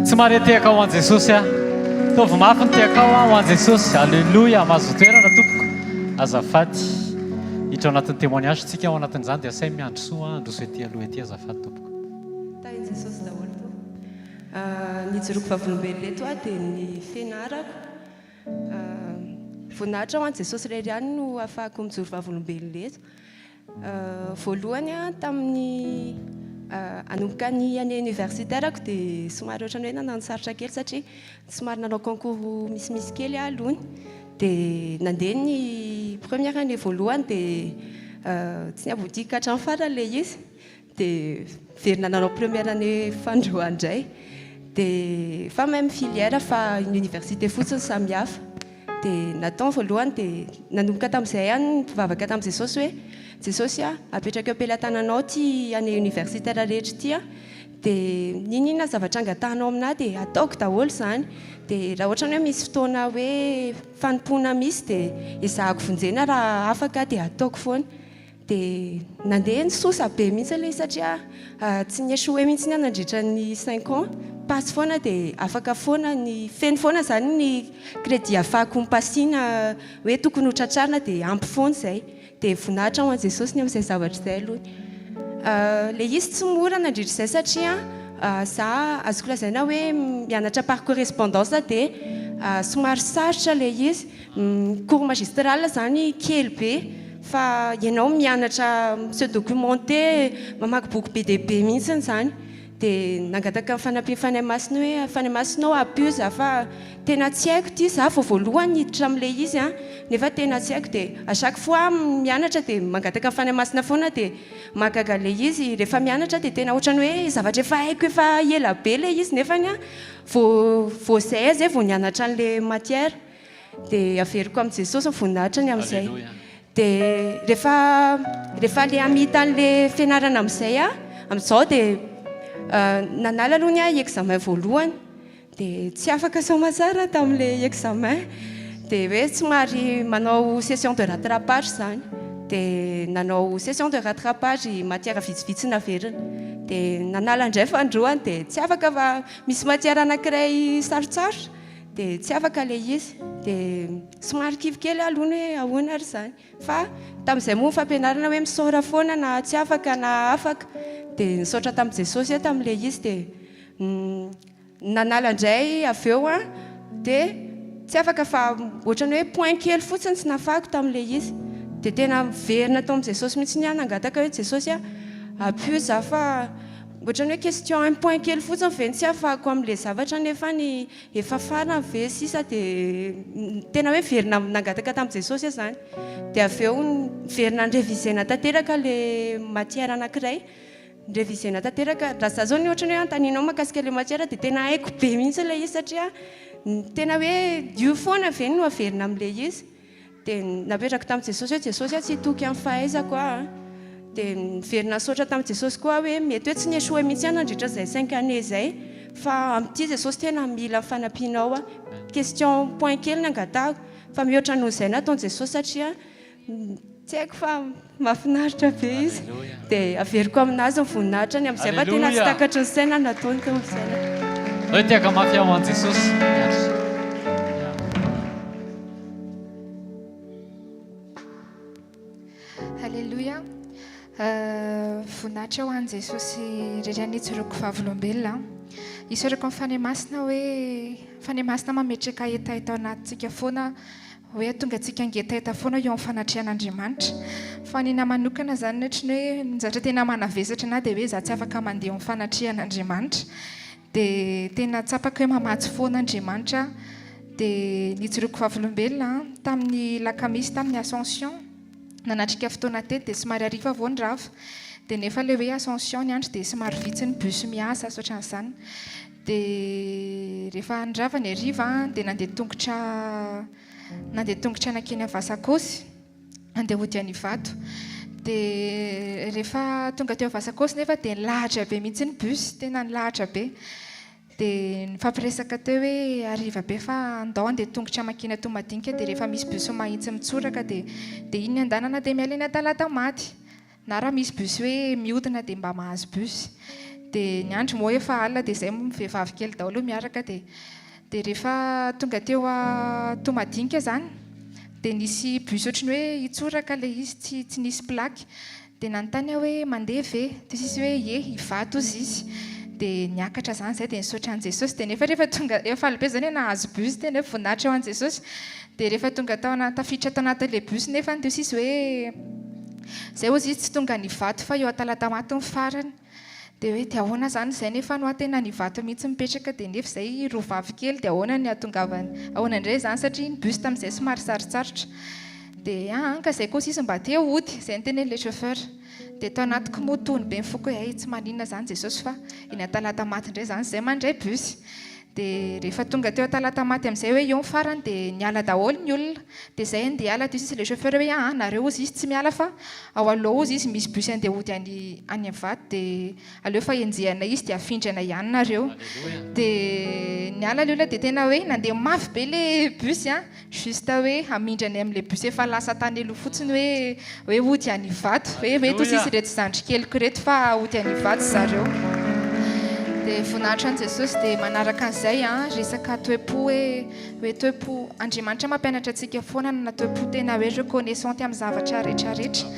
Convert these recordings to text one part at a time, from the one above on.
Tsy mahare tehaka ho an'i Jesosy aho. Ataovy mafy ny tehakao ho an'i Jesosy. Alléluia. Mahazo toerana tompoko. Azafady. Hiditra ao anatin'ny témoignage tsika ao anatin'izany dia asay miandry soa handroso ety aloha ety azafady tompoko. Tahin'i Jesosy daholo tompoko. Ny ijoroako vavolombelona eto aho dia ny fianarako. Voninahitra ho an'i Jesosy irery ihany no ahafahako mijoro vavolombelona eto. Voalohany tamin'ny hanomboka ny année universitaire-ko dia somary ohatran'ny hoe nanano sarotra kely satria somary nanao concours misimisy kely aho alohany. Dia nandeha ny première année voalohany dia tsy ni-aboutir ka hatramin'ny farany ilay izy. Dia niverina nanao première année fanindroany indray. Dia fa même filière fa ny université fotsiny samy hafa. Dia natao ny voalohany dia nanomboka tamin'izay aho nivavaka tamin'i Jesosy hoe, Jesosy a, apetrako eo am-pelatananao ity année universitaire rehetra ity a, dia n'inon'inona zavatra angatahanao aminà dia ataoko daholo izany. Dia raha ohatra ny hoe misy fotoana hoe fanompoana misy dia ezahako vonjena raha afaka aho dia ataoko foana. Dia nandeha nisosa be mihitsy ilay izy satria tsy ni-échouer mihitsy aho nandritra ny cinq ans, passe foana dia afaka foana ny, feno foana izany ny crédit ahafahako mi-passer-na hoe tokony ho tratrarina dia ampy foana izay. Dia voninahitra ho an'i Jesosy ny amin'izay zavatra izay aloha. Ilay izy tsy mora nandritra izay satria za azoko lazaina hoe mianatra par correspondance dia somary sarotra ilay izy. Cours magistral izany kely be fa ianao mianatra mi-se documenter, mamaky boky be dia be mihitsy izany. Dia nangataka ny fanampian'ny Fanahy Masina hoe Fanahy Masina ô ampio za fa tena tsy haiko ity, za vao voalohany niditra amin'ilay izy an, nefa tena tsy haiko. Dia à chaque fois mianatra dia mangataka ny Fanahy Masina foana dia mahagaga ilay izy rehefa mianatra dia tena ohatran'ny hoe zavatra efa haiko efa ela be ilay izy nefany an vao vao izay aho izay vao nianatra an'ilay matière. Dia averiko amin'i Jesosy ny voninahitra ny amin'izay. Dia rehefa rehefa le hamita an'le fianarana amin'izay aho, amin'izao dia nanala aloha ny ahy examen voalohany. Dia tsy afaka soamatsara tamin'le examen. Dia hoe somary manao session de rattrapage izany. Dia nanao session de rattrapage matière vitsivitsy naverina. Dia nanala indray fanindroany dia tsy afaka fa misy matière anankiray sarotsarotra. Dia tsy afaka ilay izy. Dia somary kivy kely aho aloha ny hoe ahoana ary izany. Fa tamin'izay moa ny fampianarana hoe misaora foana na tsy afaka na afaka. Dia nisaotra tamin'i Jesosy aho tamin'ilay izy dia nanala indray avy eo aho dia tsy afaka fa ohatran'ny hoe point kely fotsiny tsy nafahako tamin'ilay izy. Dia tena niverina tao amin'i Jesosy mihitsy aho nangataka hoe Jesosy a, ampio izaho fa ohatran'ny hoe question un point kely fotsiny ve no tsy afahako amin'ilay zavatra nefa ny Efa farany ve sisa dia tena hoe niverina nangataka tamin'i Jesosy aho izany. Dia avy eo niverina ni-reviser-na tanteraka ilay matière anankiray. Ni-reviser-na tanteraka. Raha izaho izao ny ohatran'ny hoe anontanianao mahakasika ilay matière dia tena haiko be mihitsy ilay izy satria tena hoe io foana ve no averina amin'ilay izy. Dia napetrako tamin'i Jesosy hoe, Jesosy a, tsy hitoky amin'ny fahaizako aho an. Dia niverina nisaotra tamin'i Jesosy koa aho hoe, mety hoe tsy ni-échouer mihitsy aho nandritra izay cinq années izay, fa amin'ity Jesosy tena mila ny fanampianao aho. Question point kely ny angatahako, fa mihoatra noho izay nataon'i Jesosy satria tsy haiko fa mahafinaritra be izy. Dia averiko aminazy ny voninahitra ny amin'izay fa tena tsy takatry ny saina ny nataony teo amin'ny fiainako. Hoe tehaka mafy aho ho an'i Jesosy. Alléluia. Voninahitra ho an'i Jesosy irery ihany ijoroako vavolombelona. Isaorako ny Fanahy Masina hoe Fanahy Masina mametraka hetaheta ao anatintsika foana hoe hahatonga antsika hangetaheta foana eo amin'ny fanatrehan'Andriamanitra. Fa ny ahy manokana izany ohatry ny hoe ny zavatra tena manavesatra an'ahy dia hoe izaho tsy afaka mandeha eo amin'ny fanatrehan'Andriamanitra. Dia tena tsapako hoe mamatsy foana Andriamanitra. Dia nijoroako vavolombelona tamin'ny lakamisy tamin'ny Ascension. Nanatrika fotoana teto dia somary hariva vao nirava. Dia nefa ilay hoe Ascension ny andro dia somary vitsy ny bus miasa sy ohatran'izany. Dia rehefa nirava ny hariva dia nandeha tongotra nandeha tongotra nankeny Avasakosy. Handeha hody any Ivato. Dia rehefa tonga teo Avasakosy nefa dia nilahatra be mihitsy ny bus, tena nilahatra be. Dia nifampiresaka teo hoe hariva be fa andao handeha tongotra mankeny Antohomadinika dia rehefa misy bus mahitsy mitsoraka dia dia iny ny andanana dia miala eny Antalatamaty. Na raha misy bus hoe mihodina dia mba mahazo bus. Dia ny andro moa efa alina dia izay moa vehivavy kely daholo miaraka dia dia rehefa tonga teo Toamadinika izany dia nisy bus ohatry ny hoe hitsoraka ilay izy tsy tsy nisy plaque. Dia nanontany aho hoe mandeha ve? Dia hoy izy hoe ie, Ivato hozy izy. Dia niakatra izany izahay dia nisaotra an'i Jesosy. Dia nefa rehefa tonga, efa faly be izany hoe nahazo bus tena hoe voninahitra ho an'i Jesosy. Dia rehefa tonga tao ana, tafiditra tao anatin'ilay bus nefa dia hoy izy hoe izay hozy izy tsy tonga any Ivato fa eo Talatamaty ny farany. Dia hoe dia ahoana izany izay nefa no aho tena any Ivato mihitsy mipetraka dia nefa izay roa vavy kely dia ahoana ny hahatongavany, ahoana indray izany satria ny bus tamin'izay somary sarotsarotra. Dia aa ka izay kosa izy mba te hody, izay no tenenin'ilay chauffeur. Dia tao anatiko moa tony be ny foko hoe hay tsy maninona izany Jesosy fa eny Antalatamaty indray izany izay mandray bus. Dia rehefa tonga teo Talatamaty amin'izay hoe eo ny farany dia niala daholo ny olona. Dia izay andeha hiala dia hoy sisa ilay chauffeur hoe aa nareo hozy izy tsy miala fa ao aloha hozy izy misy bus andeha hody any any Ivato dia aleo fa enjehanay izy dia afindranay ihany nareo. Dia niala ilay olona dia tena hoe nandeha mafy be ilay bus an, juste hoe hamindra anay amin'ilay bus efa lasa tany aloha fotsiny hoe hoe hody any Ivato, hoe reto sisa ireto zandrikeliko ireto fa hody any Ivato zareo. Dia voninahitra an'i Jesosy. Dia manaraka an'izay an, resaka toe-po hoe hoe toe-po, Andriamanitra mampianatra antsika foana hanana toe-po tena hoe reconnaissante amin'ny zavatra rehetra rehetra.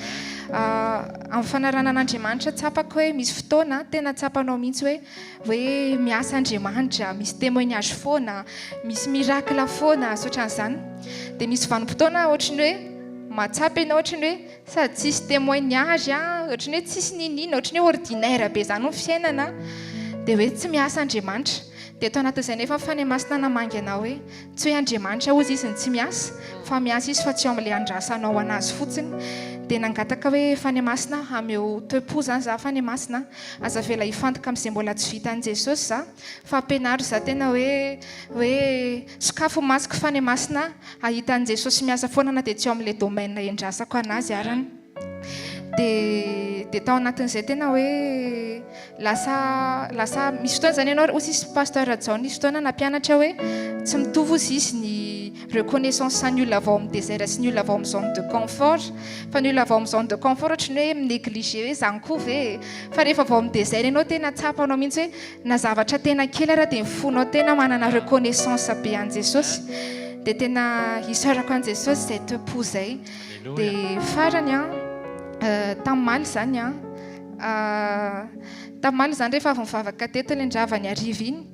Amin'ny fanarahana an'Andriamanitra tsapako hoe misy fotoana tena tsapanao mihitsy hoe hoe miasa Andriamanitra, misy témoignage foana, misy miracle foana, sy ohatran'izany. Dia misy vanim-potoana ohatry ny hoe mahatsapa ianao ohatry ny hoe sady tsisy témoignage, ohatry ny hoe tsisy n'inon'inona, ohatry ny hoe ordinaire be izany ny fiainana, dia hoe tsy miasa Andriamanitra. Dia tao anatin'izay nefa ny Fanahy Masina namangy anao hoe Tsy hoe Andriamanitra hozy izy no tsy miasa, fa miasa izy fa tsy ao amin'ilay andrasanao anazy fotsiny. Dia nangataka hoe Fanahy Masina ameo toe-po zany za Fanahy Masina a, aza avela hifantoka amin'izay mbola tsy vitan'i Jesosy za, fa ampianaro za tena hoe hoe sokafo ny masoko Fanahy Masina hahita an'i Jesosy miasa foana na dia tsy ao amin'ilay domaine endrasako anazy arany. Dia dia tao anatin'izay tena hoe lasa lasa misy fotoana izany ianao hoy izy pasteur Rajaona nisy fotoana nampianatra hoe tsy mitovy hozy izy ny reconnaissance ny olona avy ao amin'ny désert sy ny olona avy ao amin'ny zone de confort fa ny olona avy ao amin'ny zone de confort ohatry ny hoe mi-négliger hoe izany koa ve fa rehefa avy ao amin'ny désert ianao tena tsapanao mihitsy hoe na zavatra tena kely ara dia ny fonao tena manana reconnaissance be an'i Jesosy dia tena isaorako an'i Jesosy izay toe-po izay. Dia farany an, tamin'ny maly izany an, tamin'ny maly izany rehefa avy nivavaka teto ilay nirava ny hariva iny,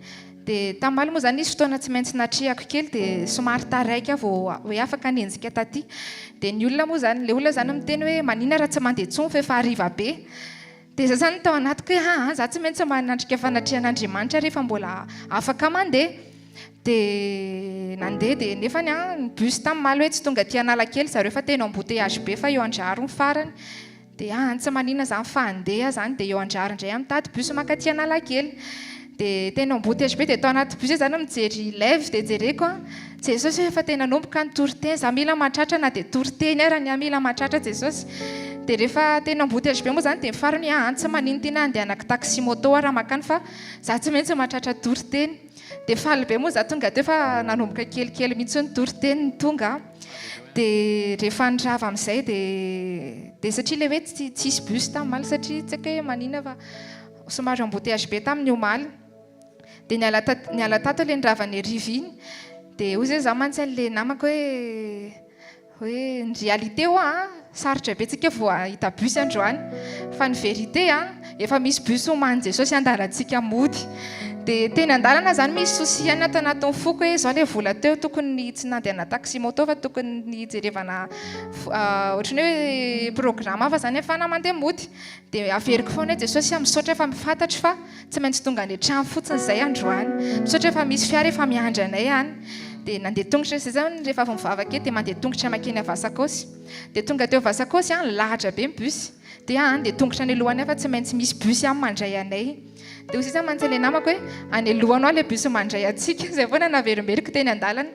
dia tamin'ny maly moa izany nisy fotoana tsy maintsy natrehako kely dia somary taraiky aho vao hoe afaka nihenjika taty. Dia ny olona moa izany, ilay olona izany miteny hoe maninona raha tsy mandeha intsony fa efa hariva be. Dia izay izany no tao anatiko hoe aa za tsy maintsy manatrika fanatrehan'Andriamanitra rehefa mbola afaka mandeha. Dia nandeha dia nefany an, ny bus tamin'ny maly hoe tsy tonga aty Analakely zareo fa tena embouteillage be fa eo Andraharo ny farany. Dia aa tsy maninona izany fa handeha aho izany dia eo Andraharo indray aho mitady bus mankaty Analakely. Dia tena embouteillage be dia tao anaty bus aho izany mijery live dia jereko an, Jesosy ô efa tena nanomboka ny toriteny, za mila mahatratra na dia toriteny ara ny ahy mila mahatratra Jesosy. Dia rehefa tena embouteillage be moa izany dia ny farany hoe aa tsy maninona ity na andehanako taxi moto ara makany fa za tsy maintsy mahatratra toriteny. Dia faly be moa za tonga teo fa nanomboka kelikely mihitsy ny toriteny no tonga. Dia rehefa nirava amin'izay dia dia satria ilay hoe tsy tsisy bus tamin'ny omaly satria tsy haiko hoe maninona fa somary embouteillage be tamin'ny omaly. Dia niala tato niala tato ilay nirava ny hariva iny. Dia hoy zay za mantsy an'ilay namako hoe hoe ny réalité hoa an, sarotra be tsika vao hahita bus androany. Fa ny vérité an, efa misy bus omanin'i Jesosy handalantsika mody. Dia teny an-dalana zany misy souci ihany ato anatin'ny foko hoe zao ilay vola teo tokony tsy nandehana taxi moto fa tokony nijerevana ohatran'ny hoe programme hafa zany ahafahana mandeha mody. Dia averiko foana hoe Jesosy a, misaotra fa fantatro fa tsy maintsy tonga any an-trano fotsiny izay androany. Misaotra fa misy fiara efa miandry anay any. Dia nandeha tongotra izay zany rehefa avy mivavaka eto dia mandeha tongotra mankeny Avasakaosy. Dia tonga teo Avasakaosy an, nilahatra be ny bus. Dia an, dia tongotra any alohany fa tsy maintsy misy bus any mandray anay. Dia hoy sisa mantsy ilay namako hoe any alohanao ilay bus mandray antsika. Izay foana naverimberiko teny an-dalana.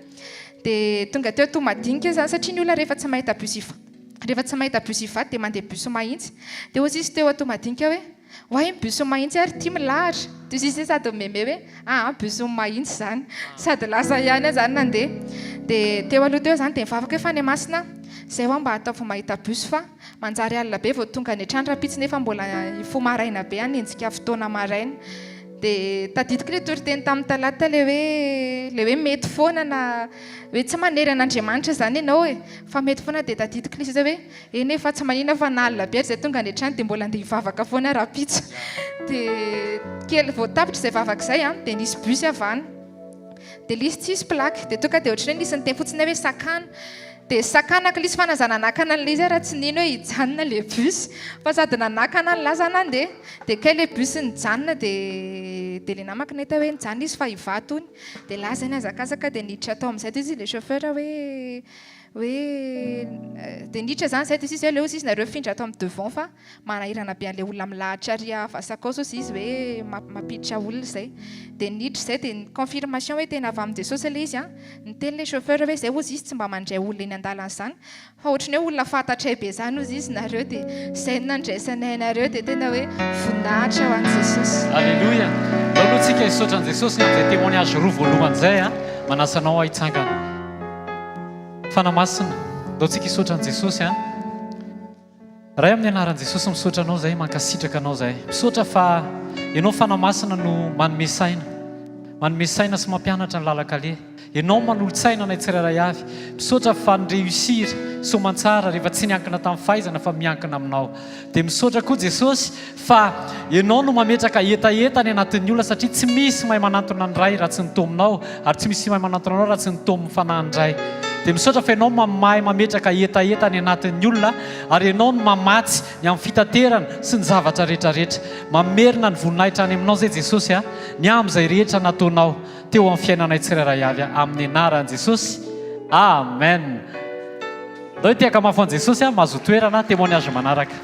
Dia tonga teo Toamadinika izany satria ny olona rehefa tsy mahita bus Rehefa tsy mahita bus Ivato dia mandeha bus Mahitsy. Dia hoy izy teo Antohomadinika hoe, Oay ny bus Mahitsy ary ity milahatra. Dia hoy izy sady mimeme hoe, aa bus Mahitsy izany. Sady lasa ihany aho izany nandeha. Dia teo aloha teo izany dia nivavaka hoe Fanahy Masina a! Zay hoa mba ataovy mahita bus fa manjary alina be vao tonga any an-trano rahampitso nefa mbola hifoha maraina be hanenjika fotoana maraina. Dia tadidiko ilay toriteny tamin'ny talata ilay hoe ilay hoe mety foana na hoe tsy manery an'Andriamanitra izany ianao e, fa mety foana dia tadidiko ilay izy hoe eny e fa tsy maninona fa na alina be ary izay tonga any an-trano dia mbola andeha hivavaka foana rahampitso. Dia kely vao tapitra izay vavaka izay an, dia nisy bus avy any. Dia ilay izy tsisy plaque, dia tonga dia ohatran'ny hoe nisy niteny fotsiny hoe sakana. Dia sakanako ilay izy fa na za nanakana an'ilay izy ary tsy nino hoe hijanona ilay bus. Fa sady nanakana aho nilaza nandeha. Dia kay ilay bus nijanona dia dia ilay namako nahita hoe nijanona izy fa Ivato hono. Dia lasa izy nihazakazaka dia niditra tao amin'izay dia hoy izy ilay chauffeur hoe hoe dia niditra izany izay dia hoy izy aleo hoy izy nareo mifindra ato amin'ny devant fa Manahirana be an'ilay olona milahatra ary Vasakos ozy izy hoe mampiditra olona izay. Dia niditra izay dia ny confirmation hoe tena avy amin'i Jesosy ilay izy an. Niteny ilay chauffeur hoe izay ozy izy tsy mba mandray olona eny an-dalana izany fa ohatran'ny hoe olona fantatray be izany ozy izy nareo dia izay no nandraisanay anareo dia tena hoe voninahitra ho an'i Jesosy. Aleloia! Ndao aloha tsika hisaotra an'i Jesosy ny amin'izay témoignage roa voalohany izay a! Manasa anao aho hitsangana. Fanahy Masina, ndao tsika hisaotra an'i Jesosy a! Ray amin'ny anaran'i Jesosy misaotra anao zahay mankasitraka anao zahay misaotra fa ianao Fanahy Masina no manome saina manome saina sy mampianatra ny lalan-kaleha ianao manolo-tsaina anay tsirairay avy misaotra fa ny réussir soamantsara rehefa tsy niankina tamin'ny fahaizana fa miankina aminao dia misaotra koa Jesosy fa ianao no mametraka hetaheta any anatin'ny olona satria tsy misy mahay manantona ny Ray raha tsy ny tominao ary tsy misy mahay manantona anao raha tsy ny tomin'ny Fanahin'ny Ray. Dia misaotra fa ianao mahay mametraka hetaheta any anatin'ny olona ary ianao no mamatsy ny amin'ny fitaterana sy ny zavatra rehetra rehetra. Mamerina ny voninahitra any aminao izay Jesosy a, ny amin'izay rehetra nataonao teo amin'ny fiainanay tsirairay avy amin'ny anaran'i Jesosy. Amen. Ndao hitehaka mafy ho an'i Jesosy a, mahazoa toerana, témoignage manaraka.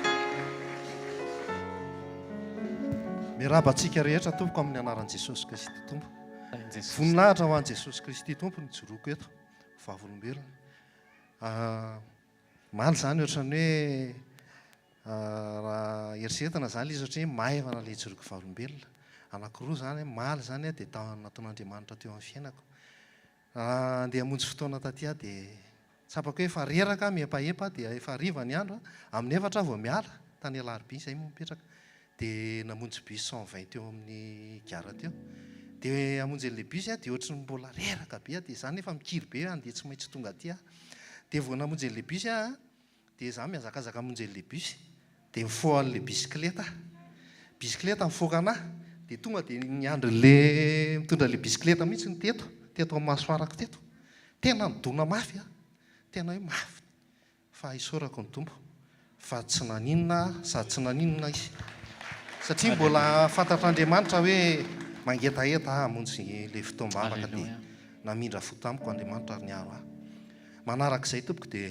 Miarahaba antsika rehetra tompoko amin'ny anaran'i Jesosy Kristy Tompo. Voninahitra ho an'i Jesosy Kristy Tompo ny ijoroako eto vavolombelona. Omaly izany ohatran'ny hoe raha eritreretina izany ilay izy ohatran'ny hoe maivana ilay ijoroako vavolombelona. Anankiroa izany, omaly izany dia tao nataon'Andriamanitra teo amin'ny fiainako. Raha handeha hamonjy fotoana taty aho dia tsapako hoe efa reraka aho, mihempahepa aho dia efa hariva ny andro, amin'ny efatra aho vao miala, tany Alarobia izahay moa mipetraka, dia namonjy bus 120 teo amin'ny gara teo. Dia hamonjy an'ilay bus aho dia ohatry ny mbola reraka be aho, dia izaho nefa mikiry be hoe handeha tsy maintsy tonga aty aho. Dia vao namonjy an'ilay bus aho an, Dia izaho mihazakazaka hamonjy an'ilay bus, dia mifoha an'ilay bisikileta aho. Bisikileta mifoaka an'ahy, dia tonga dia niandry an'ilay mitondra an'ilay bisikileta mihitsy ny teto, teto amin'ny masoarako teto. Tena nidona mafy aho, tena hoe mafy. Fa isaorako ny Tompo fa tsy naninona aho sady tsy naninona izy. Satria mbola fantatr'Andriamanitra hoe mangetaheta aho hamonjy ilay fotoam-bavaka dia namindra fo tamiko Andriamanitra ary niaro ahy. Manarak'izay tompoko dia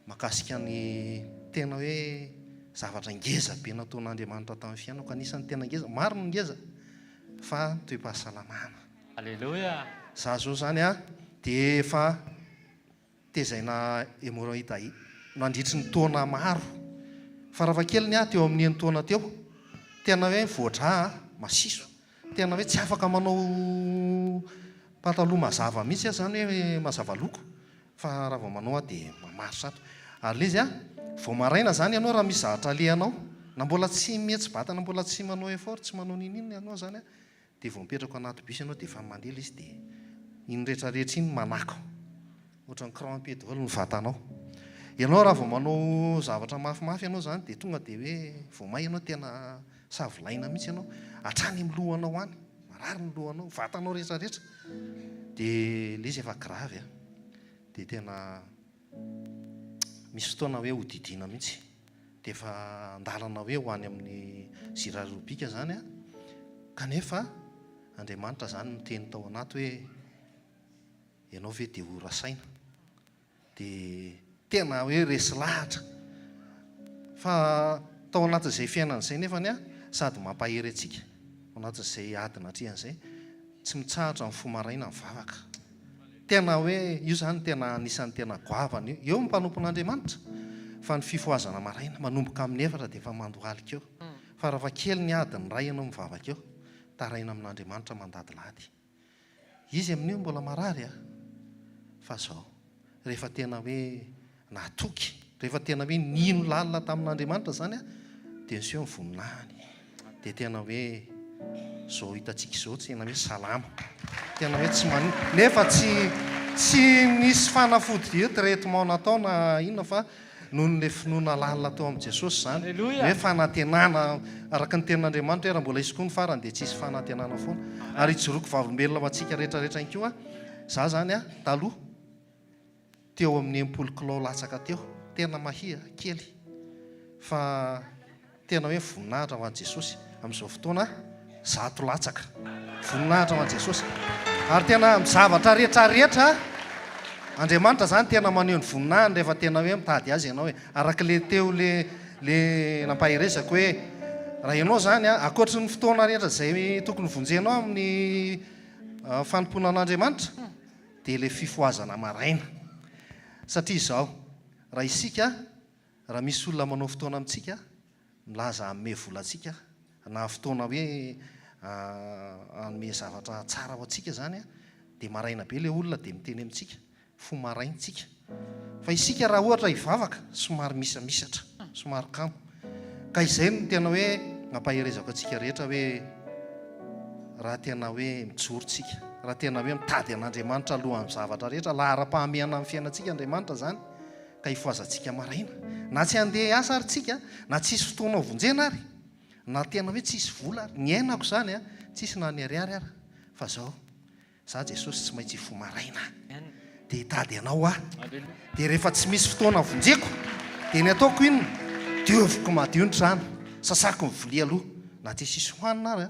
Mahakasika ny tena hoe zavatra ngeza be nataon'Andriamanitra tamin'ny fiainako, anisan'ny tena ngeza, maro ny ngeza fa ny toe-pahasalamana. Aleloia! Za zao zany a dia efa tezaina hemorroïde nandritry ny taona maro, farafahakeliny aho teo amin'ny enin-taona teo, tena hoe voadrà a, masiso, Tena hoe tsy afaka manao pataloha mazava mihitsy aho izany hoe mazava loko fa raha vao manao aho dia mamaritra ato. Ary ilay izy an, vao maraina izany ianao raha misy zavatra alehanao, na mbola tsy mihetsi-batana, mbola tsy manao effort, tsy manao n'inon'inona ianao izany an, dia vao mipetraka ao anaty bus ianao dia efa mandeha ilay izy dia iny rehetra rehetra iny manako. Ohatran'ny crampé daholo ny vatanao. Ianao raha vao manao zavatra mafimafy ianao izany dia tonga dia hoe vao may ianao tena savilaina mihitsy ianao. Hatrany amin'ny lohanao any. Marary ny lohanao, vatanao rehetra rehetra. Dia ilay izy efa grave an. Dia tena misy fotoana hoe hodidiana mihitsy. Dia efa an-dalana hoe ho any amin'ny Zirarobika izany an. Kanefa Andriamanitra izany niteny tao anaty hoe Ianao ve dia ho rasaina? Dia tena hoe resy lahatra. Fa tao anatin'izay fiainana izay nefany an, sady mampahery antsika, ao anatin'izay ady natrehana izay, tsy mitsahatra mifoha maraina mivavaka. Tena hoe io izany tena anisan'ny tena goavana io. Eo ny mpanompon'Andriamanitra, fa ny fifohazana maraina, manomboka amin'ny efatra dia efa mandohalika eo. Farafahakeliny adiny iray ianao mivavaka eo, taraina amin'Andriamanitra mandadilady. Izy amin'io mbola marary a! Fa zao, rehefa tena hoe Natoky. Rehefa tena hoe nino lalina tamin'Andriamanitra izany aho, dia niseho ny voninahiny. Dia tena hoe izao hitantsika izao tena hoe salama. Tena hoe tsy maninona. Nefa tsy tsy nisy fanafody hoe traitement natao na inona fa noho ny finoana lalina tao amin'i Jesosy izany. Hoe fanantenana araka ny tenin'Andriamanitra hoe raha mbola hisy koa ny farany dia tsy hisy fanantenana foana. Ary ijoroako vavolombelona ho antsika rehetra rehetra ihany koa, za izany taloha teo amin'ny 60 kilao latsaka teo, tena mahia kely fa tena hoe voninahitra ho an'i Jesosy amin'izao fotoana 100 latsaka. Voninahitra ho an'i Jesosy. Ary tena amin'ny zavatra rehetra rehetra Andriamanitra izany tena maneho ny voninahiny rehefa tena hoe mitady azy ianao e. Araka le teo le le nampaherezako hoe raha ianao izany a, ankoatry ny fotoana rehetra izay tokony vonjenao amin'ny fanompoana an'Andriamanitra dia ilay fifohazana maraina. Satria izao, raha isika, raha misy olona manao fotoana amintsika, milaza hanome vola antsika, na fotoana hoe hanome zavatra tsara ho antsika izany, dia maraina be ilay olona dia miteny amintsika, fo maraintsika. Fa isika raha ohatra hivavaka, somary misamisatra, somary kamo. Ka izay no tena hoe nampaherezako antsika rehetra hoe raha tena hoe mijoro tsika, raha tena hoe mitady an'Andriamanitra alohan'ny zavatra rehetra, laharam-pahamehana amin'ny fiainantsika Andriamanitra izany, ka hifohazantsika maraina. Na tsy handeha hiasa ary tsika, na tsisy fotoana hovonjena ary, na tena hoe tsisy vola ary. Ny ainako izany, tsisy na ny ariary ara, fa zao. Za Jesosy tsy maintsy hifoha maraina dia hitady anao aho. Dia rehefa tsy misy fotoana vonjeko dia ny ataoko inona? Dioviko madio ny trano, sasako ny vilia aloha na tsy hisy hohanina ary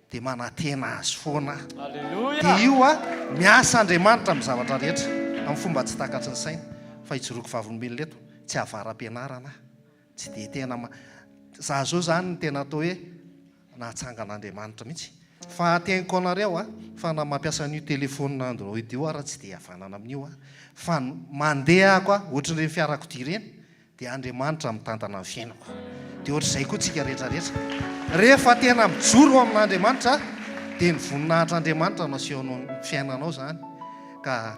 dia manantena azy foana aho. Dia io aho miasa Andriamanitra amin'ny zavatra rehetra amin'ny fomba tsy takatry ny saina fa ijoroako vavolombelona eto tsy avara-pianarana aho. Tsy dia tena ma, za zao zany ny tena atao hoe nahatsangan'Andriamanitra mihitsy. Fa teniko anareo a, fa na mampiasa an'io téléphone android io ara tsy dia havanana amin'io aho. Fa mandeha ako a, ohatran'ireny fiarakodia ireny, dia Andriamanitra mitantana ny fiainako. Dia ohatr'izay koa tsika rehetra rehetra. Rehefa tena mijoro amin'Andriamanitra dia ny voninahitr'Andriamanitra no asehonao ny fiainanao zany. Ka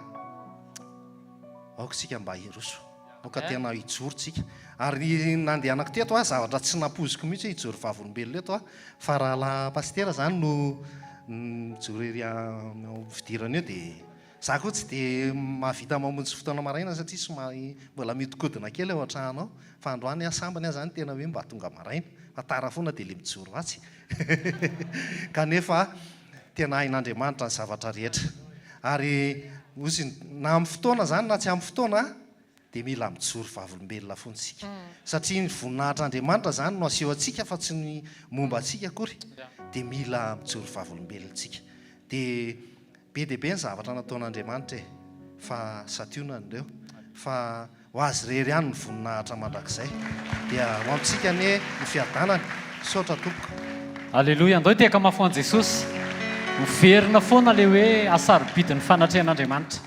aoka isika mba hiroso. Aoka tena hijoro tsika. Ary ny nandehanako teto a, zavatra tsy nampoiziko mihitsy hoe hijoro vavolombelona eto aho, fa rahalahy pasitera zany no nijoro ery amin'ny fidirana eo dia za koa tsy dia mahavita mamonjy fotoana maraina satria somary mbola mihodinkodina kely ao an-trano ao, fa androany aho sambany aho zany tena hoe mba tonga maraina, fa tara foana dia le mijoro atsy. Kanefa tena hain'Andriamanitra ny zavatra rehetra. Ary hozy na amin'ny fotoana izany na tsy amin'ny fotoana dia mila mijoro vavolombelona foana isika. Satria ny voninahitr'Andriamanitra izany no aseho antsika fa tsy ny momba antsika akory. Dia mila mijoro vavolombelona isika. Dia be dia be ny zavatra nataon'Andriamanitra e! Fa santionany ireo. Fa Ho Azy irery ihany ny voninahitra mandrakizay. Dia ho amintsika anie ny fiadanany. Misaotra tompoko. Aleloia, andao hitehaka mafy ho an'i Jesosy. Miverina foana ilay hoe hasarobidin'ny fanatrehan'Andriamanitra.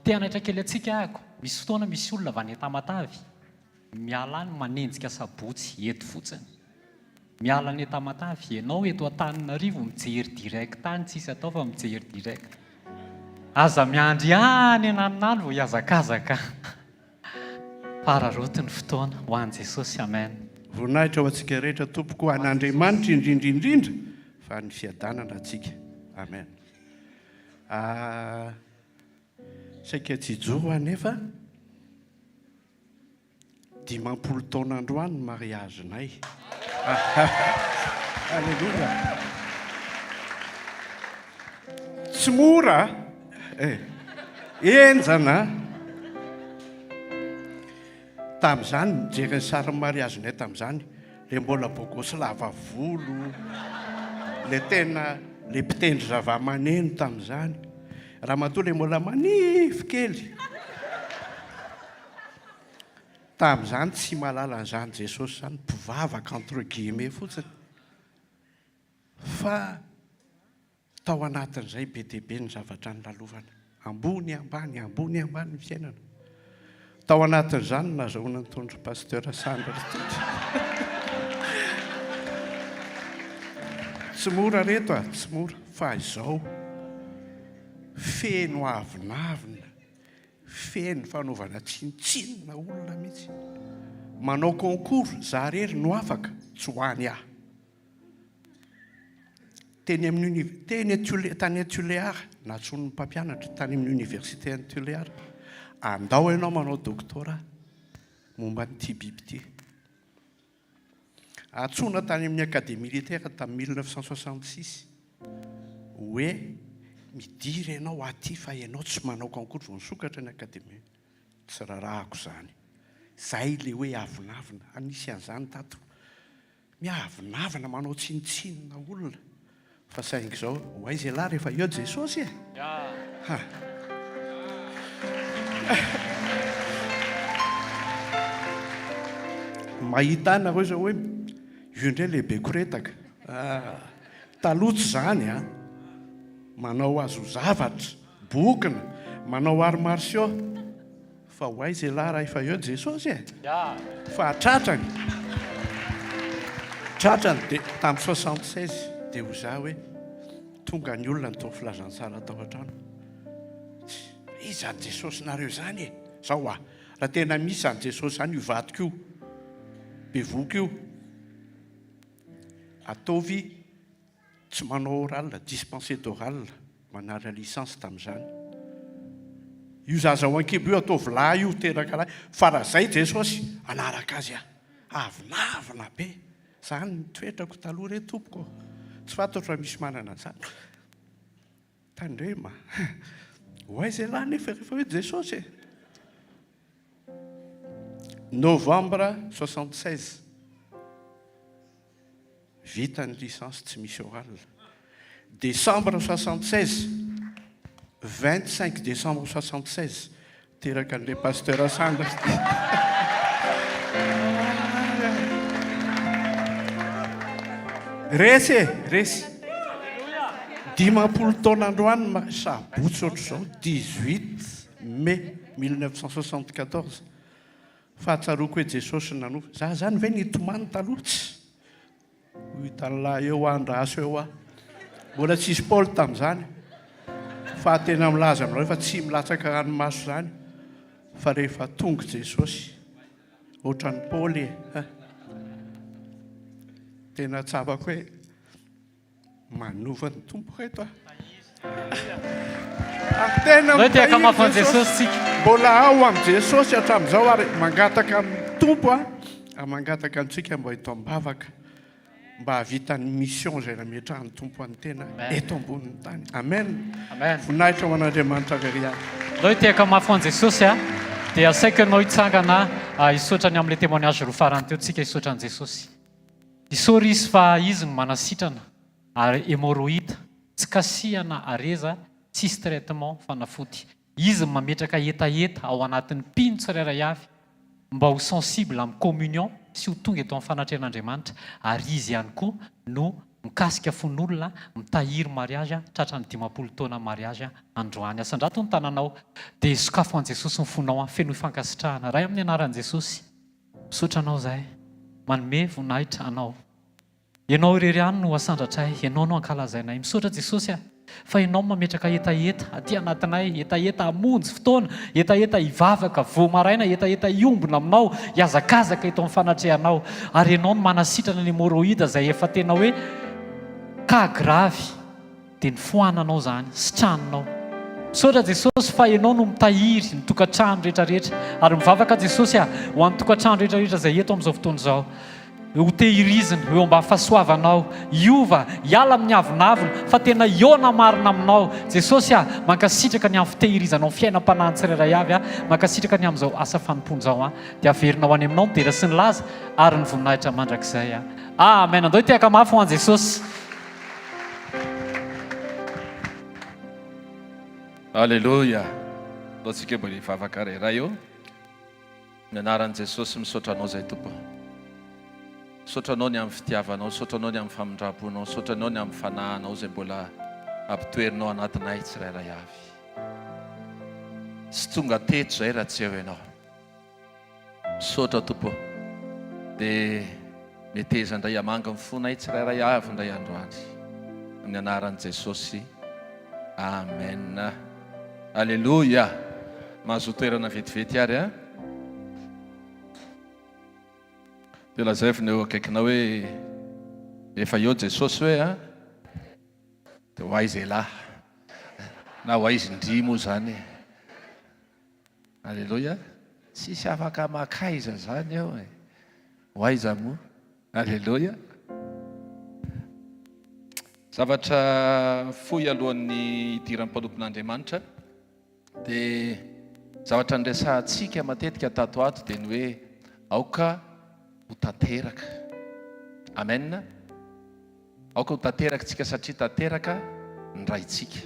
Te hanaitra kely antsika ahako. Misy fotoana misy olona avy any Tamatave miala any manenjika sabotsy eto fotsiny. Miala any Tamatave, ianao eto Antananarivo mijery direct any tsisy atao fa mijery direct. Aza miandry any ananona any vao hihazakazaka. Pararaoty ny fotoana ho an'i Jesosy. Amen. Voninahitra ho antsika rehetra tompoko an'Andriamanitra indrindra indrindra fa ny fiadanana antsika. Amen. Ah, saika tsy hijoro aho nefa 50 taona androany ny mariage-nay. Alléluia. Tsy mora eh. Enjana. Tamin'izany mijery ny sarin'ny mariage-nay tamin'izany, le mbola bogosy lava volo, le tena le mpitendry zava-maneno tamin'izany. Ramatoa le mbola manify kely. Tamin'izany tsy mahalala an'izany Jesosy izany, mpivavaka entre guillemets fotsiny. Fa tao anatin'izay be dia be ny zavatra nolalovana. Ambony ambany, ambony ambany ny fiainana. Tao anatin'izany no nazahoana ny tondro Pasteur Sandra Ritoto. Tsy mora reto a, tsy mora. Fa izao, feno avonavona. Feno fanaovana tsinontsinona olona mihitsy. Manao concours, za rery no afaka, tsy ho any aho. Teny amin'ny uni, teny Tule, tany Tulear, nantsoin'ny mpampianatra tany amin'ny université any Tulear, andao ianao manao doctorat momba an'ity biby ity. Antsoina tany amin'ny académie militaire tamin'ny 1966 hoe midira ianao aty fa ianao tsy manao concours vao nisokatra ny académie. Tsy rarahako izany. Izay ilay hoe avonavona. Nisy an'izany tato. Miavonavona manao tsinontsinona olona. Fa saingy izao, ho aiza ialahy rehefa eo Jesosy e? Ha. Mahita anareo izao hoe io indray ilay be koretaka. Ah, taloha tsy izany an. Manao azy ho zavatra, bokona, manao arts martiaux. Fa ho aiza elah raha efa eo Jesosy e? Fa tratrany, tratrany dia tamin'ny 76 dia ho za hoe tonga ny olona nitory filazantsara tao an-trano. Iza izany Jesosinareo izany e? Zao ah, raha tena misy izany Jesosy izany io vadiko io, bevohoka io, ataovy Tsy manao oral, dispensé d'oral, manala licence tamin'izany. Io zaza ao an-kibo io ataovy lahy io, teraka lahy, fa raha zay Jesosy, hanaraka azy aho. Avonavona be. Zany ny toetrako taloha re tompoko. Tsy fantatro raha misy manana an'izany. Tandrema. Ho aiza ialahy nefa rehefa hoe Jesosy e? Novembre 76. Vita ny licence tsy misy oral. Décembre 76, 25 décembre 76, teraka an'ilay pasteur Sandra. Resy e, resy. 50 taona androany sabotsy ohatr'izao, 18 mai 1974. Fa tsaroako hoe Jesosy nanova. Za zany ve nitomany taloha? Tsy. Ho hitan'lah eo aho andraso eo aho. Mbola tsisy Paoly tamin'izany. Fa tena milaza aminareo fa tsy milatsaka ranomaso izany fa rehefa tonga Jesosy. Ohatran'i Paoly e. Tena tsapako hoe Manova ny Tompo reto a. Ary tena Ndao tehaka mafy an'i mitahiry Jesosy tsika. Mbola ao amin'i Jesosy hatramin'izao ary mangataka amin'ny Tompo a, ary mangataka antsika mba eto am-bavaka mba hahavita ny mission izay nametrahan'ny Tompo an'ny tena eto ambonin'ny tany. Amen. Amen. Voninahitra ho an'Andriamanitra irery ihany. Ndao hitehaka mafy ho an'i Jesosy a. Dia asaiko ianao hitsangana hisaotra ny amin'ilay témoignage roa farany teo tsika hisaotra an'i Jesosy. Isaory izy fa izy no manasitrana ary hemorroïde tsy kasihana areza tsisy traitement fanafody. Izy no mametraka hetaheta ao anatin'ny mpino tsirairay avy mba ho sensible amin'ny communion sy ho tonga eto amin'ny fanatrehan'Andriamanitra ary izy ihany koa no mikasika fon'olona mitahiry mariage tratran'ny 50 taona mariage androany. Asandrato ny tananao dia sokafo an'i Jesosy ny fonao fenoy fankasitrahana. Ray amin'ny anaran'i Jesosy. Misaotra Anao izahay, manome voninahitra Anao. Ianao irery ihany no asandratray, Ianao no ankalazainay. Misaotra Jesosy a, fa Ianao no mametraka hetaheta aty anatinay, hetaheta hamonjy fotoana, hetaheta hivavaka vao maraina, hetaheta hiombona Aminao, hihazakazaka eto amin'ny fanatrehanao. Ary Ianao no manasitrana ny hemorroïde izay efa tena hoe cas grave. Dia nifoananao izany, sitraninao. Misaotra Jesosy fa Ianao no mitahiry ny tokantrano rehetra rehetra. Ary mivavaka Jesosy ah, ho an'ny tokantrano rehetra rehetra izay eto amin'izao fotoana izao. Ho tehirizina, ho eo ambany fahasoavanao. Hiova, hiala amin'ny avonavona, fa tena hihaona marina aminao. Jesosy ah, mankasitraka ny amin'ny fitehirizanao ny fiainam-panahin'ny tsirairay avy ah. Mankasitraka ny amin'izao asa fanompoana izao ah. Dia averina ho any aminao ny dera sy ny laza ary ny voninahitra mandrakizay ah. Amen. Andao hitehaka mafy ho an'i Jesosy. Aleloia! Ndao tsika mbola hivavaka ray Ray ô! Ny anaran'i Jesosy misaotra Anao zay Tompo. Misaotra Anao ny amin'ny fitiavanao, misaotra Anao ny amin'ny famindram-ponao, misaotra Anao ny amin'ny fanahinao izay mbola ampitoerinao anatinay tsirairay avy. Tsy tonga teto zay raha tsy eo Ianao. Misaotra Tompo ô. Dia meteza indray hamangy ny fonay tsirairay avy indray androany. Amin'ny anaran'i Jesosy. Amen. Alléluia. Mahazoa toerana vetivety ary a. Dia lazaivo ny eo akaikinao hoe efa eo Jesosy hoe a. Dia ho aiza elah? Na ho aiza ndry moa izany e? Aleloia. Tsisy afaka makaiza izany eo e. Ho aiza moa? Aleloia. Zavatra fohy alohan'ny hidiran'ny mpanompon'Andriamanitra dia zavatra niresahantsika matetika tato ato dia ny hoe aoka ho tanteraka. Amen. Aoka ho tanteraka tsika satria tanteraka ny Raintsika.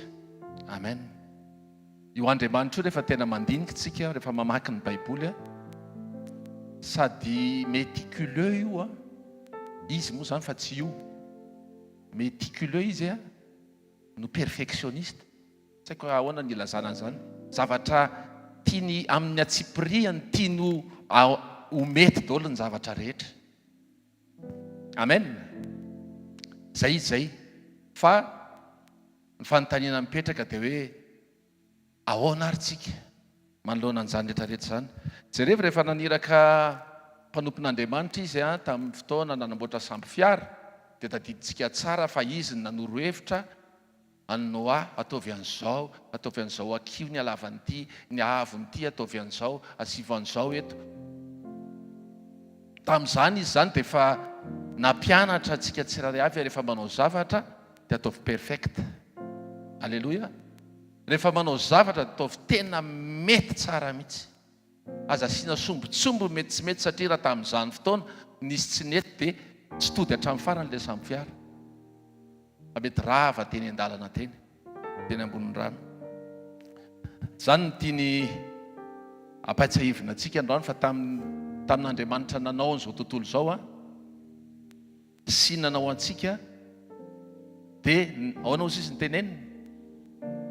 Amen. Io Andriamanitra io rehefa tena mandinika tsika, rehefa mamaky ny Baiboly, sady méticuleux io a, izy moa zany fa tsy io, méticuleux izy a, no perfectionniste. Tsy haiko ahoana ny ilazana an'izany. Zavatra tiany amin'ny antsipiriany, tiany ho mety daholo ny zavatra rehetra. Amen. Zay izy zay. Fa ny fanontaniana mipetraka dia hoe ahoana ary tsika manoloana an'izany rehetra rehetra izany. Jerevo rehefa naniraka mpanompon'Andriamanitra izy tamin'ny fotoana nanamboatra sambo fiara dia tadidintsika tsara fa izy no nanoro hevitra An'i Noa, ataovy an'izao, ataovy an'izao akio ny halavan'ity, ny haavon'ity ataovy an'izao, asivo an'izao eto. Tamin'izany izy izany dia efa nampianatra antsika tsirairay avy rehefa manao zavatra dia ataovy perfect. Aleloia. Rehefa manao zavatra dia ataovy tena mety tsara mihitsy. Aza asiana sombintsombiny mety tsy mety satria raha tamin'izany fotoana nisy tsy nety dia tsy tody hatramin'ny farany ilay sambo fiara fa mety rava teny an-dalana teny, teny ambonin'ny rano. Izany no tiany ampahatsiahivina antsika androany fa tamin'ny tamin'Andriamanitra nanao an'izao tontolo izao an, sy nanao antsika dia ahoana hozy izy ny teneniny?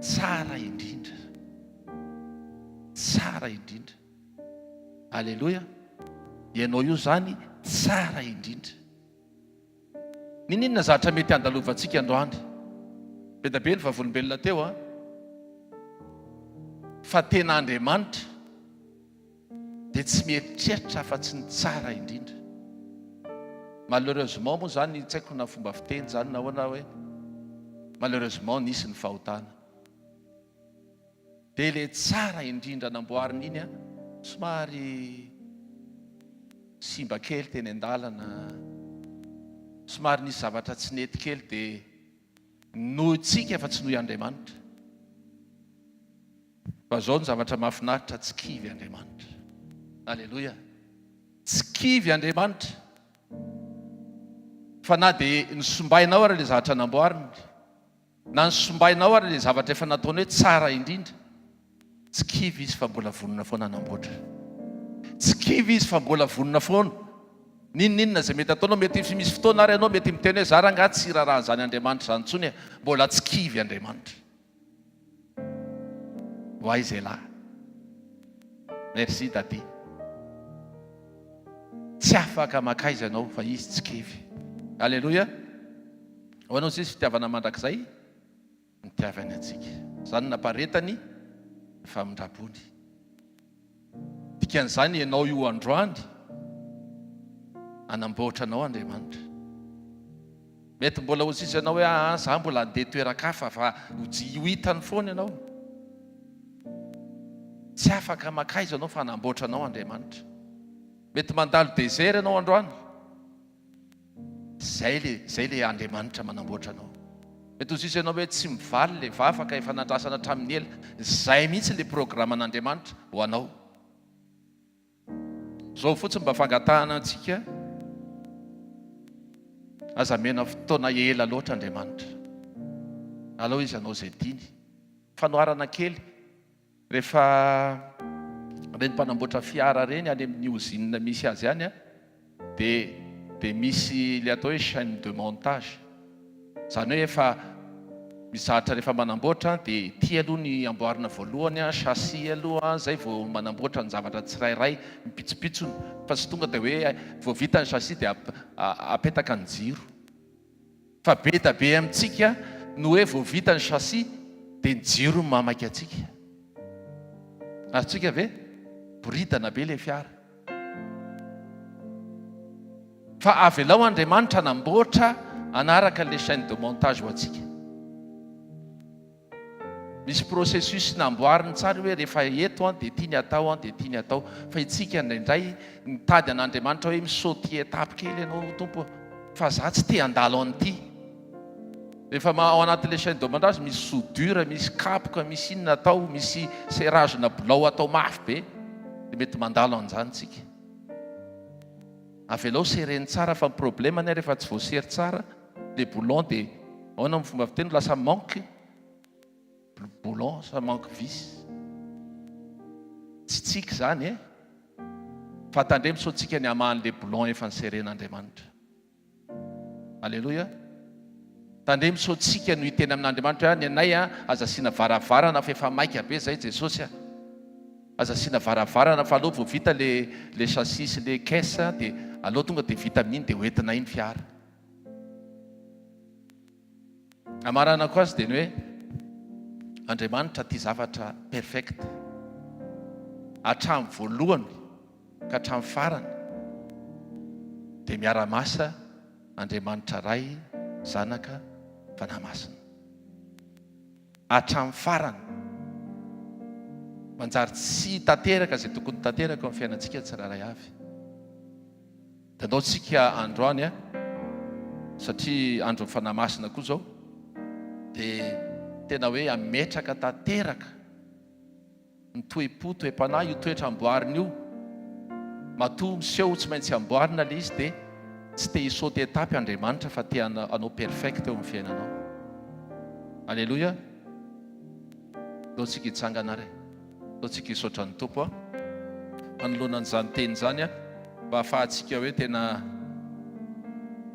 Tsara indrindra. Tsara indrindra. Aleloia. Ianao io izany tsara indrindra. Ninoninona zavatra mety handalovantsika androany? Be dia be ny vavolombelona teo an. Fa tena Andriamanitra dia tsy mieritreritra afa-tsy ny tsara indrindra. Malheureusement moa izany, tsy haiko na fomba fiteny izany na ahoana hoe malheureusement nisy ny fahotana. Dia ilay tsara indrindra namboarina iny an, somary simba kely teny an-dalana, somary nisy zavatra tsy nety kely dia noho isika fa tsy noho i Andriamanitra. Fa zao ny zavatra mahafinaritra, tsy kivy Andriamanitra. Aleloia. Tsy kivy Andriamanitra. Fa na dia nosombainao ary ilay zavatra namboariny, na nosombainao ary ilay zavatra efa nataony hoe tsara indrindra, tsy kivy izy fa mbola vonona foana hanamboatra. Tsy kivy izy fa mbola vonona foana. N'inon'inona izay mety ataonao, mety misy fotoana ary ianao mety miteny hoe za rangahy tsy raharaha an'izany Andriamanitra izany intsony e. Mbola tsy kivy Andriamanitra. Ho aiza elah? Merci Daddy. Tsy afaka makaiza ianao fa izy tsy kivy. Alléluia. Ho anao sisy fitiavana mandrakizay nitiavany antsika. Izany naparetany ny famindrapony. Dikan'izany ianao io androany hanamboatra anao Andriamanitra. Mety mbola ho sisa ianao hoe aa za mbola handeha toeran-kafa fa ho hitany foana ianao. Tsy afaka makaiza ianao fa hanamboatra anao Andriamanitra. Mety mandalo désert ianao androany. Zay le zay le Andriamanitra manamboatra anao. Mety ho sisa ianao hoe tsy mivaly le vavaka efa nandrasana hatramin'ny ela. Zay mihitsy le programan'Andriamanitra ho anao. Zao fotsiny mba fangatahana antsika, aza amena fotoana ela loatra Andriamanitra. Alao izy hanao izay tiany. Fanoharana kely, rehefa ireny mpanamboatra fiara ireny any amin'ny usine misy azy any, dia dia misy ilay atao hoe chaine de montage, izany hoe efa misy zavatra rehefa manamboatra dia ity aloha ny amboarina voalohany, chassis aloha, izay vao manamboatra ny zavatra tsirairay ny pitsopitsony fa tsy tonga dia hoe vao vita ny chassis dia apetaka ny jiro. Fa be da be amintsika no hoe vao vita ny chassis dia ny jiro no mahamaika antsika. Azontsika ve? Boridana be ilay fiara. Fa avelao Andriamanitra hanamboatra hanaraka ilay chaîne de montage ho antsika. Misy processus namboariny tsara hoe rehefa eto an dia ity ny atao an dia ity ny atao. Fa itsika indraindray mitady an'Andriamanitra hoe mi-sauter étape kely ianao Tompo a, fa za tsy te handalo an'ity. Rehefa ao anatin'ilay chaîne de montage misy soudure, misy kapoka, misy inona atao, misy serrage na bolao atao mafy be dia mety mandalo an'izany tsika. Avelao serreny tsara fa ny problème anie rehefa tsy voasery tsara le boulon dia ahoana ny fomba fiteny lasa manque boulon sa manque vis. Tsy tsika izany e. Fa tandremo sao tsika ny hamaha an'le boulon efa niseren'Andriamanitra. Aleloia. Tandremo sao tsika no hiteny amin'Andriamanitra hoe ny anay a, aza asiana varavarana fa efa maika be zay Jesosy a. Aza asiana varavarana fa aleo vao vita le le châssis sy le caisse dia aleo tonga dia vita amin'iny dia hoentinay ny fiara. Amaranako azy dia ny hoe Andriamanitra tia zavatra perfect. Hatramin'ny voalohany ka hatramin'ny farany dia miara-masa Andriamanitra Ray, Zanaka, Fanahy Masina. Hatramin'ny farany. Manjary tsy tanteraka izay tokony tanteraka eo amin'ny fiainantsika tsirairay avy. Dia andao tsika androany a, satria andron'ny Fanahy Masina koa izao, dia tena hoe hametraka tanteraka Ny toe-po, toe-panahy, io toetra amboarina io, matoa miseho tsy maintsy amboarina ilay izy dia tsy te hi-sauter étape Andriamanitra fa te hanao perfect eo amin'ny fiainanao. Alléluia. Ndao tsika hitsangana ary. Ndao tsika hisaotra ny Tompo a. Manoloana an'izany teny izany a, mba hahafahantsika hoe tena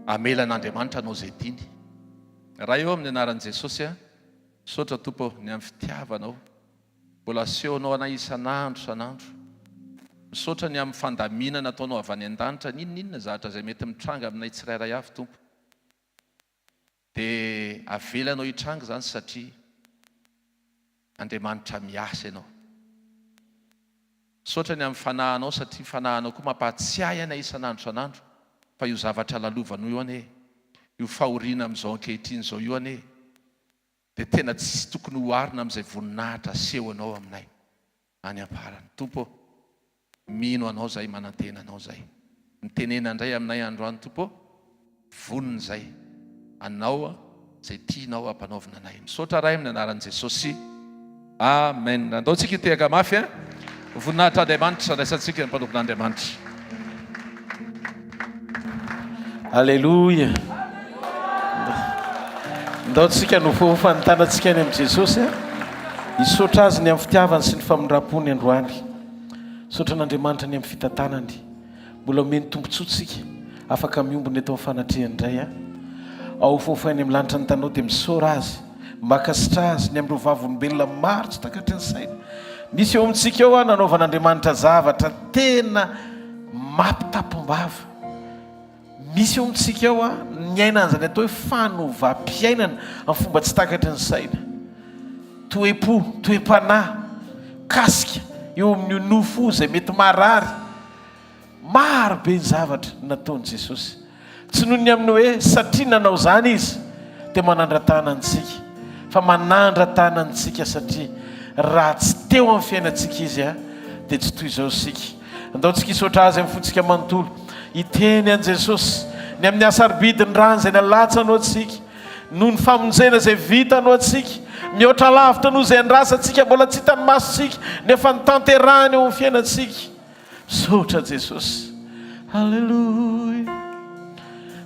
hamela an'Andriamanitra hanao izay tiany. Ray ô, amin'ny anaran'i Jesosy a, misaotra Tompo ô, ny amin'ny fitiavanao. Mbola asehonao anay isan'andro isan'andro. Misaotra ny amin'ny fandaminana ataonao avy any an-danitra n'inon'inona zavatra izay mety mitranga aminay tsirairay avy Tompo. Dia avelanao hitranga izany satria Andriamanitra miasa Ianao. Misaotra ny amin'ny fanahinao satria ny fanahinao koa mampahatsiahy anay isan'andro isan'andro fa io zavatra lalovanao io anie, io fahoriana amin'izao ankehitriny izao io anie, dia tena tsy tokony hoharina amin'izay voninahitra asehonao aminay any am-parany. Tompo ô, mino Anao izahay, manantena Anao izahay. Mitenena indray aminay androany, Tompo ô, vonona izahay hanao izay tianao hampanaovina anay. Misaotra Ray amin'ny anaran'i Jesosy. Amen. Andao tsika hitehaka mafy a. Voninahitr'Andriamanitra, raisantsika ny mpanompon'Andriamanitra. Aleloia. Ndao tsika nofohofa ny tanantsika any amin'i Jesosy a. Hisaotra azy ny amin'ny fitiavany sy ny famindram-pony androany. Misaotra an'Andriamanitra ny amin'ny fitantanany. Mbola omeny tombontsoa tsika afaka miombona eto amin'ny fanatrehany indray a. Ahofahofa any amin'ny lanitra ny tanao dia misaora azy, mankasitraha azy ny amin'ireo vavolombelona maro tsy takatry ny saina. Misy eo amintsika eo a nanaovan'Andriamanitra zavatra tena mampitampom-bava. Misy eo amintsika eo a niaina an'izany atao hoe fanovam-piainana amin'ny fomba tsy takatry ny saina. Toe-po, toe-panahy, kasika eo amin'io nofo io izay mety marary. Maro be ny zavatra nataon'i Jesosy. Tsy noho ny amin'ny hoe satria nanao izany Izy dia manandra-tanana antsika, fa manandra-tanana antsika satria raha tsy teo amin'ny fiainantsika Izy dia tsy toy izao isika. Andao tsika hisaotra Azy amin'ny fontsika manontolo, hiteny an'i Jesosy ny amin'ny hasarobidin'ny rany izay nalatsany ho antsika, noho ny famonjena izay vitany ho antsika, mihoatra lavitra noho izay andrasantsika mbola tsy hitan'ny masontsika, nefa notanterahiny eo amin'ny fiainantsika. Misaotra Jesosy. Alléluia.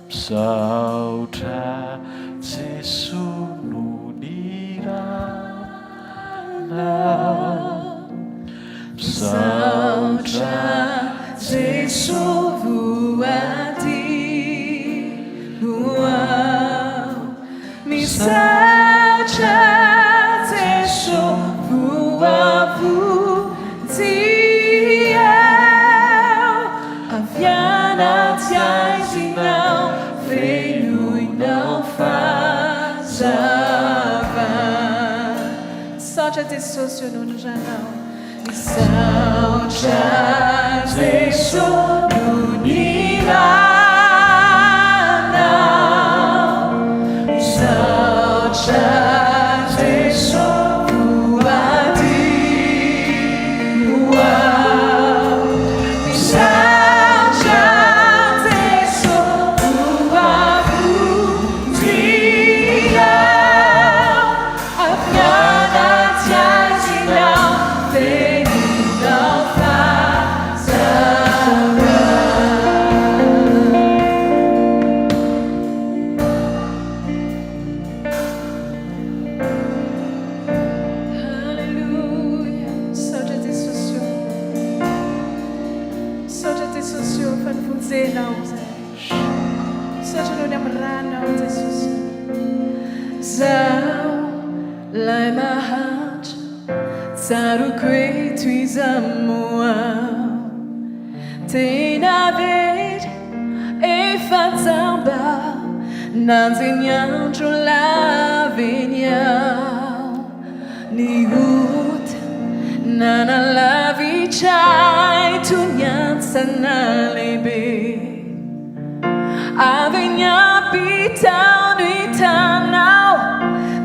Misaotra Jesoa noho ny ranao. Misaotra Jesoa voadio aho. Misaotra Jeso voavonjy aho avy anaty aizinao fenoinao fahazavana. Misaotra Jesosy ô noho ny ranao. Misaotra Jeso noho ny ranao. Misaotra Jeso voadio aho. Misaotra Jeso voavonjy aho. Avy anaty haizina fenonao fahazavana. Haleloia! Misaotra Jesosy ô. Misaotra Jesosy ô fa nivonjenao izahay. Misaotra noho ny amin'ny ranao Jesosy ô. Zaho lay mahantra, tsaroako eto iza moa aho. Tena very, efa jamba, nanjy ny andro lava eny aho. Ny ota nanalavitra ahy toy ny antsana lehibe. Avy eny ampita aho no hitanao,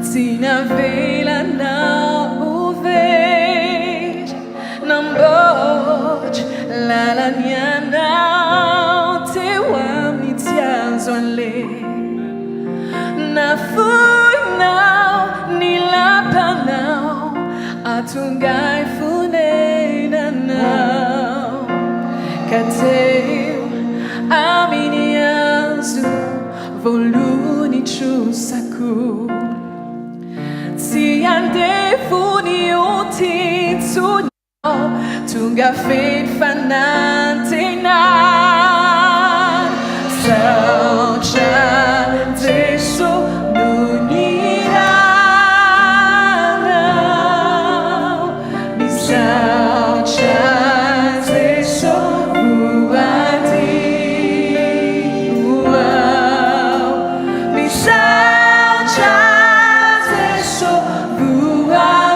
tsy navelanao ho very. Namboatra lalana ianao teo amin'ny tsy azo aleha. Nafoinao ny lapanao, ahatonga ahy fonenanao. Ka teo amin'ny hazo voaloa ny trosako. Tsy handevo ny ota intsony aho, tonga feno fanantenana. Misaotra Jeso noho ny ranao. Misaotra Jeso voadio aho. Misaotra Jeso voavonjy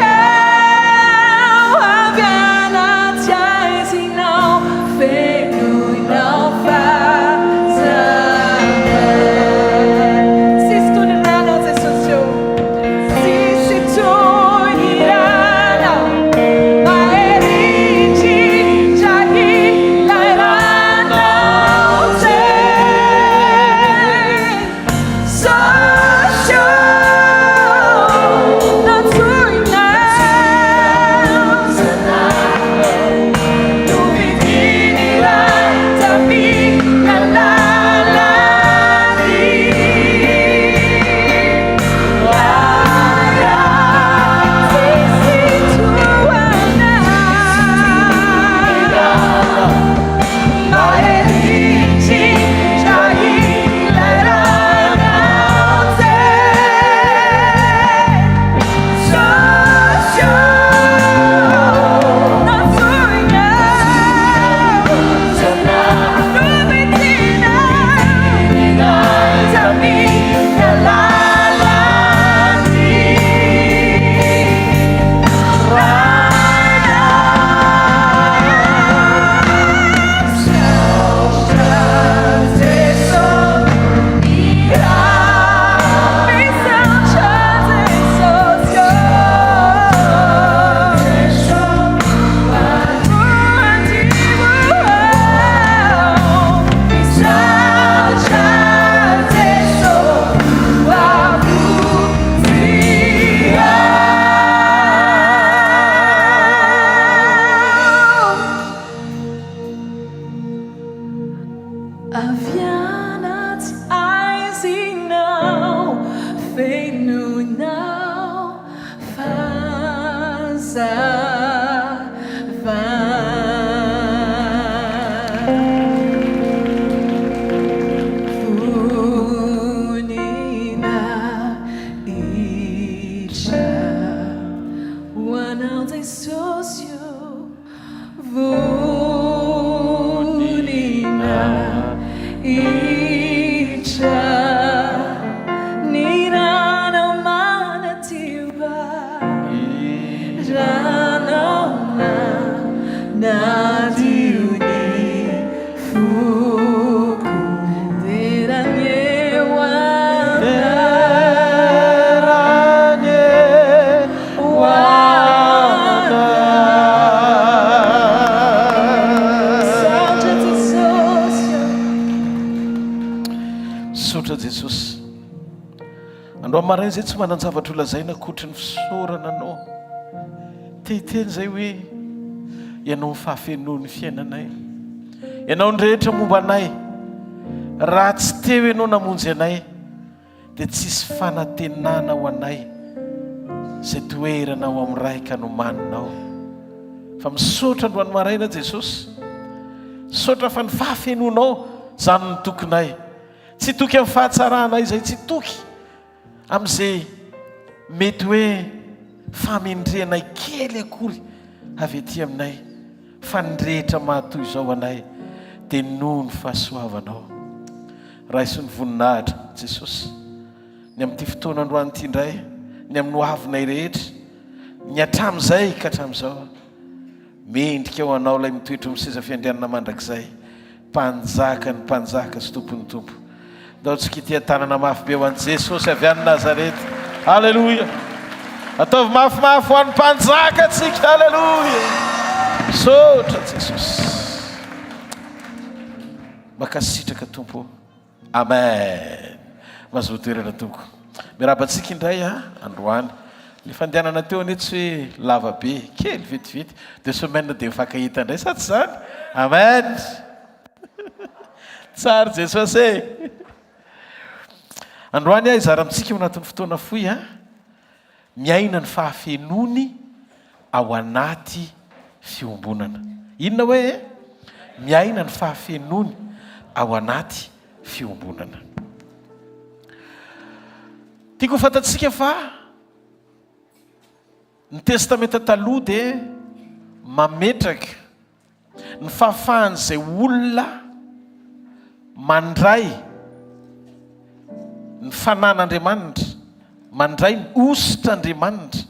aho avy anaty ahy. Androany maraina izay tsy manan-javatra ho lazaina ankoatry ny fisaorana Anao. Te hiteny izay hoe Ianao ny fahafenoan'ny fiainanay. Ianao ny rehetra momba anay. Raha tsy teo Ianao namonjy anay dia tsisy fanantenana ho anay izay toerana ao amin'ny Ray ka nomaninao. Fa misaotra androany maraina Jesosy. Misaotra fa ny fahafenoanao izany no tokinay. Tsy toky amin'ny fahatsaranay izay tsy toky amin'izay mety hoe famendrehanay kely akory avy aty aminay fa ny rehetra mahatoy izao anay dia noho ny fahasoavanao. Raiso ny voninahitra Jesosy ny amin'ity fotoana androany ity indray, ny amin'ny hoavinay rehetra, ny hatramin'izay ka hatramin'izao. Mendrika ho Anao ilay mitoetra eo amin'ny seza fiandrianana mandrakizay, Mpanjaka ny mpanjaka sy Tompon'ny tompo. Ndao tsika hitia tanana mafy be ho an'i Jesosy avy any Nazareta. Aleloia! Ataovy mafimafy ho an'ny mpanjaka tsika. Aleloia! Misaotra Jesosy. Mankasitraka Tompo ô. Amen! Mazoa toerana tompoko. Miarahaba antsika indray a, androany. Le fandehanana teo anie tsy hoe lava be, kely vetivety. Deux semaines dia mifankahita indray sa tsy izany? Amen! Tsara Jesosy e! Androany aho hizara amintsika ao anatin'ny fotoana fohy a. Miaina ny fahafenoany ao anaty fiombonana. Inona hoe e? Miaina ny fahafenoany ao anaty fiombonana. Tiako ho fantatsika fa ny Testamenta Taloha dia mametraka Ny fahafahan'izay olona mandray ny fanan'Andriamanitra, mandray ny hosotr'Andriamanitra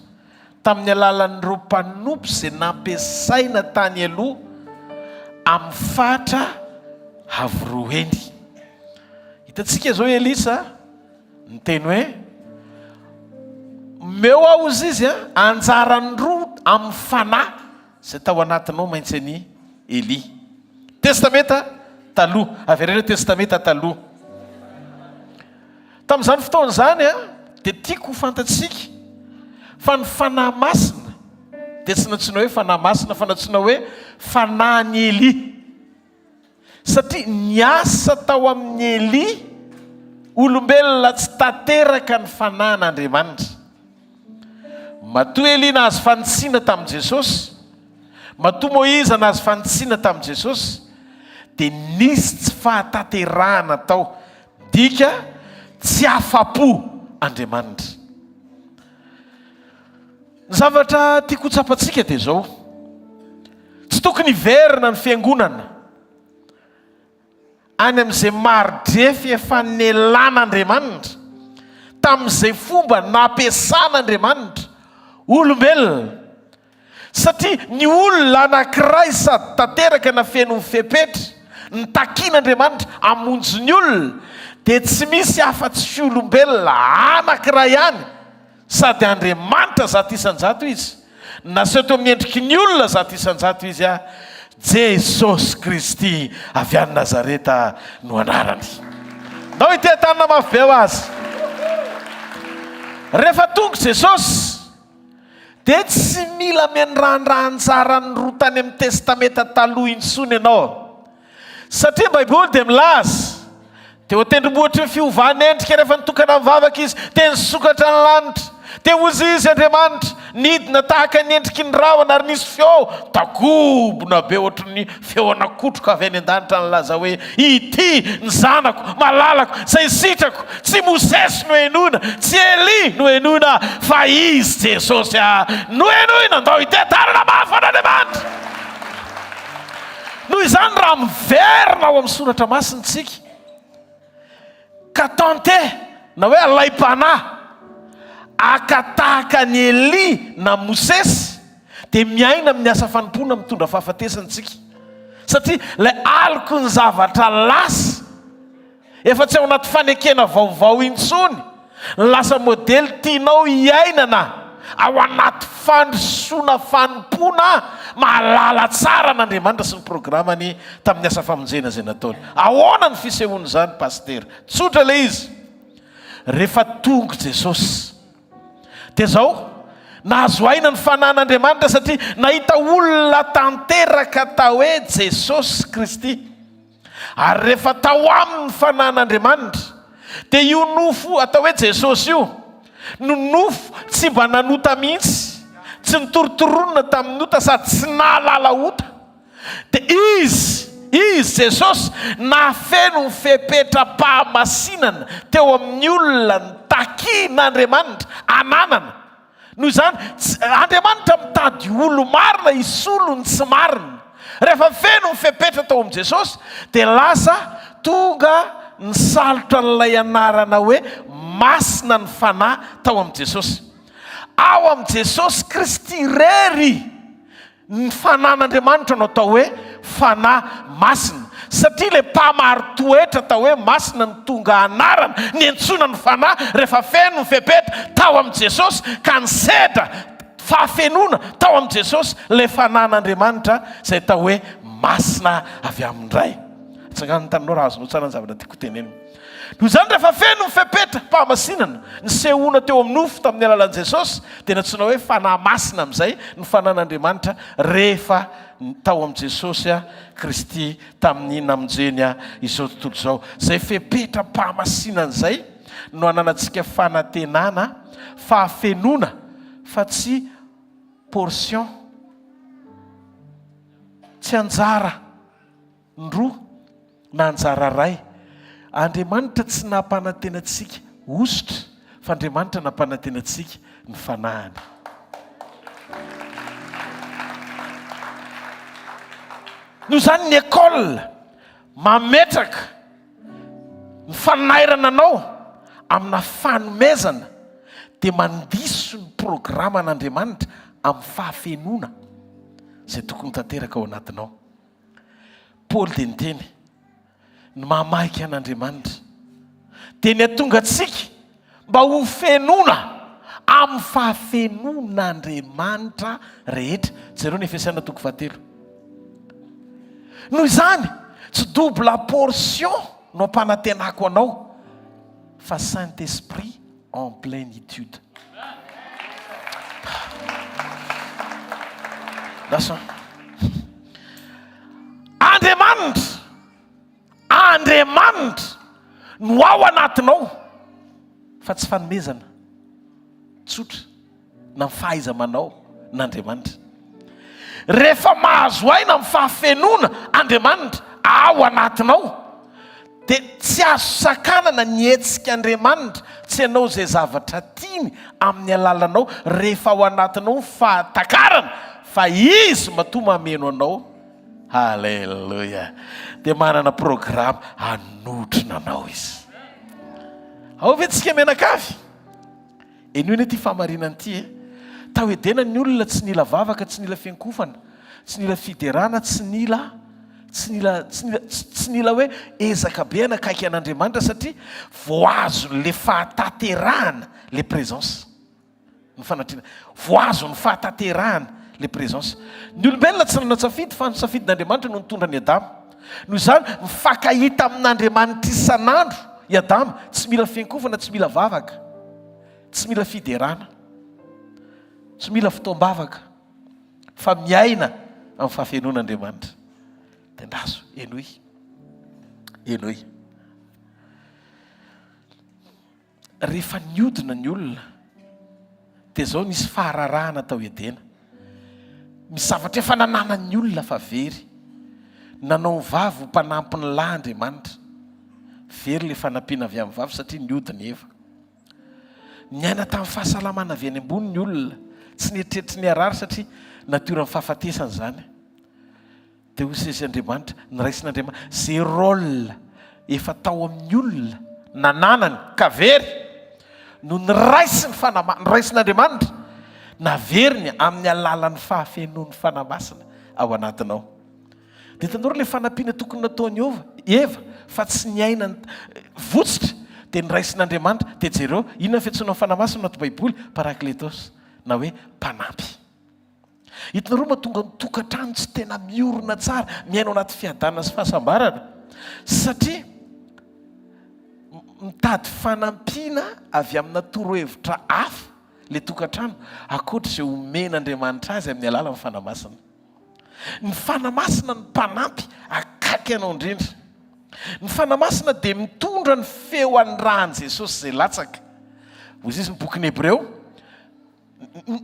tamin'ny alalan'ireo mpanompo izay nampiasaina tany aloha amin'ny fatra avo roa heny. Hitantsika izao Elisa niteny hoe, Omeo aho, hozy izy, anjarany roa amin'ny fanahy. Izay tao anatinao maintsy an'i Elia. Testamenta Taloha. Avereno hoe Testamenta Taloha. Tamin'izany fotoana izany dia tiako ho fantatsika fa ny Fanahy Masina dia tsy nantsoina hoe Fanahy Masina fa nantsoina hoe Fanahin'i Elia. Satria niasa tao amin'i Elia, olombelona tsy tanteraka ny fanahin'Andriamanitra. Matoa Elia nahazo fanitsiana tamin'i Jesosy, matoa Moiza nahazo fanitsiana tamin'i Jesosy, dia nisy tsy fahatanterahana tao. Midika, tsy afa-po Andriamanitra. Ny zavatra tiako ho tsapantsika dia izao, tsy tokony hiverina ny fiangonana any amin'izay mari-drefy efa nelan'Andriamanitra, tamin'izay fomba nampiasan'Andriamanitra olombelona, satria ny olona anankiray sady tanteraka na feno ny fepetra nitakian'Andriamanitra hamonjy ny olona dia tsy misy afa-tsy olombelona anankiray ihany Sady Andriamanitra 100% Izy. Naseho teo amin'ny endriky ny olona 100% Izy a. Jesosy Kristy avy any Nazareta no anarany. Ndao hiteha-tanana mafy be ho Azy. Rehefa tonga Jesosy, dia tsy mila miandrandra anjaran'ny roa tany amin'ny Testamenta Taloha intsony ianao. Satria ny Baiboly dia milaza, Teo an-tendrombohitry ny fiovan'endrika rehefa nitokana nivavaka izy, dia nisokatra ny lanitra. Dia hozy izy, Andriamanitra, nidina tahaka ny endriky ny rahona ary nisy feo tagobona be ohatry ny feona kotroka avy any an-danitra nilaza hoe, Ity ny Zanako malalako izay sitrako. Tsy Mosesy no henoina, tsy Elia no henoina, fa Izy Jesosy no henoina. Ndao hiteha-tanana mafy an'Andriamanitra! Noho izany raha miverina ao amin'ny soratra masina isika ka tenter na hoe alaim-panahy haka tahaka an'i Elia na Mosesy dia miaina amin'ny asa fanompoana mitondra fahafatesana isika satria ilay aloky ny zavatra lasa Efa tsy ao anaty fanekena vaovao intsony ny lasa modely tianao hiainana ao anaty fandrosoana fanompoana mahalala tsara an'Andriamanitra sy ny programany tamin'ny asa famonjena izay nataony. Ahoana ny fisehoan'izany Pasitera? Tsotra ilay izy. Rehefa tonga Jesosy dia izao, nahazo aina ny fanan'Andriamanitra satria nahita olona tanteraka atao hoe Jesosy Kristy. Ary rehefa tao aminy ny fanan'Andriamanitra dia io nofo atao hoe Jesosy io no nofo tsy mba nanota mihitsy, tsy nitorotoronina tamin'ny ota sady tsy nahalala ota. Dia Izy, Izy, Jesosy, nahafeno ny fepetram-pahamasinana teo amin'ny olona nitakian'Andriamanitra ananana. Noho izany, tsy, Andriamanitra mitady olo-marina hisolo ny tsy marina. Rehefa feno ny fepetra tao amin'i Jesosy, dia lasa tonga nisalotra an'ilay anarana hoe Masina ny Fanahy tao amin'i Jesosy. Ao amin'i Jesosy Kristy irery Ny fanan'Andriamanitra no atao hoe Fanahy Masina, satria ilay mpamari-toetra atao hoe Masina no tonga anarana niantsoana ny Fanahy rehefa feno ny fepetra tao amin'i Jesosy ka nisedra fahafenoana tao amin'i Jesosy ilay fanan'Andriamanitra izay atao hoe Masina avy amin'ny Ray. Atsangano ny tananao raha azonao tsara ny zavatra tiako hotenenina. Noho izany, rehefa feno ny fepetram-pahamasinana nisehoana teo amin'ny nofo tamin'ny alalan'i Jesosy, dia nantsoina hoe Fanahy Masina amin'izay ny Fanan'Andriamanitra rehefa tao amin'i Jesosy Kristy tamin'ny namonjeny izao tontolo izao. Izay fepetram-pahamasinana izay no ananantsika fanantenana fahafenoana fa tsy portion, tsy anjara. Ndroa na anjara ray. Andriamanitra tsy nampanantena antsika hosotra fa Andriamanitra nampanantena antsika ny Fanahiny. Noho izany ny école mametraka ny fanairana anao amina fanomezana dia mandiso ny programan'Andriamanitra amin'ny fahafenoana izay tokony ho tanteraka ao anatinao. Paoly dia niteny ny maha-mahika an'Andriamanitra dia ny hatonga antsika mba ho fenoina amin'ny fahafenoan'Andriamanitra rehetra. Jereo ny Efesiana toko fahatelo. Noho izany, tsy double portion no ampanantenako anao fa Saint Esprit en plénitude. Lasa. Andriamanitra, Andriamanitra no ao anatinao fa tsy fanomezana tsotra na ny fahaiza-manao n'Andriamanitra. Rehefa mahazo aina amin'ny fahafenoana Andriamanitra ao anatinao, dia tsy azo sakanana ny hetsik'Andriamanitra tsy hanao izay zavatra tiany amin'ny alalanao rehefa ao anatinao ny fahatakarana fa Izy matoa mameno anao. Haleloia! Dia manana programa hanotrona anao Izy. Ao ve tsika mianakavy? Henoina ity fahamarinana ity e! Tao Edena ny olona tsy nila vavaka, tsy nila fiankofana, tsy nila fiderana, tsy nila, tsy nila, tsy nila, tsy nila hoe ezaka be hanakaiky an'Andriamanitra satria voazon'le fahatanterahana le présence, ny fanatrehana, voazon'ny fahatanterahana le présence. Ny olombelona tsy nanao tsafidy fa ny safidin'Andriamanitra no nitondra an'i Adama. Noho izany, mifankahita amin'Andriamanitra isan'andro i Adama, tsy mila fiankofana, tsy mila vavaka. Tsy mila fiderana, tsy mila fotoam-bavaka, fa miaina amin'ny fahafenoana Andriamanitra. Dia andraso, henoy, henoy. Rehefa niodina ny olona, dia izao nisy fahararahana tao Edena. Misy zavatra efa nananan'ny olona fa very. Nanao ny vavy ho mpanampy ny lahy Andriamanitra. Very ilay fanampiana avy amin'ny vavy satria niodina Eva. Niaina tamin'ny fahasalamana avy any ambony ny olona, tsy nieritreritra ny harary satria natioran'ny fahafatesana izany. Dia hoy sesy Andriamanitra, noraisin'Andriamanitra, izay rôle efa tao amin'ny olona nananany ka very no niraisin'ny Fanahy, noraisin'Andriamanitra, naveriny amin'ny alalan'ny fahafenoan'ny Fanahy Masina ao anatinao. Dia hitanareo ilay fanampiana tokony nataon'i Ova, Eva, fa tsy niaina ny votsotra, dia noraisin'Andriamanitra. Dia jereo, inona ny fiantsoana ny Fanahy Masina anaty Baiboly? Parakletos, na hoe mpanampy. Hitanareo mahatonga ny tokantrano tsy tena miorina tsara, miaina ao anaty fiadanana sy fahasambarana, satria. mitady fanampiana avy amina torohevitra hafa ilay tokantrano ankoatra izay omen'Andriamanitra azy amin'ny alalan'ny Fanahy Masina. Ny Fanahy Masina no mpanampy akaiky anao indrindra. Ny Fanahy Masina dia mitondra ny feo anirahan'i Jesosy izay latsaka. Hoy izy ny bokin'ny Hebreo, ny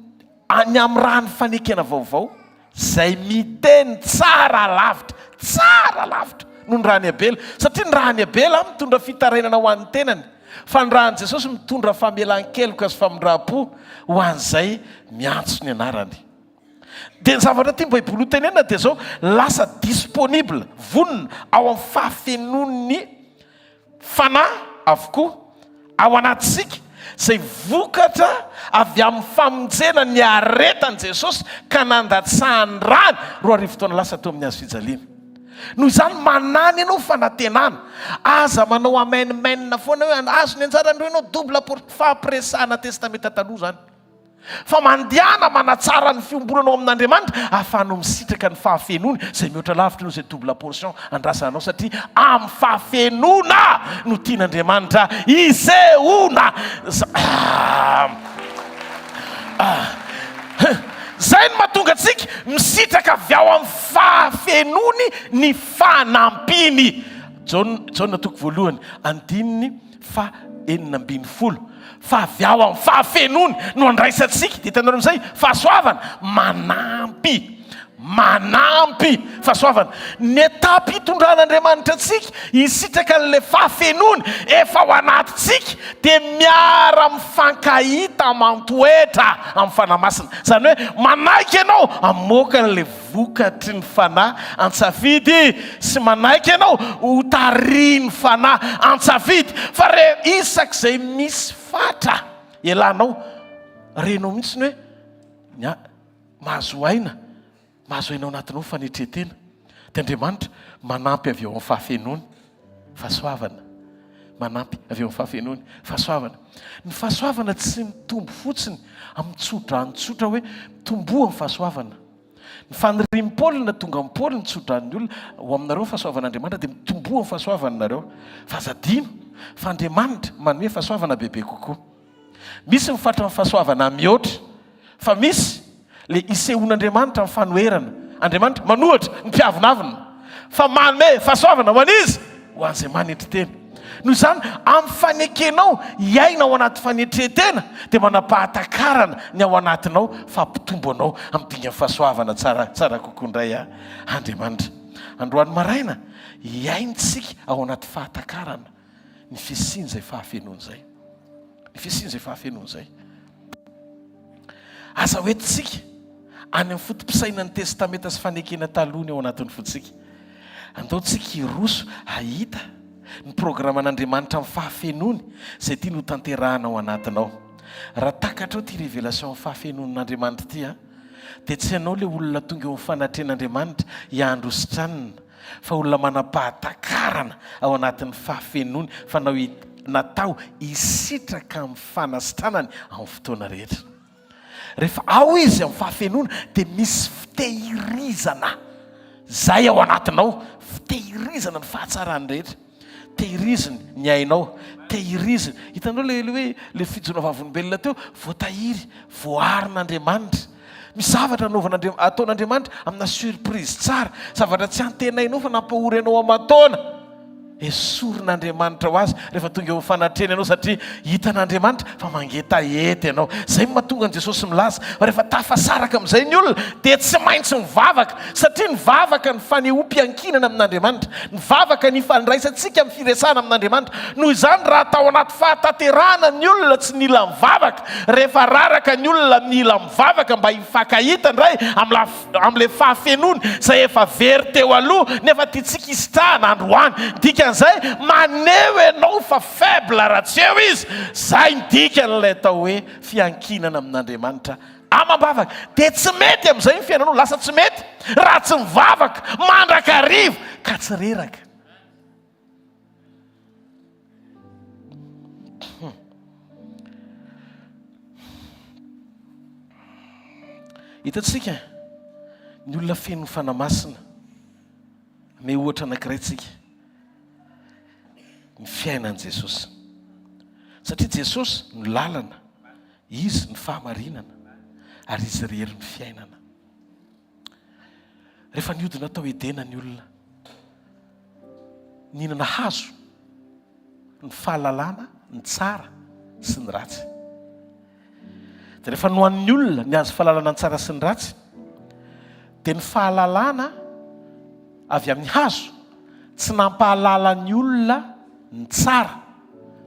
amin'ny ràn'ny fanekena vaovao, izay miteny tsara lavitra, tsara lavitra noho ny ràn'i Abela. Satria ny ràn'i Abela mitondra fitarainana ho an'ny tenany, fa ny ràn'i Jesosy mitondra famelan-keloka sy famindram-po ho an'izay miantso ny anarany. Dia ny zavatra tian'ny Baiboly ho tenenina dia izao, lasa disponible, vonona ao amin'ny fahafenoan'ny Fanahy avokoa ao anatintsika, izay vokatra avy amin'ny famonjena niaretan'i Jesosy ka nandatsahany rany 2000 taona lasa teo amin'ny hazo fijaliana. Noho izany, manana ianao fanantenana. Aza manao amen men foana hoe azo ny anjaran'ireo ianao, double pour fampiresahana Testamenta Taloha izany. Fa mandehana manatsara ny fiombonanao amin'Andriamanitra ahafahanao misitraka ny fahafenoany izay mihoatra lavitra noho izay double portion andrasanao satria amin'ny fahafenoana no tian'Andriamanitra hisehoana. Izay no mahatonga antsika misitraka avy ao amin'ny fahafenoany ny fanampiany. Jaona toko voalohany andininy faha 16. Fa avy ao amin'ny fahafenoany no andraisantsika, dia hitanareo amin'izay, fahasoavana manampy, manampy fahasoavana. Ny étape hitondran'Andriamanitra antsika hisitraka an'ilay fahafenoany efa ao anatintsika dia miara-mifankahita aman-toetra amin'ny Fanahy Masina. Izany hoe manaiky ianao hamoaka an'ilay vokatry ny Fanahy an-tsafidy sy manaiky ianao ho tarihin'ny Fanahy an-tsafidy fa re isak'izay misy fatra ialànao renao mihitsy ny hoe ny mahazo aina mahazo aina ao anatinao ny fanetren-tena dia Andriamanitra manampy avy ao amin'ny fahafenoany fahasoavana manampy avy eo amin'ny fahafenoany fahasoavana ny fahasoavana tsy mitombo fotsiny amin'ny tsodrano tsotra hoe mitomboa amin'ny fahasoavana Ny fanirian'i Paoly na tonga amin'i Paoly ny tsodran'ny olona, ho aminareo ny fahasoavan'Andriamanitra dia mitomboa amin'ny fahasoavany nareo. Fa aza adino fa Andriamanitra manome fahasoavana bebe kokoa. Misy ny fatran'ny fahasoavana mihoatra, fa misy le isehoan'Andriamanitra amin'ny fanoherana. Andriamanitra manohatra ny mpiavonavona, fa manome fahasoavana ho an'iza? Ho an'izay manetry tena. Noho izany, amin'ny fanekenao hiaina ao anaty fanetren-tena, dia manam-pahatakarana ny ao anatinao fa hampitombo anao amin'ny dingan'ny fahasoavana tsara tsara kokoa indray Andriamanitra. Androany maraina, hiaintsika ao anaty fahatakarana ny fisian'izay fahafenoana izay. Ny fisian'izay fahafenoana izay. Aza hoentintsika any amin'ny foto-pisainan'ny Testamenta sy Fanekena Taloha ny ao anatin'ny fontsika. Andao tsika hiroso hahita ny programan'Andriamanitra amin'ny fahafenoany izay tiany hotanterahana ao anatinao. Raha takatrao ity révélation amin'ny fahafenoan'Andriamanitra ity an, dia tsy ianao ilay olona tonga eo amin'ny fanatrehan'Andriamanitra hiandry hositranina, fa olona manam-pahatakarana ao anatin'ny fahafenoany fa natao hisitraka amin'ny fanasitranany amin'ny fotoana rehetra. Rehefa ao izy amin'ny fahafenoana dia misy fitehirizana izay ao anatinao, fitehirizana ny fahatsarany rehetra. Tehiriziny ny ainao, tehiriziny. Hitanao le le hoe le fijoroana vavolombelona teo, voatahiry, voaarin'Andriamanitra. Misy zavatra anaovan'Andria- ataon'Andriamanitra amina surprise tsara, zavatra tsy antenainao fa nampahory anao aman-taona. Esorin'Andriamanitra ho azy rehefa tonga eo amin'ny fanatrehany ianao satria hitan'Andriamanitra fa mangetaheta ianao. Izay no mahatonga an'i Jesosy milaza fa rehefa tafasaraka amin'izay ny olona dia tsy maintsy mivavaka satria ny vavaka no fanehoam-piankinana amin'Andriamanitra. Ny vavaka no ifandraisantsika amin'ny firesahana amin'Andriamanitra. Noho izany raha tao anaty fahatanterahana ny olona tsy nila mivavaka, rehefa raraka ny olona mila mivavaka mba hifankahita indray amin'ny amin'ilay fahafenoany izay efa very teo aloha nefa tiantsika hisitrahana androany. Dikan'izay, maneho ianao fa faible raha tsy eo izy. Izay ny dikan'ilay atao hoe fiankinana amin'Andriamanitra amam-bavaka. Dia tsy mety amin'izay ny fiainanao, lasa tsy mety raha tsy mivavaka mandrakariva ka tsy reraka. Hitantsika ny olona feno fanahy masina. Ame ohatra anankiray tsika. Ny fiainan'i Jesosy. Satria Jesosy no lalana, Izy no fahamarinana, ary Izy irery no fiainana. Rehefa nihodina tao Edena ny olona, nihinana hazo, ny fahalalana ny tsara sy ny ratsy. Dia rehefa nohanin'ny olona ny hazo fahalalana ny tsara sy ny ratsy, dia ny fahalalana avy amin'ny hazo tsy nampahalala ny olona ny tsara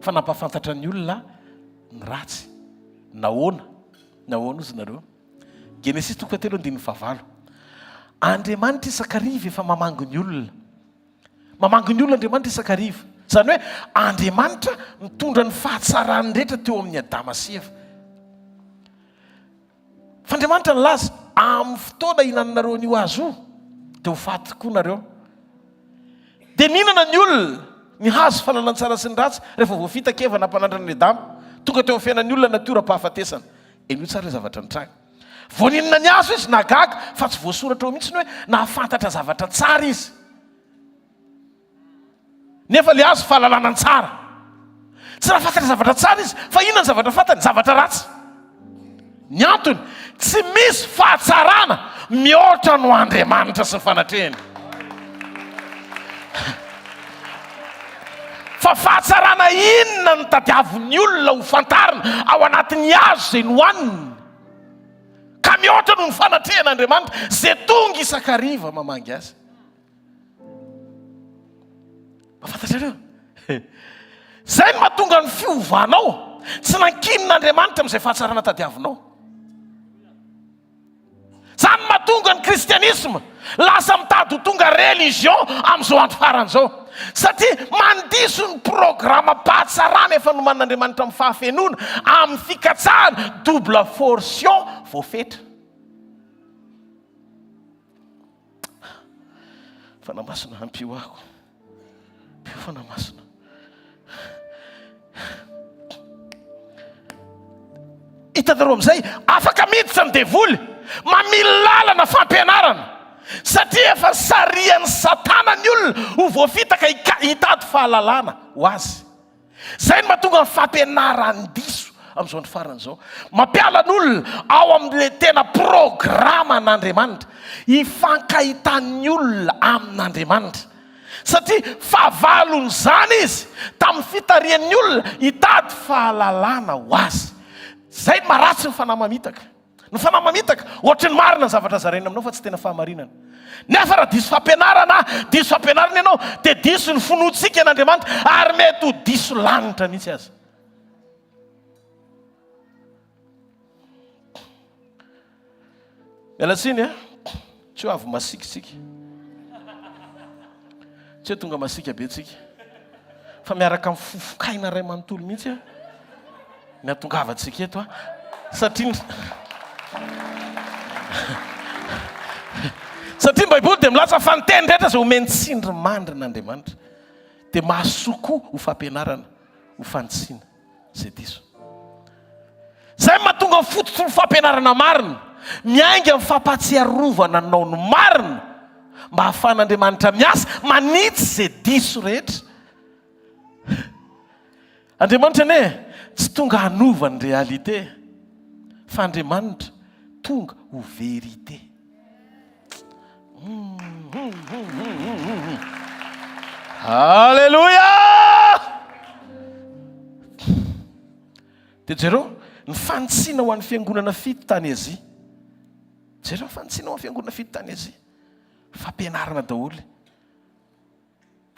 fa nampahafantatra ny olona ny ratsy. Nahoana? Nahoana ozy nareo? Genesisy toko fahatelo andininy fahavalo. Andriamanitra isan-kariva efa mamangy ny olona. Mamangy ny olona Andriamanitra isan-kariva. Izany hoe Andriamanitra nitondra ny fahatsarany rehetra teo amin'i Adama sy Eva. Fa Andriamanitra nilaza, amin'ny fotoana hihinananareo an'io hazo io, dia ho faty tokoa nareo. Dia nihinana ny olona ny hazo fahalalana ny tsara sy ny ratsy rehefa voafitaka Eva nampanandrana an'i Adama. Tonga teo amin'ny fiainan'ny olona natioram-pahafatesana. Henoy tsara ilay zavatra nitranga. Vao nihinana ny hazo izy, nahagaga fa tsy voasoratra ao mihitsy ny hoe nahafantatra zavatra tsara izy. Nefa ilay hazo fahalalana ny tsara. Tsy nahafantatra zavatra tsara izy, fa inona ny zavatra fantany? Zavatra ratsy. Ny antony, tsy misy fahatsarana mihoatra no Andriamanitra sy ny fanatrehany. Fa fahatsarana inona no tadiavin'ny olona ho fantarina ao anatin'ny hazo izay nohaniny, ka mihoatra noho ny fanatrehan'Andriamanitra izay tonga isan-kariva mamangy azy? Mba fantatrareo? Izay no mahatonga ny fiovanao tsy nankinin'Andriamanitra amin'izay fahatsarana tadiavinao. Izany no mahatonga ny kristianisma lasa mitady ho tonga religion amin'izao andro farany izao. Satria mandiso ny programam-pahatsarana efa nomanin'Andriamanitra amin'ny fahafenoana, amin'ny fikatsahana double fortion voafetra. Fanahy Masina ampio aho. Ampio Fanahy Masina. Hitanareo amin'izay, afaka miditra ny devoly, mamily lalana fampianarana, satria efa sarihan'i Satana ny olona ho voafitaka hitady fahalalana ho azy. Izay no mahatonga ny fampianaran-diso amin'izao andro farany izao. Mampiala ny olona ao amin'ilay tena programan'Andriamanitra, hifankahitan'ny olona amin'Andriamanitra. Satria fahavalon'izany izy tamin'ny fitarihan'ny olona hitady fahalalana ho azy. Izay no maharatsy ny fanahy mamitaka. Ny fanahy mamitaka, ohatry ny marina ny zavatra zaraina aminao fa tsy tena fahamarinana. Nefa raha diso fampianarana, diso fampianarana ianao, dia diso ny finoantsika an'Andriamanitra ary mety ho diso lanitra mihitsy aza. Miala tsiny a, tsy ho avy masiaka isika. Tsy hoe tonga masiaka be tsika. Fa miaraka amin'ny fofokaina iray manontolo mihitsy a. Ny hatongavantsika eto a. Satria Satria ny Baiboly dia milaza fa ny teny rehetra izay omen'ny tsindrimandrin'Andriamanitra dia mahasoa koa ho fampianarana, ho fanitsiana izay diso. Izay no mahatonga ny fototry ny fampianarana marina, miainga amin'ny fampahatsiarovana anao ny marina, mba hahafahan'Andriamanitra miasa, manitsy izay diso rehetra. Andriamanitra anie tsy tonga hanova ny réalité, fa Andriamanitra tonga ho vérité. Alléluia! Dia jereo ny fanitsiana ho an'ny fiangonana fito tany Azia. Jereo ny fanitsiana ho an'ny fiangonana fito tany Azia. Fampianarana daholo.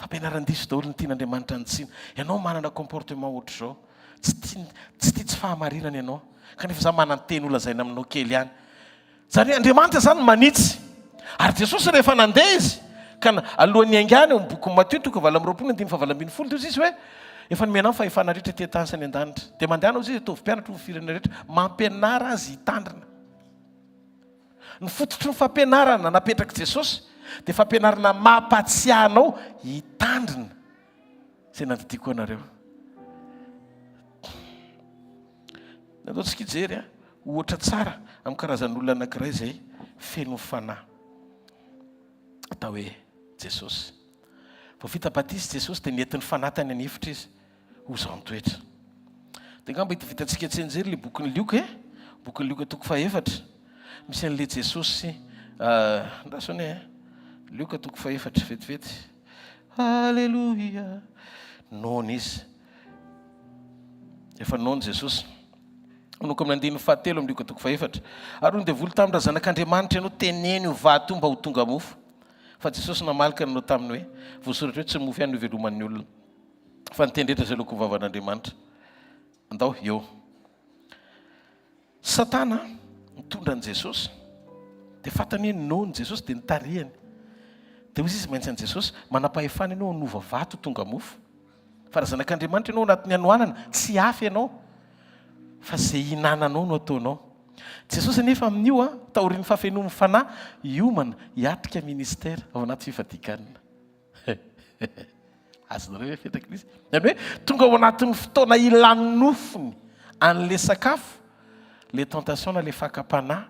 Fampianaran-diso daholo ny tian'Andriamanitra hanitsiana. Ianao manana comportement ohatr'izao. Tsy tia tsy tia tsy fahamarinana ianao. Kanefa za manan-teny holazaina aminao kely ihany. Izany hoe Andriamanitra izany manitsy. Ary Jesosy rehefa nandeha Izy, ka alohan'ny hiaingàny ao amin'ny bokin'i Matio toko 28 andininy faha-18 dia hoy Izy hoe, Efa nomena ahy ny fahefana rehetra ety an-tany sy any an-danitra. Dia mandehana hoy Izy, ataovy mpianatra ho firenena rehetra, mampianara azy hitandrina. Ny fototry ny fampianarana napetrak'i Jesosy dia fampianarana mampatsiahy anao hitandrina izay nandidiako anareo. Nataontsika hijery ohatra tsara amin'ny karazan'olona anankiray izay feno fanahy atao hoe Jesosy. Vao vita batisa Jesosy dia nentin'ny fanahy tany an'efitra izy ho zan-toetra. Dia angamba hita vitantsika tsianjery ilay bokin'i Lioka e. Bokin'i Lioka toko fahefatra. Misy an'ilay Jesosy andraso anie e. Lioka toko fahefatra vetivety. Alléluia. Noana izy. Efa noana Jesosy. Manomboka amin'ny andininy fahatelo amin'ny Lioka toko fahefatra. Ary hoy ny devoly taminy, raha zanak'Andriamanitra ianao, teneno io vato io mba ho tonga mofo. Fa Jesosy namaly ka nanao taminy hoe, voasoratra hoe, tsy ny mofo ihany no iveloman'ny olona, fa ny teny rehetra izay aloaky ny vavan'Andriamanitra. Andao eo. Satana nitondra an'i Jesosy, dia fantany hoe noho ny Jesosy dia nitarihany. Dia hoy izy maintsy an'i Jesosy, manam-pahefana ianao hanova vato ho tonga mofo. Fa raha zanak'Andriamanitra ianao anatin'ny hanoanana, tsy hafa ianao, fa izay ihinananao no ataonao. Jesosy anefa amin'io, taorian'ny fahafenoan'ny Fanahy, hiomana hiatrika ministera ao anaty fifadian-kanina. Azonareo ve fetraka ilay izy? Izany hoe tonga ao anatin'ny fotoana ilan'ny nofony an'ilay sakafo, ilay tentation na ilay fakam-panahy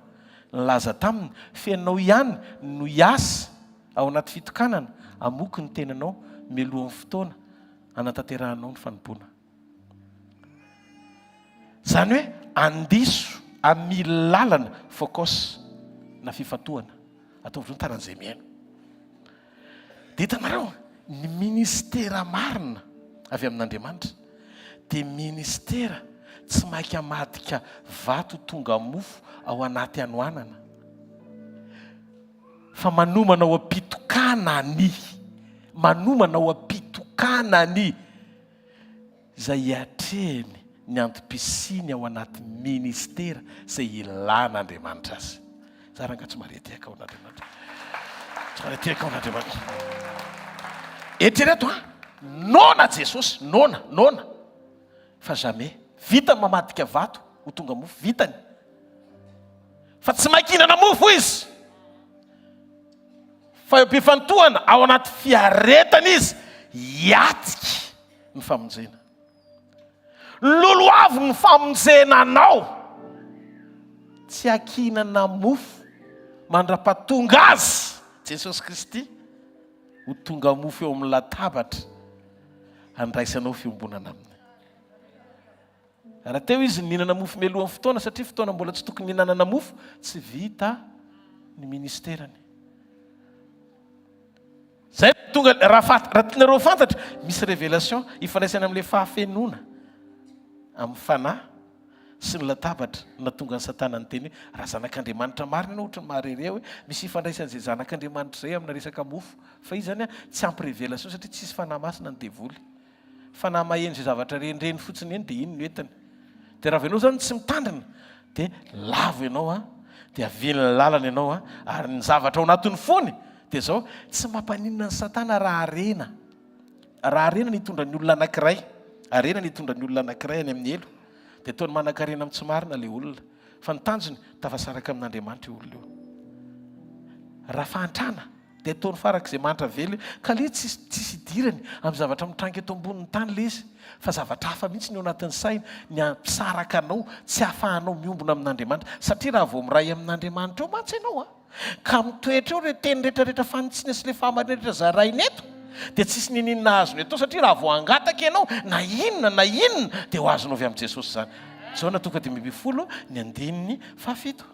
nilaza taminy fa ianao ihany no hiasa ao anaty fitokanana hamoky ny tenanao mialohan'ny fotoana hanatanterahanao ny fanompoana. Izany hoe andiso hamily lalana focus na fifantohana. Ataovy eo ny tanan'izay mihaino. Dia hitanareo, ny ministera marina avy amin'Andriamanitra dia ministera tsy maika hamadika vato tonga mofo ao anaty hanoanana, fa manomana ao am-pitokanany, manomana ao am-pitokanany. izay hiatrehiny ny antom-pisiany ao anaty ministera izay ilan'Andriamanitra azy. Za ranga tsy mahare tehaka ao an'Andriamanitra. Tsy mahare tehaka ao an'Andriamanitra. Eritrereto an, noana Jesosy, noana, noana. Fa jamais vitany mamadika vato ho tonga mofo, vitany. Fa tsy mainka hihinana mofo izy. Fa eo am-pifantohana ao anaty fiaretana izy hiatrika ny famonjena. Lolohavy ny famonjena anao. Tsy hakihinana mofo mandra-pahatonga azy, Jesosy Kristy, ho tonga mofo eo amin'ny latabatra handraisanao fiombonana aminy. Raha teo izy nihinana mofo mialohan'ny fotoana satria fotoana mbola tsy tokony nihinanana mofo, tsy vita ny ministerany. Zay tonga raha fat, raha tianareo fantatra, misy révélation ifandraisana amin'ilay fahafenoana amin'ny fanahy sy ny latabatra natonga an'i Satana niteny hoe raha zanak'Andriamanitra marina ianao ohatran'ny maharere hoe misy ifandraisan'izay zanak'Andriamanitra izay amina resaka mofo fa izy zany tsy ampy révélation satria tsisy fanahy masina ny devoly. Fa na maheno izay zavatra rendreny fotsiny eny dia iny no entiny. Dia raha vao ianao izany tsy mitandrina dia lavo ianao an, dia avian'ny lalana ianao an, ary ny zavatra ao anatin'ny fony dia izao, tsy mampaninona an'i Satana raha harena. Raha harena ny hitondra ny olona anankiray, harena ny hitondra ny olona anankiray any amin'ny helo, dia ataony manan-karena amin'ny tsy marina ilay olona. Fa ny tanjony, tafasaraka amin'Andriamanitra io olona io. Raha fahantrana, Dia ataony farak'izay mahantra velona io. Ka le tsisy tsisy idirany amin'ny zavatra mitranga eto ambonin'ny tany le izy. Fa zavatra hafa mihitsy ny ao anatin'ny saina, ny hampisaraka anao, tsy hahafahanao miombona amin'Andriamanitra. Satria raha vao miray amin'Andriamanitra eo mantsy ianao an, ka mitoetra eo ireo teny rehetra rehetra fanitsiana sy ilay fahamarinana rehetra zaraina eto, dia tsisy niniana azony atao satria raha vao hangataka ianao na inona na inona dia ho azonao avy amin'i Jesosy izany. Jaona toko 15 ny andininy fahafito.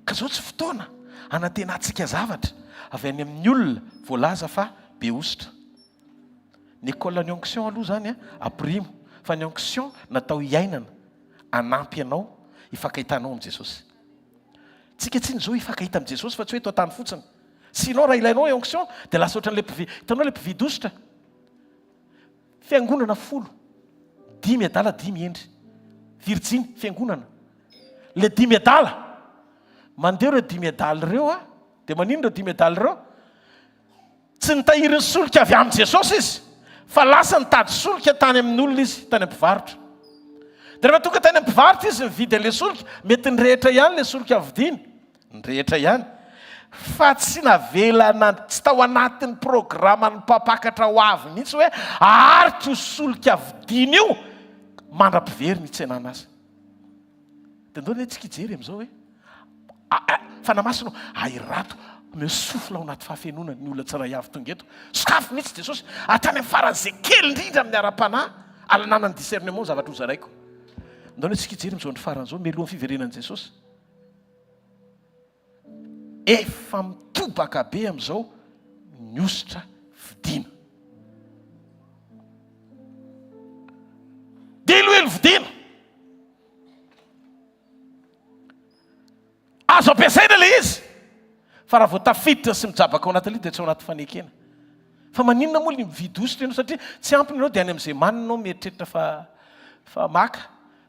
Ka zao tsy fotoana hanantenantsika zavatra avy any amin'ny olona voalaza fa be hosotra. Ny école ny onction aloha zany ampirimo fa ny onction natao hiainana hanampy anao hifankahitanao amin'i Jesosy. Tsika tsiny zao hifankahita amin'i Jesosy fa tsy hoe eto an-tany fotsiny. Sinon raha ilainao onction dia lasa ohatran'ilay mpividy, hitanao ilay mpividy hosotra? Fiangonana folo, dimy adala dimy hendry. Virjiny, fiangonana. Le dimy adala, mandeha ireo dimy adala ireo a, dia manino ireo dimy adala ireo? Tsy nitahiry ny solika avy amin'i Jesosy izy, fa lasa nitady solika tany amin'ny olona izy, tany amin'ny mpivarotra. Dia rehefa tonga tany amin'ny mpivarotra izy nividy an'ilay solika, mety nirehitra ihany ilay solika vidiny. Ny rehetra ihany, fa tsy navelana, tsy tao anatin'ny programan'ny mpampakatra ho avy mihitsy hoe haharitra io solika vidiana io mandra-piveriny hitsenana azy. Dia ndao anie tsika hijery amin'izao hoe, Fanahy Masina ô, ahirato. Omeo souffle ao anaty fahafenoana ny olona tsirairay avy tonga eto. Sokafy mihitsy Jesosy, hatrany amin'ny faran'izay kely indrindra amin'ny ara-panahy, alanana ny discernement ny zavatra hozaraiko. Ndao anie tsika hijery amin'izao andro farany izao, mialohan'ny fiverenan'i Jesosy. Efa mitobaka be amin'izao ny hosotra vidiana. Diloilo vidiana. Azo ampiasaina ilay izy fa raha vao tafiditra sy mijabaka ao anatin'ilay dia tsy ao anaty fanekena. Fa maninona moa ilay mividy hosotra ianao satria tsy ampy ny anao dia any amin'izay manina ianao mieritreritra fa fa maka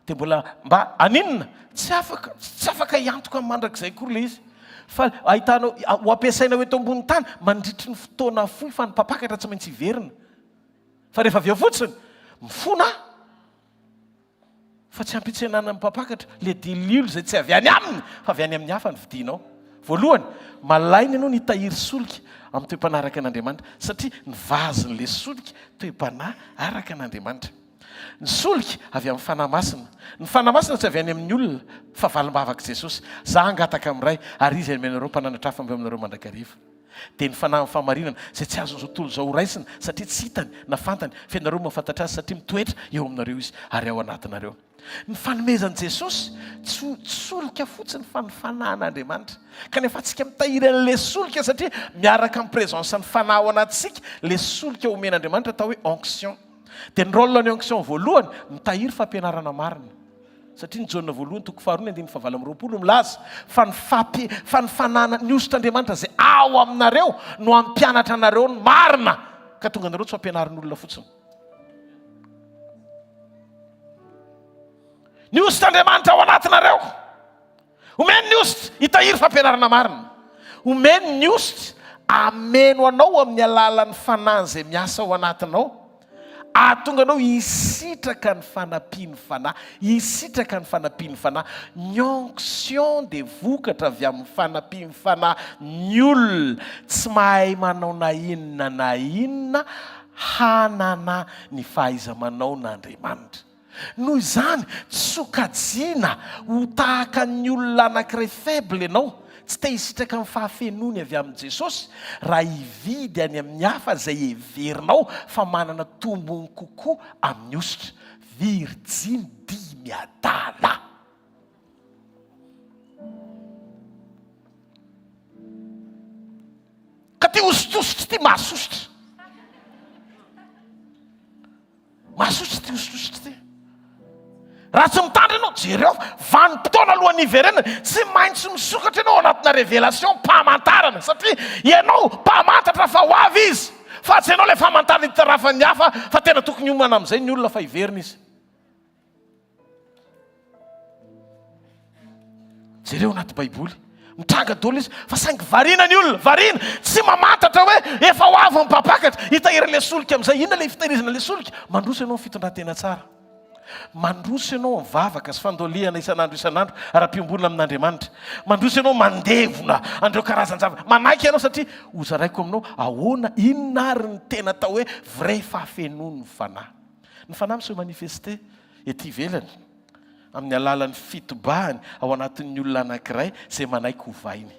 dia mbola mba haninona? Tsy afaka tsy afaka hiantoka amin'ny mandrakizay akory ilay izy fa ahitanao ho ampiasaina ho eto ambony tany mandritry ny fotoana fohy fa ny mpampakatra tsy maintsy hiverina fa rehefa avy eo fotsiny mifona Fa tsy ampitsenana ny mpampakatra le dililo izay tsy avy any aminy fa avy any amin'ny hafa ny vidinao. Voalohany, malaina ianao ny hitahiry solika amin'ny toe-panahy araka an'Andriamanitra satria ny vazin'le solika toe-panahy araka an'Andriamanitra. Ny solika avy amin'ny Fanahy Masina. Ny Fanahy Masina tsy avy any amin'ny olona fa valim-bavak'i Jesosy. Za hangataka amin'ny Ray ary Izy hanome anareo mpananatra hafa mba eo aminareo mandrakariva. Dia ny Fanahin'ny fahamarinana izay tsy azon'izao tontolo izao horaisina satria tsy hitany na fantany, fa ianareo mahafantatra Azy satria mitoetra eo aminareo Izy ary ao anatinareo. Ny fanomezan'i Jesosy tsy solika fotsiny fa ny Fanahin'Andriamanitra. Kanefa antsika mitahiry an'ilay solika satria miaraka amin'ny présence ny Fanahy ao anatintsika ilay solika omen'Andriamanitra atao hoe onction. Dia ny rôle-n'ny onction voalohany, mitahiry fampianarana marina. Satria ny Jaona voalohany toko faharoa ny andininy fahavalo amby 20 milaza fa ny fampi, fa ny fanana, ny hosotr'Andriamanitra izay ao aminareo no hampianatra anareo ny marina, ka tonga anareo tsy ho ampianarin'olona fotsiny. Ny hosotr'Andriamanitra ao anatinareo. Omeny ny hosotra hitahiry fampianarana marina. Omeny ny hosotra hameno anao amin'ny alalan'ny Fanahy izay miasa ao anatinao, hahatonga anao hisitraka ny fanampian'ny Fanahy. Hisitraka ny fanampian'ny Fanahy. Ny onction dia vokatra avy amin'ny fanampian'ny Fanahy ny olona tsy mahay manao na inona na inona hanana ny fahaiza-manaon'Andriamanitra. Noho izany, tsy sokajiana ho tahaka ny olona anankiray faible ianao, tsy te hisitraka ny fahafenoany avy amin'i Jesosy, raha hividy any amin'ny hafa izay heverinao fa manana tombony kokoa amin'ny hosotra. Virjiny dimy adala. Ka ty hosotrosotra ity mahasosotra. Mahasosotra ity hosotrosotra ity. Raha tsy mitandrina ianao, jereo vanim-potoana alohan'ny hiverenana, tsy maintsy misokatra ianao anatina révélation mpamantarana, satria ianao mpamantatra fa ho avy izy, fa tsy ianao ilay famantarana hitarafan'ny hafa fa tena tokony hiomana amin'izay ny olona fa hiverina izy. Jereo anaty baiboly. Mitranga daholo izy fa saingy variana ny olona, variana, tsy mamantatra hoe efa ho avy ny mpampakatra, hitahiry ilay solika amin'izay. Inona ilay fitahirizana ilay solika? Mandroso ianao amin'ny fitondran-tena tsara. Mandroso ianao amin'ny vavaka sy fandolehana isan'andro isan'andro ara-piombonana amin'Andriamanitra. Mandroso ianao mandevona an'ireo karazan-javatra. Manaiky ianao satria hozaraiko aminao ahoana, inona ary ny tena atao hoe vrai fahafenoan'ny fanahy. Ny fanahy mi-se manifester ety ivelany amin'ny alalan'ny fitobahany ao anatin'ny olona anankiray izay manaiky hovainy.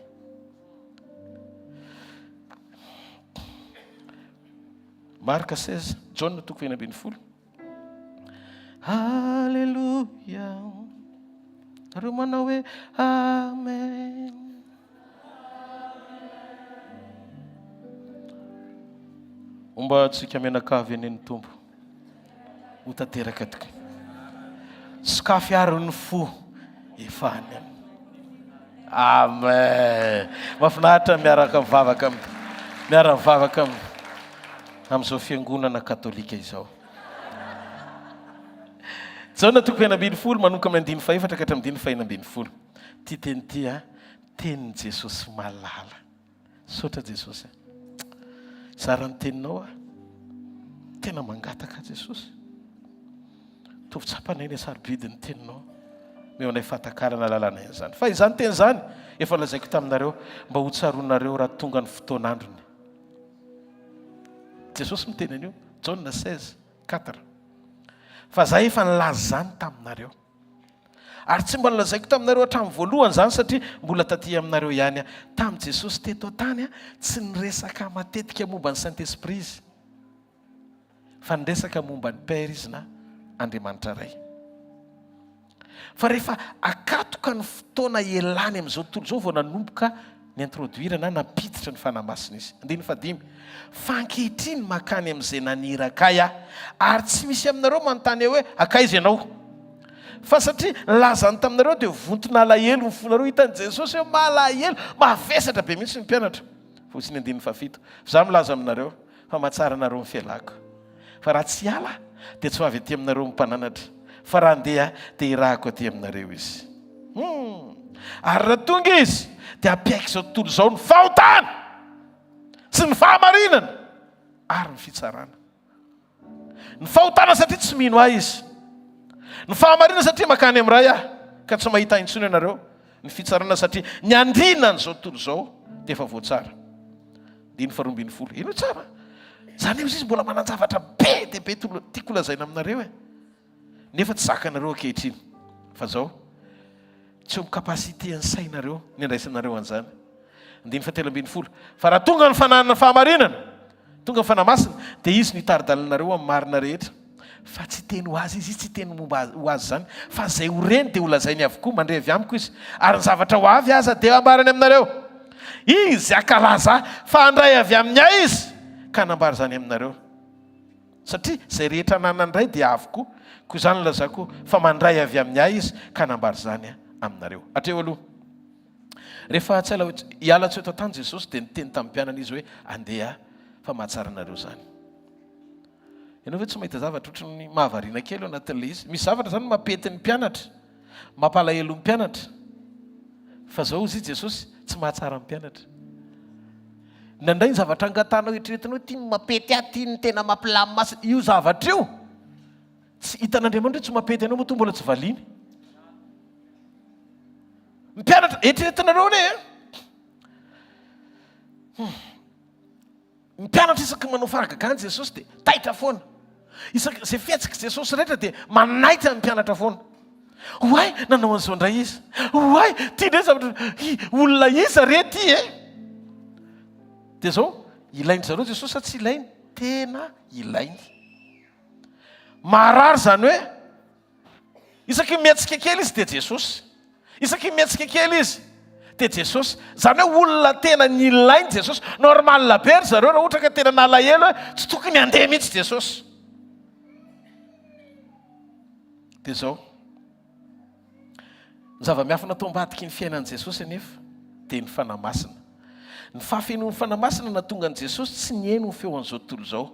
Marka 16, Jaona toko 16. Alléluia. Nareo manao hoe Amen. Homba antsika mianakavy anie ny Tompo. Ho tanteraka tokoa. Sokafy ary ny fo efa any aminy. Amen. Mahafinaritra miaraka mivavaka miara mivavaka amin'izao fiangonana katolika izao. Jaona toko 16 manomboka amin'ny andininy fahefatra ka hatramin'ny andininy fahena ambin'ny folo. Ity teny ity a, tenin'i Jesosy malala. Misaotra Jesosy a. Zara ny teninao aho. Tena mangataka Jesosy. Tovy tsapanay ny sarobidy ny teninao. Meo anay fahatakarana lalana izany. Fa izany teny izany efa lazaiko taminareo mba ho tsaroanareo raha tonga ny fotoan'androny. Jesosy miteny an'io, Jaona 16, 4. Fa za efa nilaza izany taminareo. Ary tsy mba nolazaiko taminareo hatramin'ny voalohany izany satria mbola taty aminareo ihany aho. Tamin'i Jesosy teto an-tany, tsy niresaka matetika momba ny Saint Esprit Izy, fa niresaka momba ny Père Izy na Andriamanitra Ray. Fa rehefa akatoka ny fotoana ialany amin'izao tontolo izao vao nanomboka ni-introduire na nampiditra ny Fanahy Masina Izy. Andininy fahadimy, Fa ankehitriny mankany amin'izay naniraka Ahy Aho, ary tsy misy aminareo manontany Ahy hoe, Hankaiza ianao? Fa satria nilazany taminareo dia vonton'alahelo ny fonareo. Hitan'i Jesosy hoe malahelo, mavesatra be mihitsy ny mpianatra. Voici ny andininy fahafito, Fa Izaho milaza aminareo, fa mahatsara anareo ny fialako. Fa raha tsy hiala aho, dia tsy ho avy aty aminareo ny Mpananatra, fa raha handeha aho, dia hirahako aty aminareo izy. Hum! Ary raha tonga izy, dia hampiaiky izao tontolo izao ny fahotana, sy ny fahamarinana, ary ny fitsarana. Ny fahotana satria tsy mino ahy izy. Ny fahamarinana satria mankany amin'ny Ray aho, ka tsy mahita ahy intsony ianareo. Ny fitsarana satria ny andriana an'izao tontolo izao dia efa voatsara. Andininy faharoa ambinifolo. Henoy tsara. Izany hoe izy mbola manan-javatra be dia be tiako lazaina aminareo e. Nefa tsy zakanareo ankehitriny. Fa zao, tsy eo amin'ny capacité an'ny sainareo ny andraisanareo an'izany. Andininy fahatelo ambinifolo. Fa raha tonga ny fananana fahamarinana, tonga ny Fanahy Masina, dia Izy no hitari-dalana anareo amin'ny marina rehetra. Fa tsy hiteny ho azy Izy, Izy tsy hiteny momba ho Azy izany, fa izay ho reny dia holazainy avokoa, mandre avy amiko Izy, ary ny zavatra ho avy aza dia hambarany aminareo. Izy hankalaza Ahy, fa handray avy amin'ny Ahy Izy, ka hanambara izany aminareo. Satria izay rehetra ananan'ny Ray dia avokoa, koa izany no lazako, fa mandray avy amin'ny Ahy Izy, ka hanambara izany aminareo. Hatreo aloha. Rehefa tsy ela hiala tsy eto an-tany Jesosy, dia niteny tamin'ny mpianany Izy hoe, Andeha, fa mahatsara anareo izany. Ianao ve tsy mahita zavatra ohatran'ny mahavariana kely ao anatin'ilay izy? Misy zavatra izany mampety ny mpianatra, mampalahelo ny mpianatra. Fa zao hozy i Jesosy, tsy mahatsara ny mpianatra. Nandray ny zavatra angatahanao eritreretinao hoe ity no mampety ahy, ity no tena mampilamina ahy. Io zavatra io, tsy hitan'Andriamanitra hoe tsy mampety anao matoa mbola tsy valiany. Ny mpianatra, eritreretinareo anie e. Hmm. Ny mpianatra isaky ny manao fahagagana Jesosy dia taitra foana. Isaky izay fihetsik'i Jesosy rehetra dia manaitra ny mpianatra foana. Oay, nanao an'izao indray izy. Oay, ty indray zavatra olona iza re ty e? Dia izao, ilain-dry zareo Jesosy sa tsy ilainy? Tena ilainy. Maharary izany hoe Isaky ny mihetsika kely izy dia Jesosy. Isaky ny mihetsika kely izy dia Jesosy. Izany hoe olona tena nilain'i Jesosy. Normal be ry zareo raha ohatra ka tena nalahelo hoe tsy tokony handeha mihitsy Jesosy. Dia izao. Ny zava-miafina tao ambadiky ny fiainan'i Jesosy anefa dia ny Fanahy Masina. Ny fahafenoan'ny Fanahy Masina nahatonga an'i Jesosy tsy nihaino ny feon'izao tontolo izao.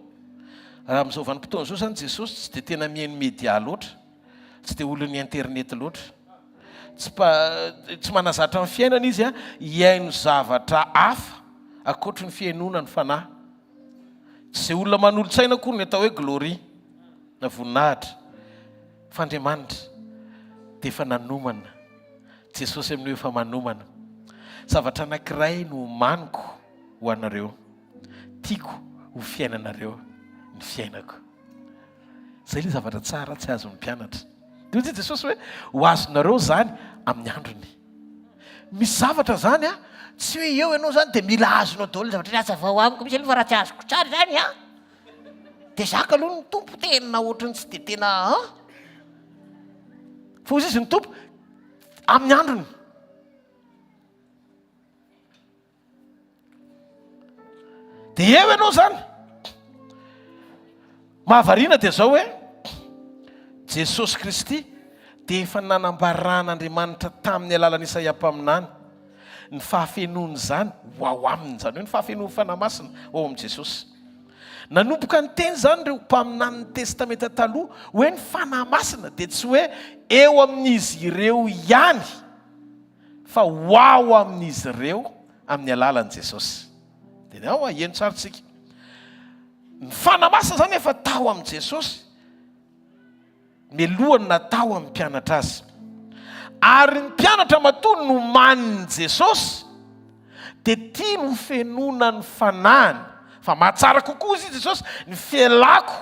Raha amin'izao vanim-potoana izao izany Jesosy tsy dia tena mihaino media loatra, tsy dia olon'ny internet loatra. Tsy tsy manazatra ny fiainana izy hihaino zavatra hafa ankoatry ny fihainoana ny Fanahy. Tsy izay olona manolo-tsaina akory ny atao hoe glory na voninahitra. Fa Andriamanitra dia efa nanomana, Jesosy amin'io efa manomana. Zavatra anankiray no omaniko ho anareo, tiako ho fiainanareo ny fiainako. Izay ilay zavatra tsara tsy azon'ny mpianatra. Dia hoy Jesosy hoe, ho azonareo izany amin'ny androny. Misy zavatra izany an, tsy hoe eo ianao izany dia mila azonao daholo ny zavatra rehetra, hazavao amiko mihitsy aloha fa raha tsy azoko tsara izany an. Dia zaka aloha ny Tompo tena ohatran'ny tsy dia tena an! Fa hoy izy ny Tompo amin'ny androny. Dia eo ianao izany. Mahavariana dia izao hoe Jesosy Kristy dia efa nanambaran'Andriamanitra tamin'ny alalan'i Isaia mpaminany ny fahafenoan'izany ho ao aminy, izany hoe ny fahafenoan'ny Fanahy Masina ho ao amin'i Jesosy. Nanomboka niteny izany ireo mpaminanin'ny Testamenta Taloha hoe ny Fanahy Masina dia tsy hoe eo amin'izy ireo ihany fa ho ao amin'izy ireo amin'ny alalan'i Jesosy. Dia ao heno tsara tsika. Ny Fanahy Masina izany efa tao amin'i Jesosy. Melohany natao amin'ny mpianatra azy. Ary ny mpianatra matoa nomanin'i Jesosy dia tiany ho fenoina ny fanahiny. Fa mahatsara kokoa hozy i Jesosy, ny fialako.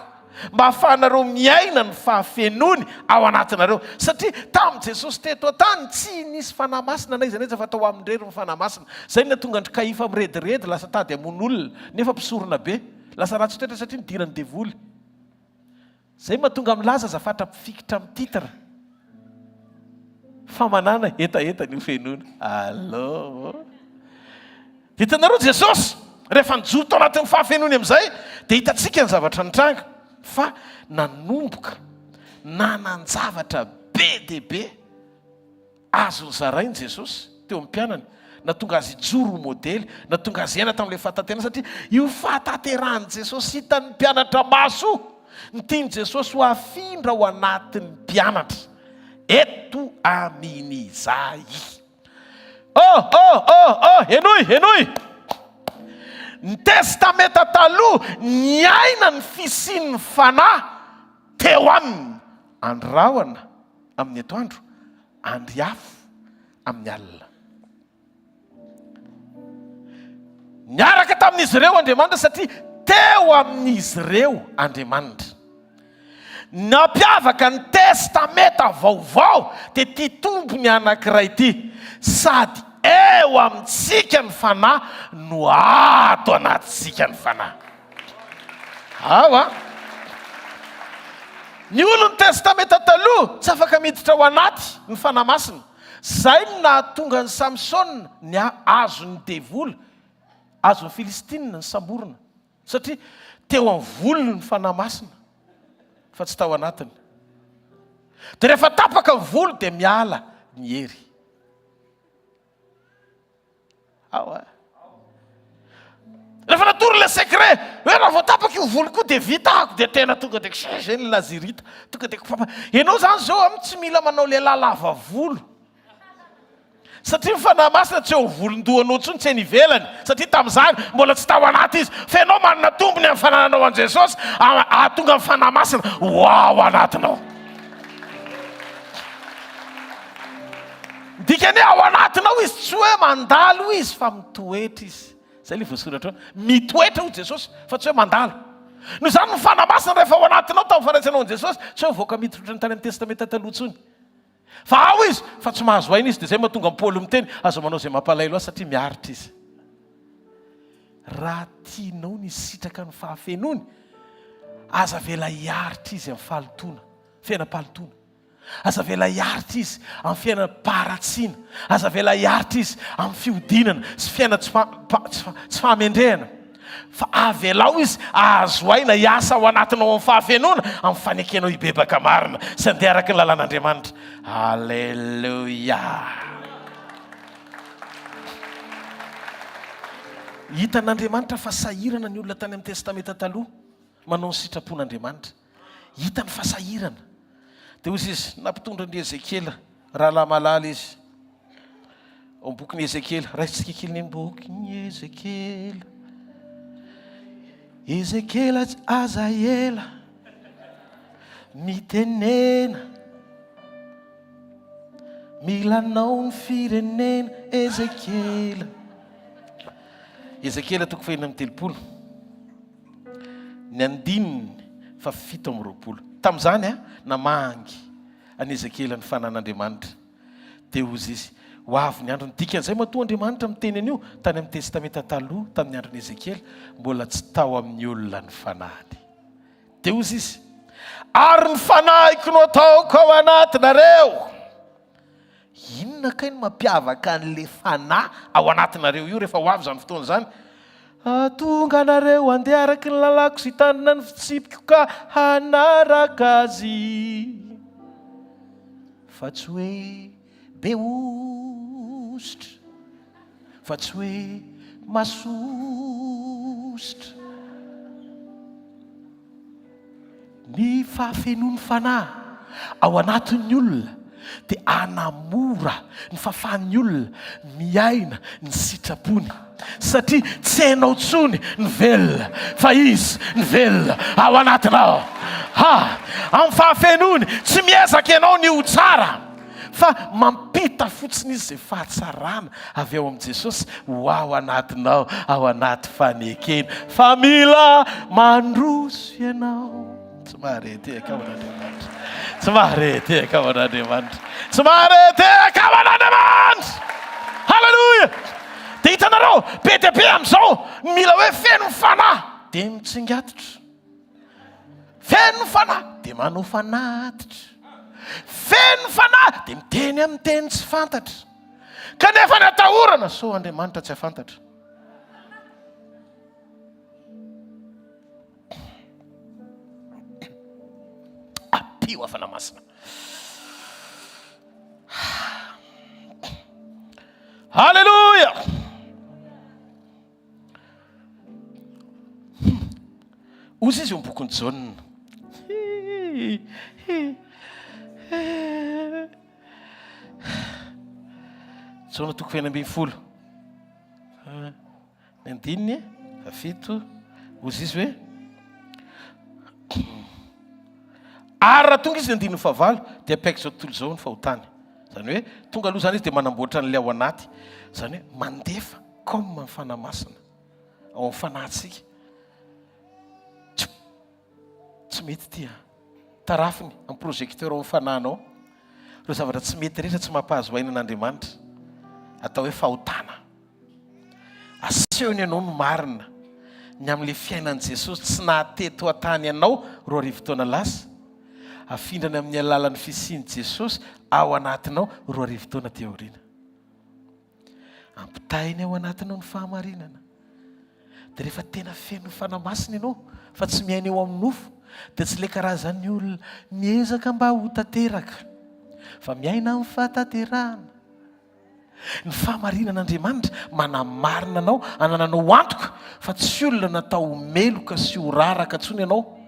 Mba hahafahanareo miaina ny fahafenoany ao anatinareo. Satria tamin'i Jesosy teto an-tany, tsy nisy Fanahy Masina na iza na iza fa tao aminy irery ny Fanahy Masina. Izay no nahatonga an-dry Kaifa mirediredy, lasa tady hamono olona, nefa mpisorona be. Lasa ratsy toetra satria nidiran'ny devoly. Zay mahatonga milaza aza fatra mpifikitra amin'ny titre. Famanana hetaheta ny ho fenoina. Allo. Hitanareo Jesosy rehefa nijoro tao anatin'ny fahafenoany amin'izay dia hitantsika ny zavatra nitranga fa nanomboka nanan-javatra be dia be. Azony zarainy Jesosy teo amin'ny mpianany, nahatonga azy hijoro ho modely, nahatonga azy hiaina tamin'ilay fahatanterahana, satria io fahatanterahan'i Jesosy hitan'ny mpianatra maso io no tian'i Jesosy ho afindra ao anatin'ny mpianatra eto amin'izay. Oh, oh, oh, oh, henoy, henoy! Ny Testamenta Taloha niaina ny fisian'ny Fanahy teo aminy, andro rahona, amin'ny atoandro, andry afo amin'ny alina. Niaraka tamin'izy ireo Andriamanitra satria teo amin'izy ireo Andriamanitra. Nampiavaka ny Testamenta Vaovao dia ity tombony anankiray ity, sady eo amintsika ny Fanahy no ato anatintsika ny Fanahy. Ao a! Ny olon'ny Testamenta Taloha tsy afaka miditra ao anaty ny Fanahy Masina. Izay no nahatonga an'i Samsona ny azon'ny devoly, azon'ny Filistina nisamborina. Satria teo amin'ny volony ny Fanahy Masina fa tsy tao anatiny. Dia rehefa tapaka ny volo dia miala ny hery. Ao a. Rehefa natoro ilay secret, hoe raha vao tapaka io voloko io dia vita ako, dia tena tonga dia zay ny lazirita. Tonga dia kopapa. Ianao izany izao am tsy mila manao lehilahy lava volo. Satria ny Fanahy Masina tsy eo volon-dohanao intsony, tsy eny ivelany, satria tamin'izany mbola tsy tao anaty izy. Fa ianao manana tombony amin'ny fanananao an'i Jesosy, hahatonga ny Fanahy Masina ho ao anatinao. Ny dikany hoe ao anatinao izy, tsy hoe mandalo izy fa mitoetra izy. Izay ilay voasoratra hoe mitoetra hoy Jesosy fa tsy hoe mandalo. Noho izany ny Fanahy Masina rehefa ao anatinao tamin'ny fandraisanao an'i Jesosy, tsy hoe mivoaka miditra ohatran'ny tany amin'ny Testamenta Taloha intsony. Fa ao izy fa tsy mahazo aina izy, dia izay mahatonga an'i Paoly miteny, aza manao izay mampalahelo ahy satria miaritra izy. Raha tianao ny hisitraka ny fahafenoany, aza avela hiaritra izy amin'ny fahalotoana, fiainam-pahalotoana. Aza avela hiaritra izy amin'ny fiainam-paharatsiana. Aza avela hiaritra izy amin'ny fihodinana sy fiainana tsy fahamendrehana. Fa avelao izy hahazo aina hiasa ao anatinao amin'ny fahafenoana, amin'ny fanekenao hibebaka marina sy handeha araka ny lalàn'Andriamanitra. Aleloia! Hitan'Andriamanitra fa sahirana ny olona tany amin'ny Testamenta Taloha manao ny sitrapon'Andriamanitra. Hitany fa sahirana. Dia hoy izy, nampitondra an-dry Ezekiela, rahalahy malala izy. Ao amin'ny bokin'i Ezekiela, raisintsika kely ny bokin'i Ezekiela. Ezekiela aza ela, mitenena. Mila anao ny firenena, Ezekiela. Ezekiela toko fahenina amby 30. Ny andininy faha 27. Tamin'izany, namangy an'i Ezekiela ny fanan'Andriamanitra. Dia hozy izy, Ho avy ny andro. Ny dikan'izay, matoa Andriamanitra miteny an'io, tany amin'ny Testamenta Taloha, tamin'ny andron'i Ezekiela, mbola tsy tao amin'ny olona ny fanahiny. Dia hozy izy, Ary ny fanahiko no ataoko ao anatinareo. Inona kay no mampiavaka an'le fanahy ao anatinareo io rehefa ho avy izany fotoana izany? Hahatonga anareo handeha araka ny lalàko sy hitandrina ny fitsipiko ka hanaraka azy. Fa tsy hoe be hosotra, fa tsy hoe masosotra. Ny fahafenoan'ny Fanahy ao anatin'ny olona dia hanamora ny fahafahan'ny olona miaina ny sitrapony, satria tsy ianao intsony ny velona fa Izy ny velona ao anatinao. Ha! Amin'ny fahafenoany, tsy miezaka ianao ny ho tsara, fa mampita fotsiny Izy izay fahatsarana avy ao amin'i Jesosy ho ao anatinao, ao anaty fanekena fa mila mandroso ianao. Tsy mahare tehaka ho an'Andriamanitra. Tsy mahare tehaka ho an'Andriamanitra. Tsy mahare tehaka ho an'Andriamanitra. Haleloia! Dia hitanareo, be dia be amin'izao ny mila hoe feno ny fanahy dia mitsingatitra. Feno ny fanahy dia manao fanatitra. Feno ny fanahy dia miteny amin'ny teny tsy fantatra. Kanefa ny atahorana sao Andriamanitra tsy hafantatra. Ampio afana masina. Alléluia. Ozy izy eo amin'ny bokin'i Jaona. Jaona toko 16. Ny andininy fahafito, hozy izy hoe, Ary raha tonga izy ny andininy fahavalo, dia hampiaiky izao tontolo izao ny fahotany. Izany hoe, tonga aloha izany izy dia manamboatra an'ilay ao anaty. Izany hoe, mandefa comme ny Fanahy Masina ao amin'ny fanahintsika. Tsy, tsy mety ity an. Tarafiny amin'ny projecteur ao amin'ny fanahinao ireo zavatra tsy mety rehetra tsy mampahazo aina an'Andriamanitra. Atao hoe fahotana. Asehony anao ny marina ny amin'ilay fiainan'i Jesosy tsy nahateto an-tany anao 2000 taona lasa. Afindrany amin'ny alalan'ny fisian'i Jesosy ao anatinao 2000 taona aty aoriana. Ampitahainy ao anatinao ny fahamarinana. Dia rehefa tena feno ny Fanahy Masina ianao fa tsy miaina eo amin'ny nofo dia tsy ilay karazan'ny olona miezaka mba ho tanteraka fa miaina amin'ny fahatanterahana. Ny fahamarinan'Andriamanitra manamarina anao, anananao antoka fa tsy olona natao ho meloka sy ho raraka intsony ianao,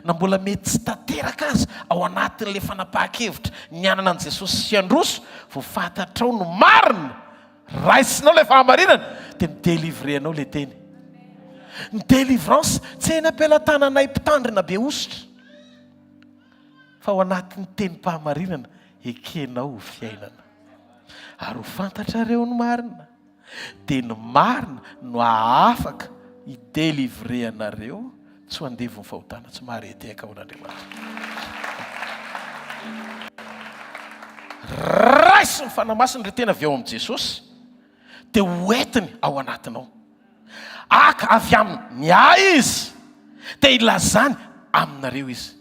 na mbola mety tsy tanteraka aza ao anatin'ilay fanapahan-kevitra ny hanana an'i Jesosy sy handroso, vao fantatrao ny marina, raisinao ilay fahamarinana, dia mi-delivrer anao ilay teny. Ny délivrance tsy eny am-pelatananay mpitandrina be hosotra, fa ao anatin'ny tenim-pahamarinana ekenao ho fiainana. Ary ho fantatrareo ny marina, dia ny marina no hahafaka hi-delivrer anareo tsy ho andevon'ny fahotana, tsy mahare tehaka ho an'Andriamanitra. Raiso ny Fanahy Masina ilay tena avy ao amin'i Jesosy, dia ho entiny ao anatinao. Haka avy aminy ny ahy izy, dia hilazany aminareo izy.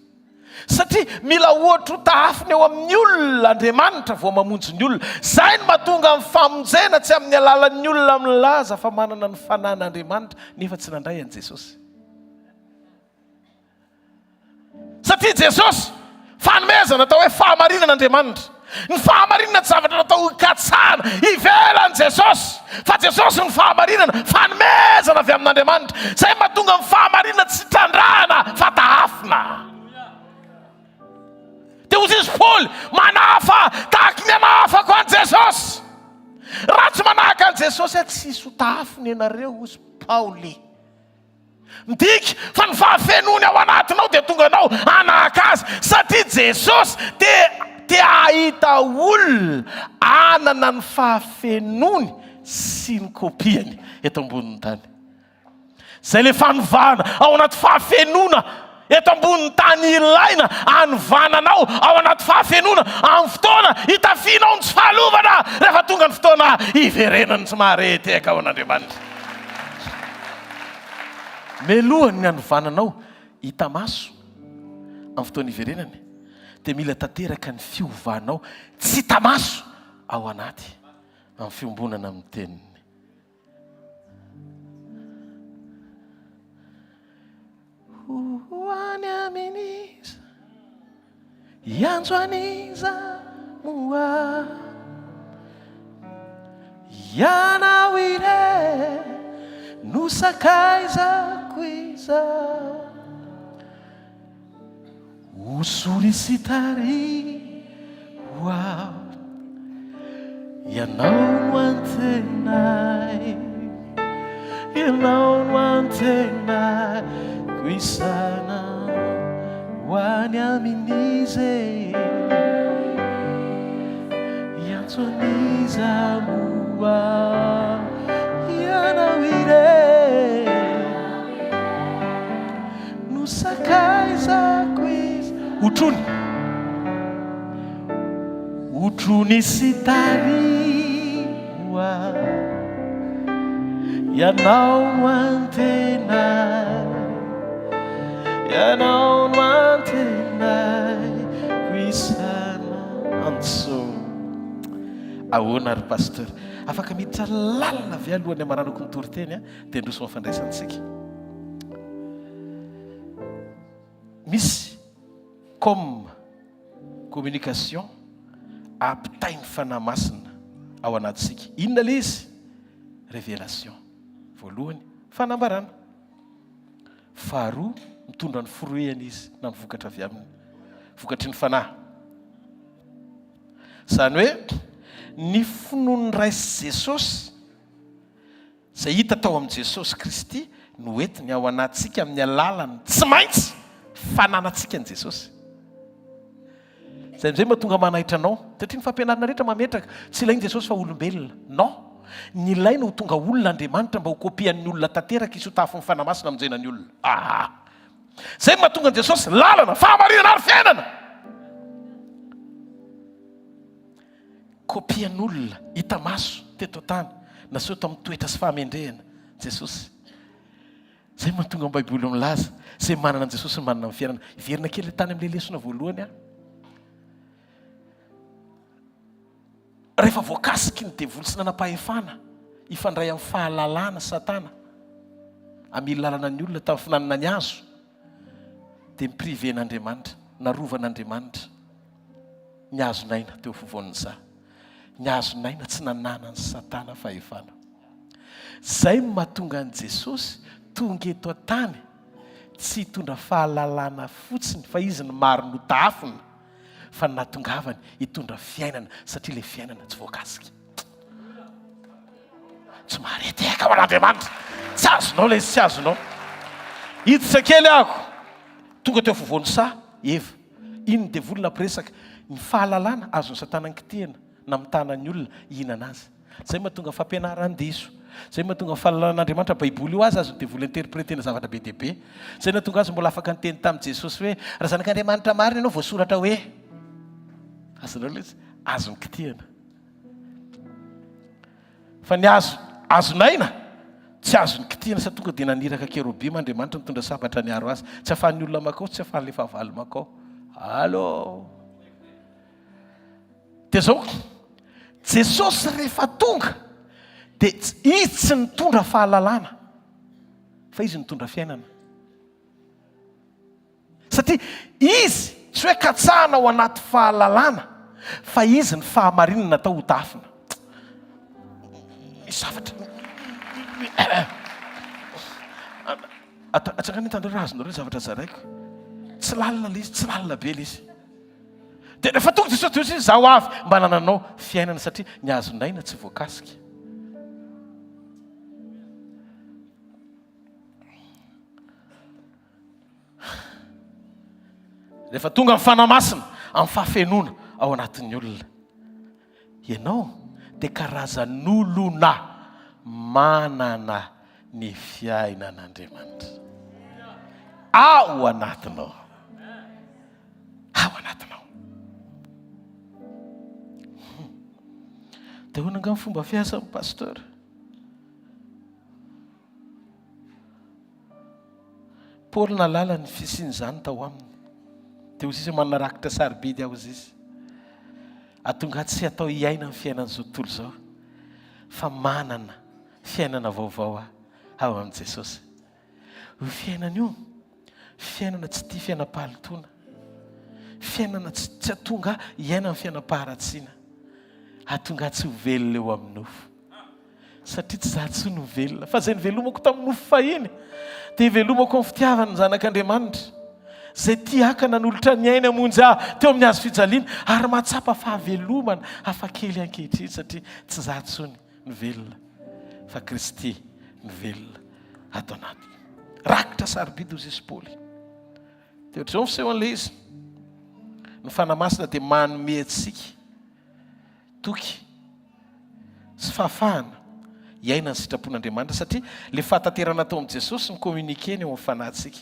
Satria mila ohatra ho tahafina eo amin'ny olona Andriamanitra vao mamonjy ny olona. Izay no mahatonga ny famonjena tsy amin'ny alalan'ny olona milaza fa manana ny fanan'Andriamanitra nefa tsy nandray an'i Jesosy. Satria Jesosy fanomezana atao hoe fahamarinana Andriamanitra. Ny fahamarinana tsy zavatra natao hokatsahana ivelan'i Jesosy, fa Jesosy no fahamarinana, fanomezana avy amin'Andriamanitra. Izay mahatonga ny fahamarinana tsy trandrahana fa tahafina. Dia hoy izy Paoly, manahafa tahaky ny anahafako an'i Jesosy. Raha tsy manahaka an'i Jesosy aho, tsy hisy ho tahafina ianareo, hoy Paoly. Midika fa ny fahafenoany ao anatinao dia tonga anao hanahaka azy satria Jesosy dia te hahita olona hanana ny fahafenoany sy ny kopiany eto ambonin'ny tany. Izay ilay fanovana ao anaty fahafenoana eto ambonin'ny tany ilaina hanovana anao ao anaty fahafenoana amin'ny fotoana hitafianao ny tsy fahalovana rehefa tonga ny fotoana hiverenan'ny tsy mahare tehaka ao an'Andriamanitra. Melohan'ny ny hanovana anao hita maso amin'ny fotoana hiverenany dia mila tanteraka ny fiovanao tsy hita maso ao anaty amin'ny fiombonana amin'ny teniny. Ho any amin'iza? Hiantso an'iza moa? Ianao irery no sakaizako izao. Hosory sy tariho aho, Ianao no antenaiko, Ianao no antenaiko isan'andro ho any amin'iza e? Hiantso an'iza moa aho, Ianao irery. No sakaizako. Otrony sy tariho aho, Ianao no antenaiko, Ianao no antenaiko isan'andro. Ahoana ry Pasteur? Afaka miditra lalina ve alohan'ny hamaranako ny toriteny dia handroso amin'ny fandraisantsika? Misy com. Communication ampitain'ny Fanahy Masina ao anatintsika. Inona ilay izy? Révélation. Voalohany, fanambarana. Faharoa, mitondra ny forohehana izy na ny vokatra avy aminy. Vokatry ny Fanahy. Izany hoe, ny finoan'ny Ray sy Jesosy Izay hita tao amin'i Jesosy Kristy no entiny ao anatintsika amin'ny alalan'ny tsy maintsy fananantsika an'i Jesosy. Izay amin'izay mahatonga manaitra anao, satria ny fampianarana rehetra mametraka, tsy ilain'i Jesosy fa olombelona. Non! Ny ilaina ho tonga olona Andriamanitra mba ho kopian'ny olona tanteraka izy ho tahafin'ny Fanahy Masina hamonjena ny olona. Ah! Izay no mahatonga an'i Jesosy lalana, fahamarinana ary fiainana! Kopian'olona hita maso teto an-tany, naseho tamin'ny toetra sy fahamendrehana, Jesosy. Izay no mahatonga ny Baiboly milaza, izay manana an'i Jesosy no manana ny fiainana. Hiverina kely tany amin'ilay lesona voalohany aho. Rehefa voakasiky ny devoly sy nanam-pahefana hifandray amin'ny fahalalana Satana, hamily lalana ny olona tamin'ny finanana ny hazo, dia mi-priver-n'Andriamanitra, narovan'Andriamanitra. Ny hazon'aina teo afovoan'ny saha. Ny hazon'aina tsy nananan'i Satana fahefana. Izay no mahatonga an'i Jesosy tonga eto an-tany, tsy hitondra fahalalana fotsiny fa Izy no maro notahafina, fa ny nahatongavany hitondra fiainana satria ilay fiainana tsy voakasika. Tsy mahareteka ho an'Andriamanitra. Tsy azonao ilay izy, tsy azonao. Hiditra kely aho. Tonga teo afovoan'ny saha, Eva. Iny ny devoly nampiresaka. Ny fahalalana azon'i satana ankitihina namitahana ny olona hihinana azy. Zay mahatonga fampianaran-diso. Zay mahatonga ny fahalalan'Andriamanitra baiboly io aza azon'ny devoly interpretena zavatra be dia be. Zay nahatonga azy mbola afaka niteny tamin'i Jesosy hoe raha zanak'Andriamanitra marina ianao voasoratra hoe. Azonareo ilay izy? Azony kitihina. Fa ny azo azon'aina tsy azony kitihina sa tonga dia naniraka kerobima Andriamanitra nitondra sabatra niaro azy. Tsy afahan'ny olona makao, tsy afahan'ilay fahavalo makao. Allo. Dia zao, Jesosy rehefa tonga dia izy tsy nitondra fahalalana fa izy nitondra fiainana. Satria Izy tsy hoe katsahana ao anaty fahalalana fa Izy ny fahamarinana natao ho tafina. Misy zavatra Atsangano ny tananareo raha azonareo ny zavatra zaraiko. Tsy lalina ilay izy, tsy lalina be ilay izy. Dia rehefa tonga Jesosy dia hoy izy, Izaho avy mba hanananao fiainana satria ny hazon'aina tsy voakasika. Rehefa tonga ny Fanahy Masina amin'ny fahafenoana ao anatin'ny olona, ianao dia karazan'olona manana ny fiainan'Andriamanitra ao anatinao. Ao anatinao. Hmm. Dia ahoana angaha ny fomba fiasan'ny pasteur? Paoly nahalala ny fisian'izany tao aminy. Dia hoy izy, Manana rakitra sarobidy aho, hoy izy. Ahatonga ahy tsy hatao hiaina ny fiainan'izao tontolo izao, fa manana fiainana vaovao aho ao amin'i Jesosy. Io fiainana io, fiainana tsy tia fiainam-pahalotoana, fiainana tsy tsy hahatonga ahy hiaina ny fiainam-paharatsiana, hahatonga ahy tsy ho velona eo amin'ny nofo. Satria tsy izaho intsony no velona, fa izay nivelomako tamin'ny nofo fahiny, dia ivelomako amin'ny fitiavany ny Zanak'Andriamanitra, izay tia ahy ka nanolotra ny ainy hamonjy ahy teo amin'ny hazo fijaliana, ary mahatsapa fahavelomana hafakely ankehitriny, satria tsy izaho intsony no velona, fa Kristy no velona ato anatiko. Rakitra sarobidy hoy Jesosy Paoly. Dia ohatr'izao ny fisehon'ilay izy. Ny Fanahy Masina dia manome antsika toky sy fahafahana hiaina ny sitrapon'Andriamanitra satria ilay fahatanterana tao amin'i Jesosy mi-communiquer ny eo amin'ny fanahintsika.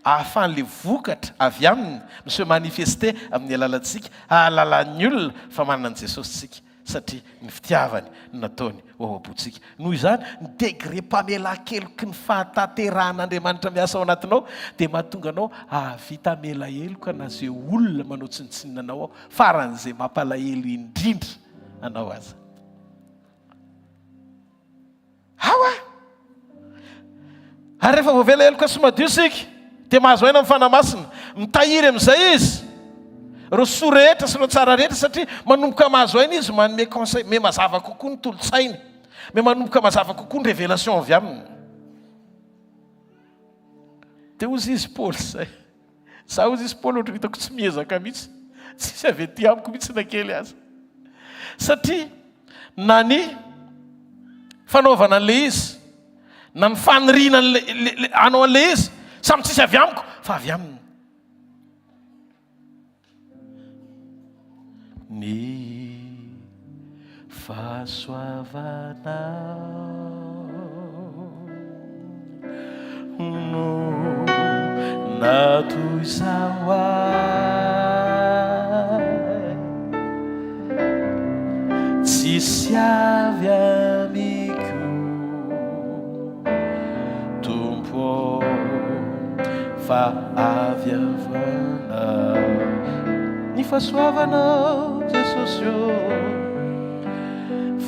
Ahafahan'ilay vokatra avy aminy mi-se manifester amin'ny alalantsika, hahalalan'ny olona fa manana an'i Jesosy isika, satria ny fitiavany no nataony ho ao am-pontsika. Noho izany, ny degré-pamelan-keloky ny fahatanterahan'Andriamanitra miasa ao anatinao dia mahatonga anao hahavita hamela heloka na izay olona manao tsinontsinona anao ao, faran'izay mampalahelo indrindra anao aza. Ao a! Ary rehefa voavela heloka sy madio isika, dia mahazo aina amin'ny Fanahy Masina. Mitahiry amin'izay izy ireo soa rehetra sy ireo tsara rehetra, satria manomboka mahazo aina izy, manome conseil, miha mazava kokoa ny tolo-tsainy, miha manomboka mazava kokoa ny révélation avy aminy. Dia hozy izy Paoly izay. Za hozy izy Paoly ohatran'ny hitako tsy miezaka mihitsy. Tsisy avy aty amiko mihitsy na kely aza. Satria na ny fanaovana an'ilay izy, na ny faniriana an'ilay hanao an'ilay izy, samy tsisy avy amiko fa avy aminy. Ny fahasoavanao no natoy izao ahy, tsisy avy amiko. Tompo ô, fa avy avanao ny fahasoavanao Jesosy ô,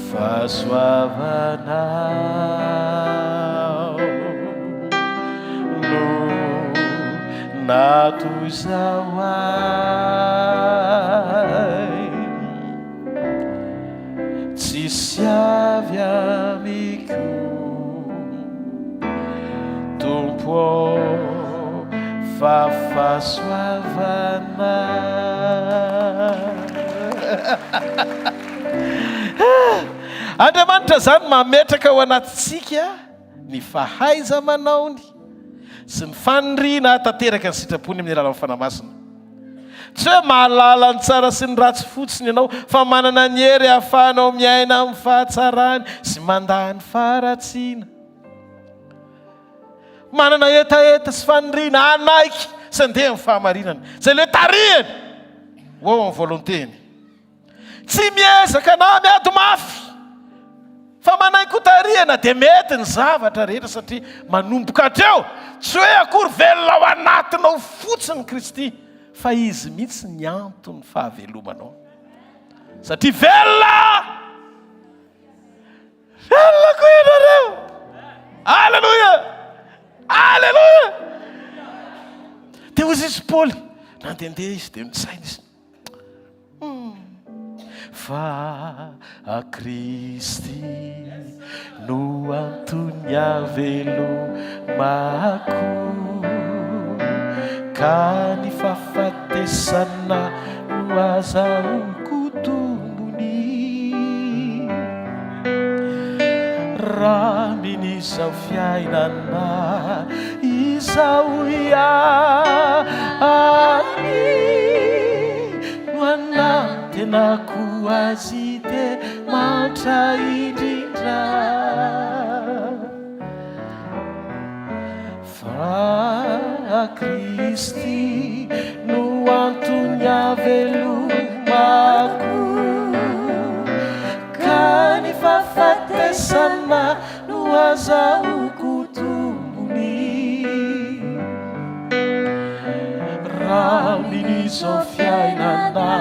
fahasoavanao no natoy izao ahy. Tsisy avy amiko Tompo ô fa fahasoavana. Andriamanitra izany mametraka ao anatintsika ny fahaiza-manaony sy ny faniriana hahatanteraka ny sitrapony amin'ny alalan'ny Fanahy Masina. Tsy hoe mahalala ny tsara sy ny ratsy fotsiny ianao, fa manana ny hery ahafahanao miaina amin'ny fahatsarany sy mandà ny faharatsiana. Manana hetaheta sy faniriana hanaiky sy handeha amin'ny fahamarinana, izay ilay tarihiny ho ao amin'ny volonté-ny. Tsy miezaka na miady mafy fa manaiky ho tarihana dia mety ny zavatra rehetra satria manomboka hatreo tsy hoe akory velona ao anatinao fotsiny Kristy fa Izy mihitsy ny anton'ny fahavelomanao satria velona velona koa ianareo. Aleloia! Aleloia! Dia hoy izy Paoly, nandehandeha izy dia nisaina izy. Fa Kristy no antony havelomako, ka ny fahafatesana no azahoako tombony. Raha amin'izao fiainana izao ihany no anantenako azy dia mantra indrindra. Fa Kristy no antony havelomako, ka ny fahafatesana no azahoako tombony. Raha amin'izao fiainana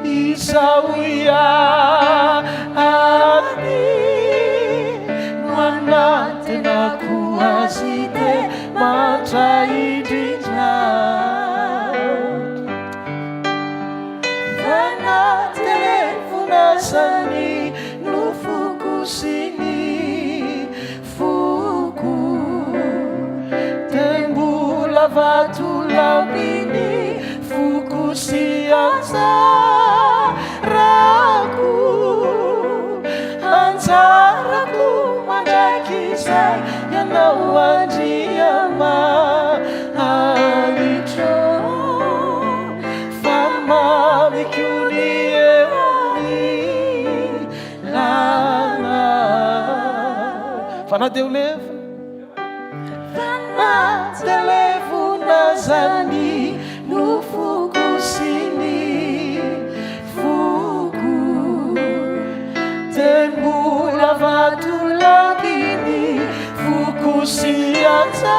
izao ihany no anantenako azy dia mantra indrindra. Fa na dia levona aza ny nofoko sy ny Foko dia mbola vatolampy ny foko sy anjarako, anjarako mandrakizay ianao Andriamanitro fa mamiko ny eo amin'ny Lana fa na dia ho levona. Fa na dia levona. aza ny nofoko sy ny foko dia mbola vatolampy ny foko sy anjarako,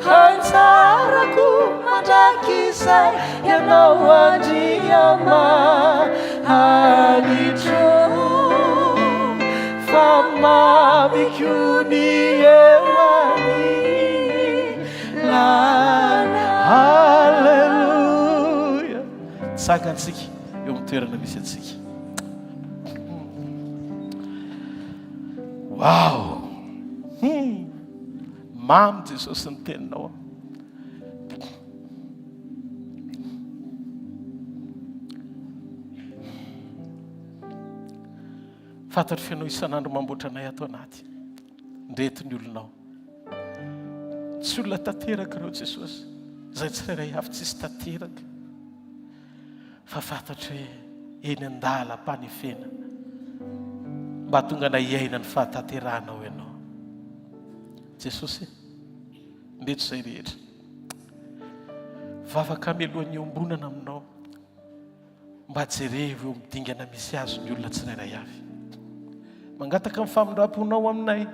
anjarako mandrakizay ianao Andriamanitro fa mamiko ny eo Aleloia! Tsakantsika eo amin'ny toerana misy antsika. Wow! Hmm. Mamy Jesosy ny teninao. Fantatro f'Ianao isan'andro mamboatra anay ato anaty. Ndreto ny olonao. Tsy olona tanteraka ireo Jesosy. Izay tsirairay avy tsisy tanteraka. Fa fantatro hoe eny an-dalam-panefena mba hahatonga anay hiaina ny fahatanterahanao Ianao. Jesosy, ndreto izay rehetra. Vavaka mialohan'ny iombonana aminao. Mba jerevo eo amin'ny dingana misy azy ny olona tsirairay avy. Mangataka ny famindram-ponao aminay.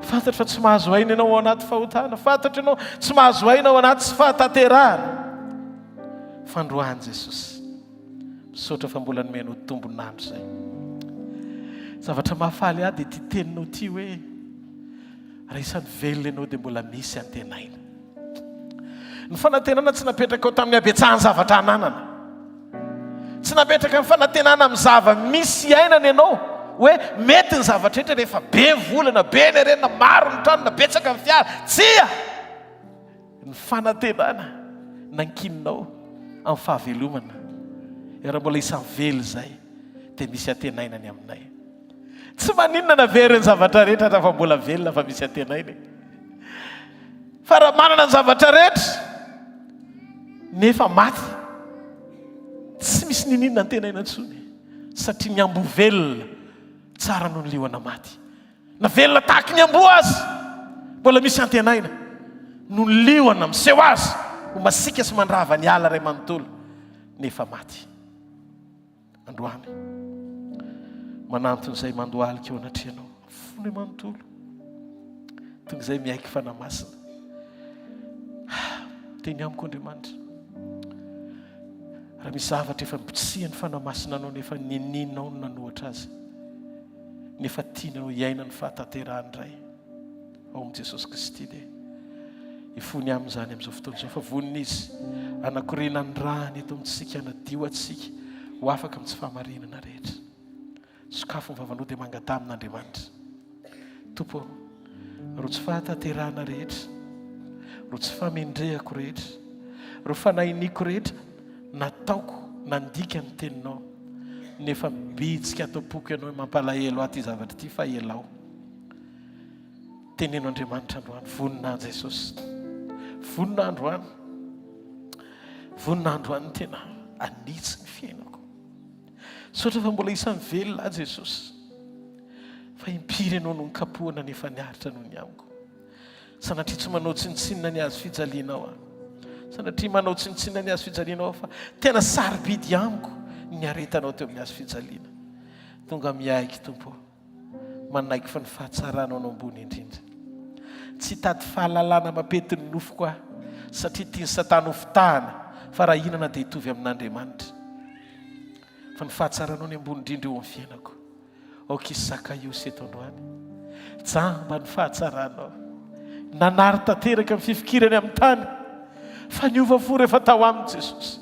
Fantatro fa tsy mahazo aina ianao ao anaty fahotana. Fantatro ianao tsy mahazo aina ao anaty tsy fahatanterahana. Fandroahany Jesosy. Misaotra fa mbola nomenao tombon'andro izay. Zavatra mahafaly ahy dia ity teninao ity hoe raha isan'ny velona ianao dia mbola misy antenaina. Ny fanantenana tsy napetrakao tamin'ny habetsahan'ny zavatra ananana. Tsy napetraka ny fanantenana amin'ny zava-misy iainana ianao hoe mety ny zavatra rehetra rehefa be ny vola na be ny harena, maro ny trano na betsaka ny fiara. Tsia! Ny fanantenana nankininao amin'ny fahavelomana. Raha mbola isan'ny velona izay dia misy antenaina ny aminay. Tsy maninona na very ny zavatra rehetra raha fa mbola velona fa misy antenaina e. Fa raha manana ny zavatra rehetra nefa maty, tsy misy nininona antenaina intsony satria ny amboa velona tsara noho ny liona maty. Na velona tahaky ny amboa aza mbola misy antenaina noho ny liona miseho azy ho masiaka sy mandrava ny ala iray manontolo nefa maty. Androany, manantona izay mandohalika eo anatrehanao, fony manontolo. Tonga izay miaiky Fanahy Masina. Teny amiko Andriamanitra. Raha misy zavatra efa nibotsihan'ny Fanahy Masina anao nefa ninianao ny nanohatra azy, nefa tianao hiaina ny fahatanterahany indray. ao amin'i Jesosy Kristy dia hifony amin'izany amin'izao fotoana izao fa vonona Izy hanakoriana ny rany eto amintsika, hanadio antsika ho afaka amin'ny tsy fahamarinana rehetra. Sokafo ny vavanao dia mangataha amin'Andriamanitra. Tompo ô, ireo tsy fahatanterahana rehetra, ireo tsy fahamendrehako rehetra, ireo fanahiniako rehetra nataoko nandika ny teninao, nefa mibitsika ato am-poko ianao hoe mampalahelo ahy ity zavatra ity fa elao. Teneno Andriamanitra androany, vonona Jesosy. Vonona androany. Vonona androany tena anitsy ny fiainako. Misaotra fa mbola isan'ny velona aho Jesosy. Fa impiry ianao no nikapohana nefa niaritra noho ny amiko. Sanatria tsy manao tsinontsinona ny hazo fijalianao aho. Sanatria manao tsinontsinona ny hazo fijalianao aho fa tena sarobidy amiko ny niaretanao teo amin'ny hazo fijaliana. Tonga miaiky Tompo. Manaiky fa ny fahatsaranao no ambony indrindra. Tsy hitady fahalalana mampety ny nofoko aho, satria tian'i Satana ho fitahana fa raha hihinana dia hitovy amin'Andriamanitra. Fa ny fahatsaranao ny ambony indrindra eo amin'ny fiainako. Aoka hisy Zakaiosy eto androany. Jamba ny fahatsaranao. Nanary tanteraka ny fifikirany amin'ny tany, fa niova fo rehefa tao aminy Jesosy.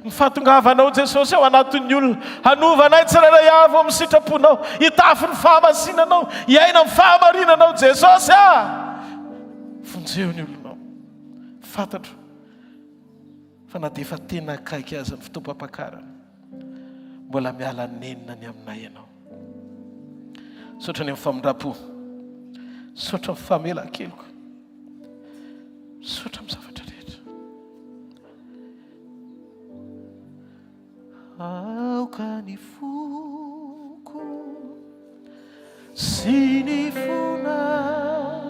Ny fahatongavanao Jesosy ao anatin'ny olona, hanova anay tsirairay avy ao amin'ny sitraponao, hitafy ny fahamasinanao, hiaina amin'ny fahamarinanao Jesosy ah! Vonjeo ny olonao. Fantatro fa na dia efa tena akaiky aza ny fotoam-pampakarana, mbola miala nenina ny aminay Ianao. Misaotra ny amin'ny famindram-po. Misaotra amin'ny famelan-keloka. Misaotra amin'ny zavatra rehetra. Aoka ny foko sy ny fonao.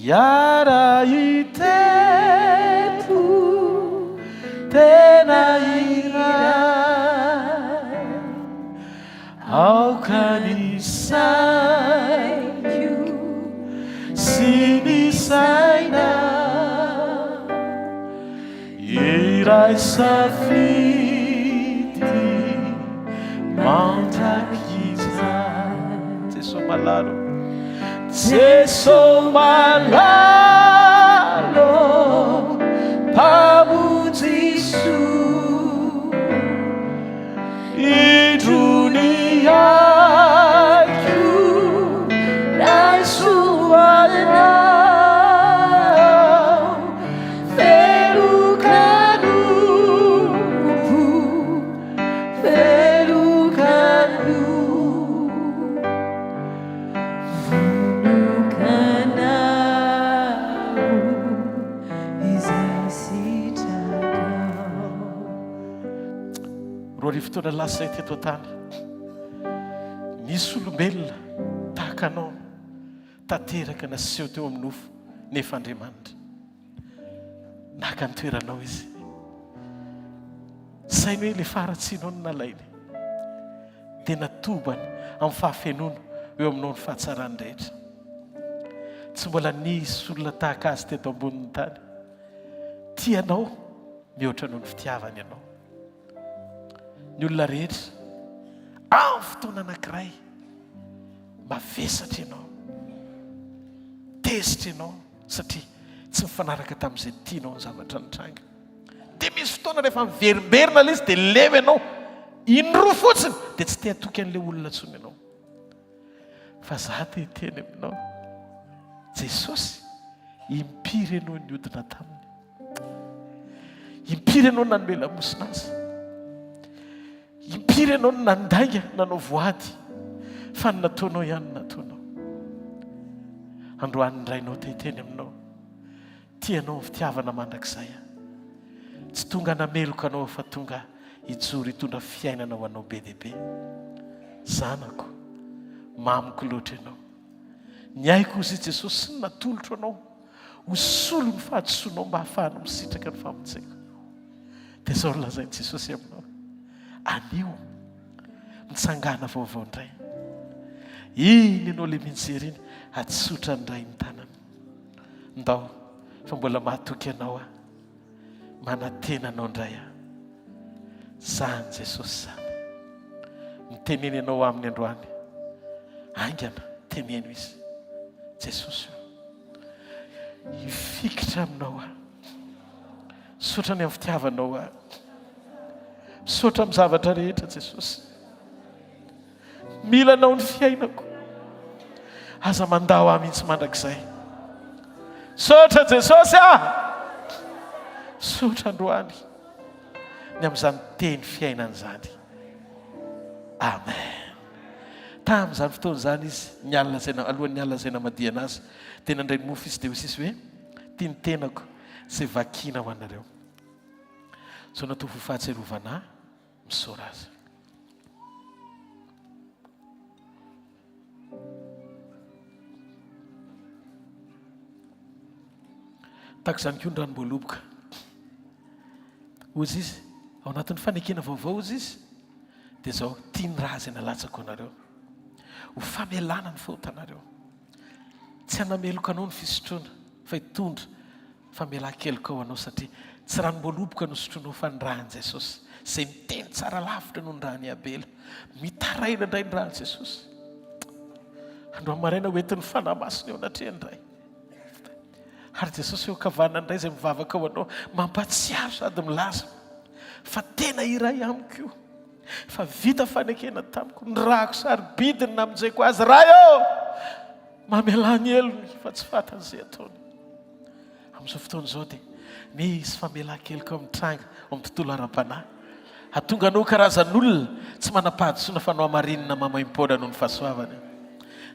Hiara-hitepo tena iray. Aoka ny saiko sy ny saina hiray safidy mandrakizay. Jeso malalo, Jeso malalo, Mpamonjy soa. Indro ny aiko raiso anao, Velon-kanompo, velon-kanompo. Vonokanao izay sitrakao. 2000 taona lasa izay teto an-tany, nisy olombelona tahaka anao tanteraka naseho teo amin'ny nofo, nefa Andriamanitra naka ny toeranao izy. Saino hoe ilay faharatsianao no nalainy, dia natobany amin'ny fahafenoana eo aminao ny fahatsarany rehetra. Tsy mbola nisy olona tahaka azy teto ambonin'ny tany. Tia anao mihoatra noho ny fitiavany ianao. Ny olona rehetra, amin'ny fotoana anankiray, mavesatra ianao, tezitra ianao satria tsy mifanaraka tamin'izay tianao ny zavatra nitranga. Dia misy fotoana rehefa miverimberina ilay izy dia leo ianao, indroa fotsiny dia tsy te hatoky an'ilay olona intsony ianao. Fa za te hiteny aminao, Jesosy impiry ianao niodina taminy? Impiry ianao nanome lamosina azy? Impiry ianao no nandainga, nanao voady, fa ny nataonao ihany no nataonao. Androany ny Rainao te hiteny aminao, tia anao ny fitiavana mandrakizay aho. Tsy tonga nameloka anao fa tonga hijoro hitondra fiainana ho anao be dia be. Zanako, mamiko loatra ianao. Ny aiko hozy i Jesosy no natolotro anao ho solon'ny fahadisoanao mba hahafahanao misitraka ny famonjeko. Dia izao no lazain'i Jesosy aminao, anio mitsangàna vaovao indray. Iny ianao ilay mijery iny, atsotra ny Ray ny tanany. Ndao fa mbola mahatoky anao aho. Manantena anao indray aho. Zany Jesosy zany. Mitenena ianao aminy androany. Haingana, teneno izy. Jesosy o. Hifikitra aminao aho. Misaotra ny amin'ny fitiavanao aho. Misaotra amin'ny zavatra rehetra Jesosy. Mila anao ny fiainako. Aza mandao ahy mihitsy mandrakizay. Misaotra Jesosy ah! Misaotra androany ny amin'izany teny fiainana izany. Amen. Tamin'izany fotoana izany izy, ny alina izay, alohan'ny alina izay namadihana azy, dia nandray ny mofo izy dia hoy izy hoe, Ity ny tenako izay vakiana ho anareo. Izao natao ho fahatsiarovana ahy, misaora azy. Tahaka izany koa ny ranom-boaloboka. Hoy izy, ao anatin'ny fanekena vaovao hoy izy, dia izao, tia ny ra izay nalatsako anareo, ho famelana ny fahotanareo. Tsy hanameloka anao ny fisotroana, fa hitondra famelan-keloka ho anao, satria tsy ranom-boaloboka no sotroinao fa ny ran'i Jesosy, izay miteny tsara lavitra noho ny ran'i Abela. Mitaraina indray ny ran'i Jesosy. Androany maraina ho entin'ny Fanahy Masina eo anatrehany indray. Ary Jesosy eo ankavanana indray izay mivavaka ho anao, mampahatsiaro sady milaza fa tena iray amiko io, fa vita fanekena tamiko, ny rako sarobidy ny namonjeko azy. Ray ô! Mamelà ny helony fa tsy fantany izay ataony. Amin'izao fotoana izao dia misy famelan-keloka mitranga ao amin'ny tontolo ara-panahy. Hahatonga anao ho karazan'olona tsy manam-pahadisoana fa nohamarinina maimaimpoana noho ny fahasoavany.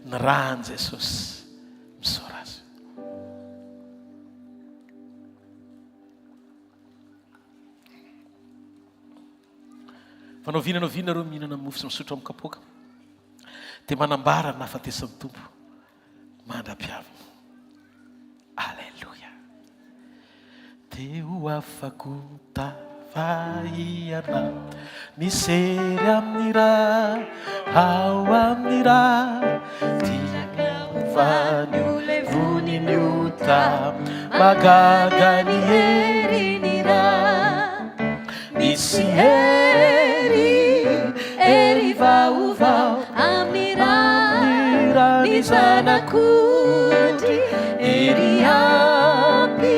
Ny ran'i Jesosy. Misaora Azy. Fa na oviana na oviana nareo mihinana mofo sy misotro amin'ny kapoaka dia manambara ny nahafatesan'ny Tompo mandra-piaviny. Te ho afako tafahihana Misery amin'ny ra Ao amin'ny ra Tiako hovany ho levony ny ota Mahagaga ny herin'ny ra Misy hery, hery vaovao Amin'ny ràn'ny Zanak'ondry, hery ampy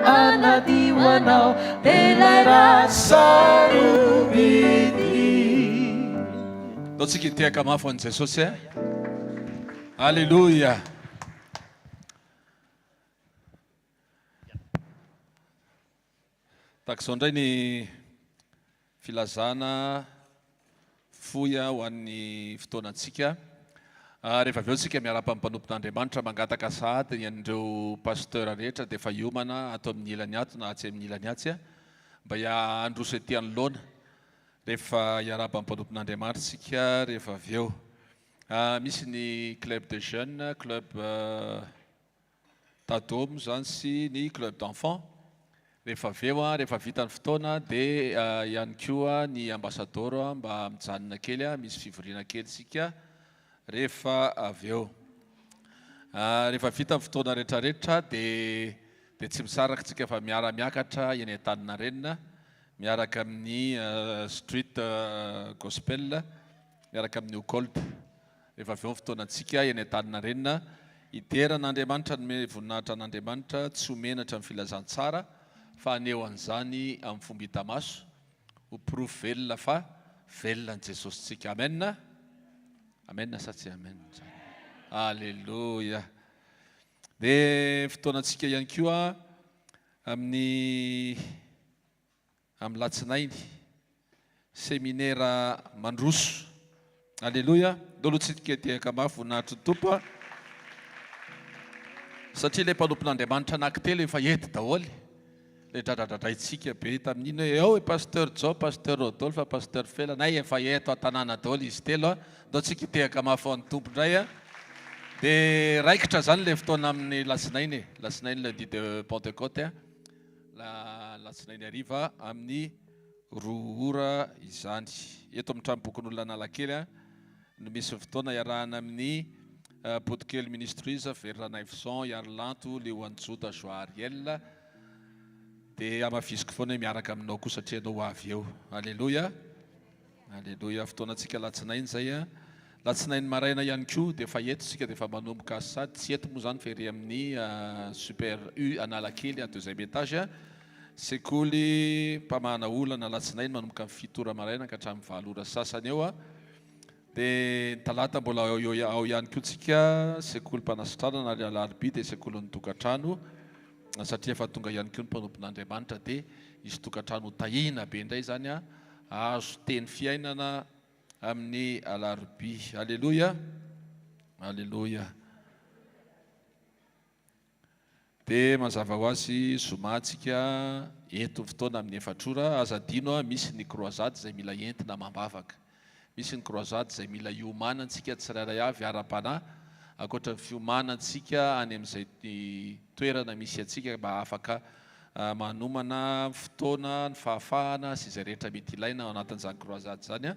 hanadio anao, dia ilay rà sarobidy. Ndao tsika hitehaka mafy ho an'i Jesosy eh. Alléluia. Tahaka izao indray ny filazana fohy ho an'ny fotoanantsika. Rehefa avy eo isika miarahaba ny mpanompon'Andriamanitra mangataka sahady ny an'ireo pasteur rehetra dia efa hiomana ato amin'ny ilany ato na atsy amin'ny ilany atsy mba handroso ety anoloana rehefa hiarahaba ny mpanompon'Andriamanitra isika rehefa avy eo. Misy ny club de jeunes, club Dado moa izany sy ny club d'enfants. Rehefa avy eo, rehefa vita ny fotoana dia ihany koa ny ambasadaoro mba mijanona kely, misy fivoriana kely isika rehefa avy eo. Rehefa vita ny fotoana rehetrarehetra dia dia tsy misaraka isika fa miara-miakatra eny Antaninarenina miaraka amin'ny street gospel miaraka amin'ny Ocolt. Rehefa avy eo ny fotoanantsika eny Antaninarenina hidera an'Andriamanitra, hanome voninahitra an'Andriamanitra, tsy ho menatra ny filazantsara fa haneho an'izany amin'ny fomba hita maso, ho porofo velona fa velona ny Jesosintsika. Amen! Amen sa tsy amen izany? Aleloia! Dia fotoanantsika ihany koa amin'ny. Amin'ny latsinainy. Seminera mandroso. Aleloia. Ndao aloha tsika hitehaka mafy voninahitry ny Tompo a. Satria ilay mpanompon'Andriamanitra anankitelo efa eto daholo. Ilay dradradradraintsika be tamin'iny hoe eo i Pasteur Joe, Pasteur Rodolphe, Pasteur Felana. Hay efa eto an-tanàna daholo izy telo a. Ndao tsika hitehaka mafy ho an'ny Tompo indray a. Dia raikitra izany ilay fotoana amin'ny latsinainy e. Latsinainy lundi de Pentecôte a. Alatsinainy hariva amin'ny roa ora izany. Eto amin'ny tranombokin'olona Analakely no misy ny fotoana iarahana amin'ny Botokely Ministries, Very Ranaivoson, Iarilanto, Leoan'i Joda, Joie Ariel. Dia hamafisiko foana hoe miaraka aminao koa satria ianao ho avy eo. Aleloia. Aleloia, fotoanantsika alatsinainy izay a. Alatsinainy maraina ihany koa dia efa eto isika dia efa manomboka azy sady, tsy eto moa izany fa ery amin'ny Super U Analakely à deuxième étage. Sekoly mpamahana olana alatsinainy manomboka amin'ny fito ora maraina ka hatramin'ny valo ora sasany eo. Dia ny talata mbola ao ihany koa tsika sekoly mpanasitranana ary alarobia dia sekolin'ny tokantrano. Satria efa tonga ihany koa ny mpanompon'Andriamanitra dia hisy tokantrano ho tahiana be indray izany hahazo teny fiainana amin'ny alarobia. Aleloia! Aleloia! Dia mazava ho azy zoma tsika eto ny fotoana amin'ny efatra ora. Aza adino misy ny croisade izay mila entina amam-bavaka. Misy ny croisade izay mila hiomanantsika tsirairay avy ara-panahy, ankoatra ny fiomanantsika any amin'izay toerana misy antsika mba afaka manomana ny fotoana, ny fahafahana sy izay rehetra mety ilaina ao anatin'izany croisade izany.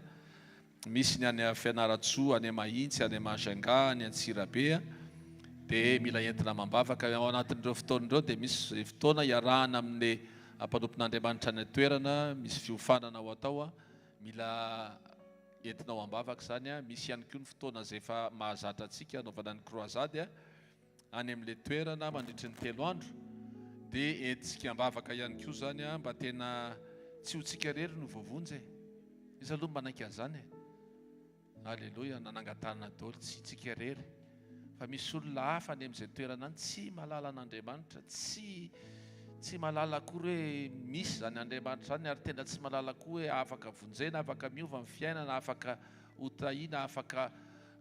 Misy ny any Fianarantsoa, any Mahitsy, any Majunga, any Antsirabe dia mila entina amam-bavaka. Ao anatin'ireo fotoana ireo dia misy fotoana iarahana amin'ny mpanompon'Andriamanitra any an-toerana, misy fiofanana ho atao. Mila entinao am-bavaka izany an, misy ihany koa ny fotoana izay efa mahazatra antsika hanaovana ny croisade any amin'ilay toerana mandritry ny telo andro dia entintsika am-bavaka ihany koa izany an, mba tena tsy ho tsika irery no voavonjy e, iza aloha no manaiky an'izany e? Aleloia, nanangan-tanana daholo, tsy tsika irery fa misy olona hafa any amin'izay toerana any tsy mahalala an'Andriamanitra, tsy tsy mahalala akory hoe misy izany Andriamanitra izany ary tena tsy mahalala koa hoe afaka vonjena, afaka miova ny fiainana, afaka ho tahiana, afaka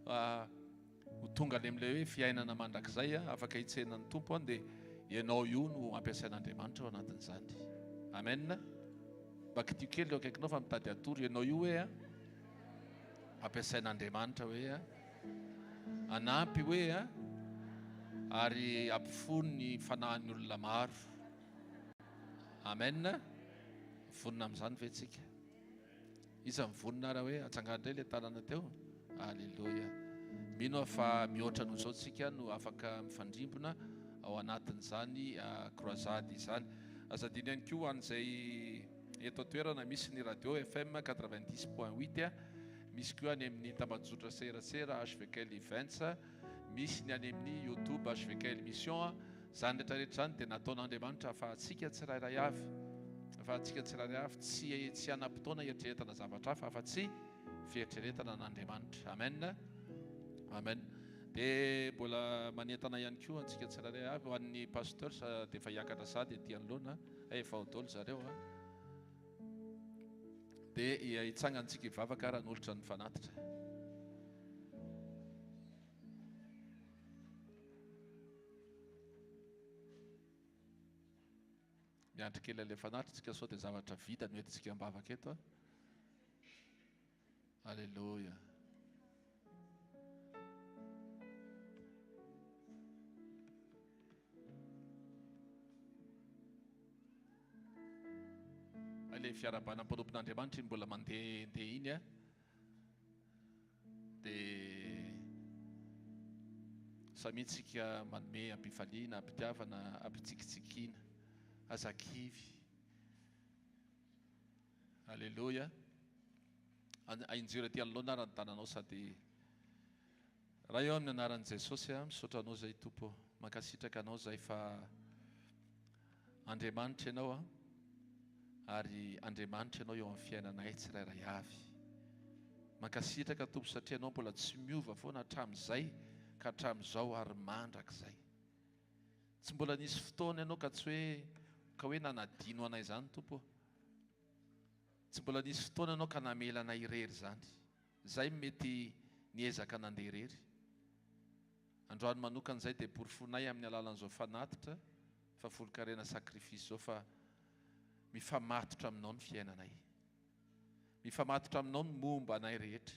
ho tonga any amin'ilay hoe fiainana mandrakizay, afaka hitsena ny Tompo dia ianao io no ampiasain'Andriamanitra ao anatin'izany. Amen. Mba kitiho kely eo akaikinao fa mitady hatory ianao io hoe ampiasain'Andriamanitra hoe hanampy hoe ary hampifono ny fanahin'ny olona maro. Amen. Vonona amin'izany ve tsika? Iza mivonona ara hoe atsangano indray ilay tanana teo? Aleloia. Mino aho fa mihoatra noho izao tsika no afaka mifandrimbona ao anatin'izany croisade izany. Aza adino ihany koa ho an'izay eto an-toerana misy ny radio FM 90.8, misy koa any amin'ny tambajotra serasera HVKL Events, misy ny any amin'ny YouTube HVKL Mission. Izany rehetra rehetra izany dia nataon'Andriamanitra ahafahantsika tsirairay avy, ahafahantsika tsirairay avy tsy tsy hanam-potoana hieritreretana zavatra hafa afa-tsy fieritreretana an'Andriamanitra. Amen. Amen. Dia mbola manentana ihany koa antsika tsirairay avy ho an'ny pasteurs dia efa hiakatra sady aty anoloana, eh, efa ao daholo zareo a. Dia hitsangantsika hivavaka ary hanolotra ny fanatitra. Miandry kely an'ilay fanatitra tsika sao dia zavatra vita no entintsika am-bavaka eto a. Alléluia. Ilay fiarahabana mpanompon'Andriamanitra iny mbola mandehandeha iny a. Dia samia tsika manome am-pifaliana, am-pitiavana, am-pitsikitsikiana. Aza kivy. Aleloia. Ainjiro aty anoloana ary ny tananao sady Ray ô, amin'ny anaran'i Jesosy aho misaotra Anao izay Tompo ô. Mankasitraka Anao izay fa Andriamanitra Ianao a, ary Andriamanitra Ianao eo amin'ny fiainanay tsirairay avy. Mankasitraka Tompo satria Ianao mbola tsy miova foana hatramin'izay ka hatramin'izao ary mandrakizay. Tsy mbola nisy fotoana Ianao ka tsy hoe ka hoe nanadino anay izany Tompo ô. Tsy mbola nisy fotoana Ianao ka namela anay irery izany. Izay mety niezaka nandeha irery. Androany manokana izay dia porofoinay amin'ny alalan'izao fanatitra fahafolonkarena sacrifice izao fa mifamatotra aminao ny fiainanay. Mifamatotra aminao ny momba anay rehetra.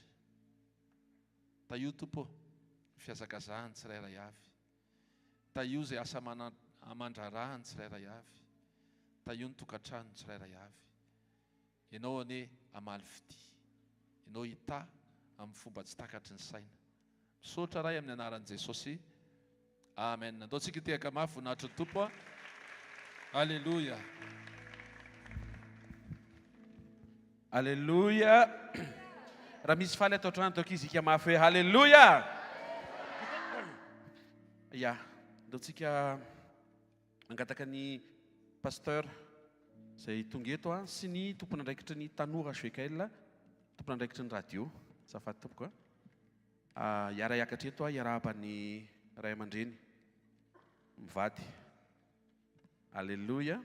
Tahio Tompo ô, ny fihazakazahan'ny tsirairay avy. Tahio izay asa aman-draharahan'ny tsirairay avy. Tahio ny tokantranon'ny tsirairay avy. Ianao anie hamaly fitia. Ianao hitahy amin'ny fomba tsy takatry ny saina. Misaotra Ray amin'ny anaran'i Jesosy. Amen. Andao tsika hitehaka mafy voninahitry ny Tompo a. Alléluia. Alléluia. Raha misy faly ato an-trano ataoko izy hika mafy hoe Alléluia. Ya, andao tsika Mangataka ny Pasteur izay tonga eto sy ny tompon'andraikitry ny tanora HVKL, tompon'andraikitry ny radio, azafady tompoko a, hiara-hiakatra eto hiarahaba ny ray aman-dreny mivady. Alléluia.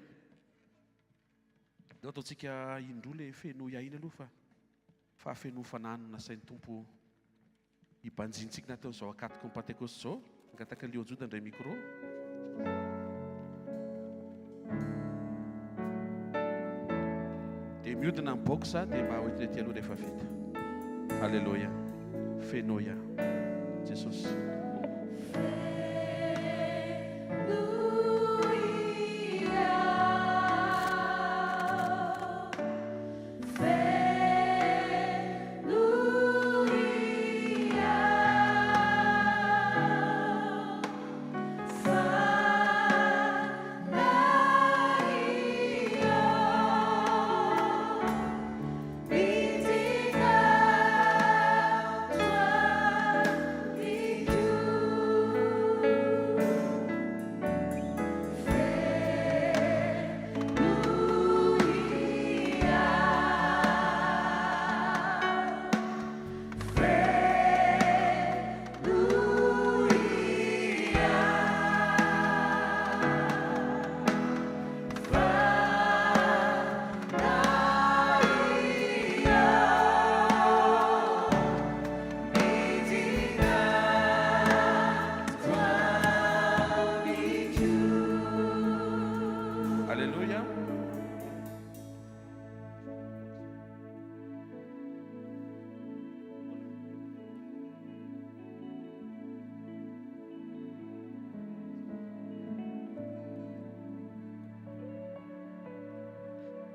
Ndao ataontsika indroa le fenoy aina aloha fa fahafenofana no nasain'ny Tompo Hibanjintsika anatin'izao ankatoky ny Pantekosta izao. Hangataka Leo Joda handray micro. Dia miodina ny box dia mba hoentina ety aloha rehefa vita. Alléluia. Fenoy aho. Jesosy. Aleloia.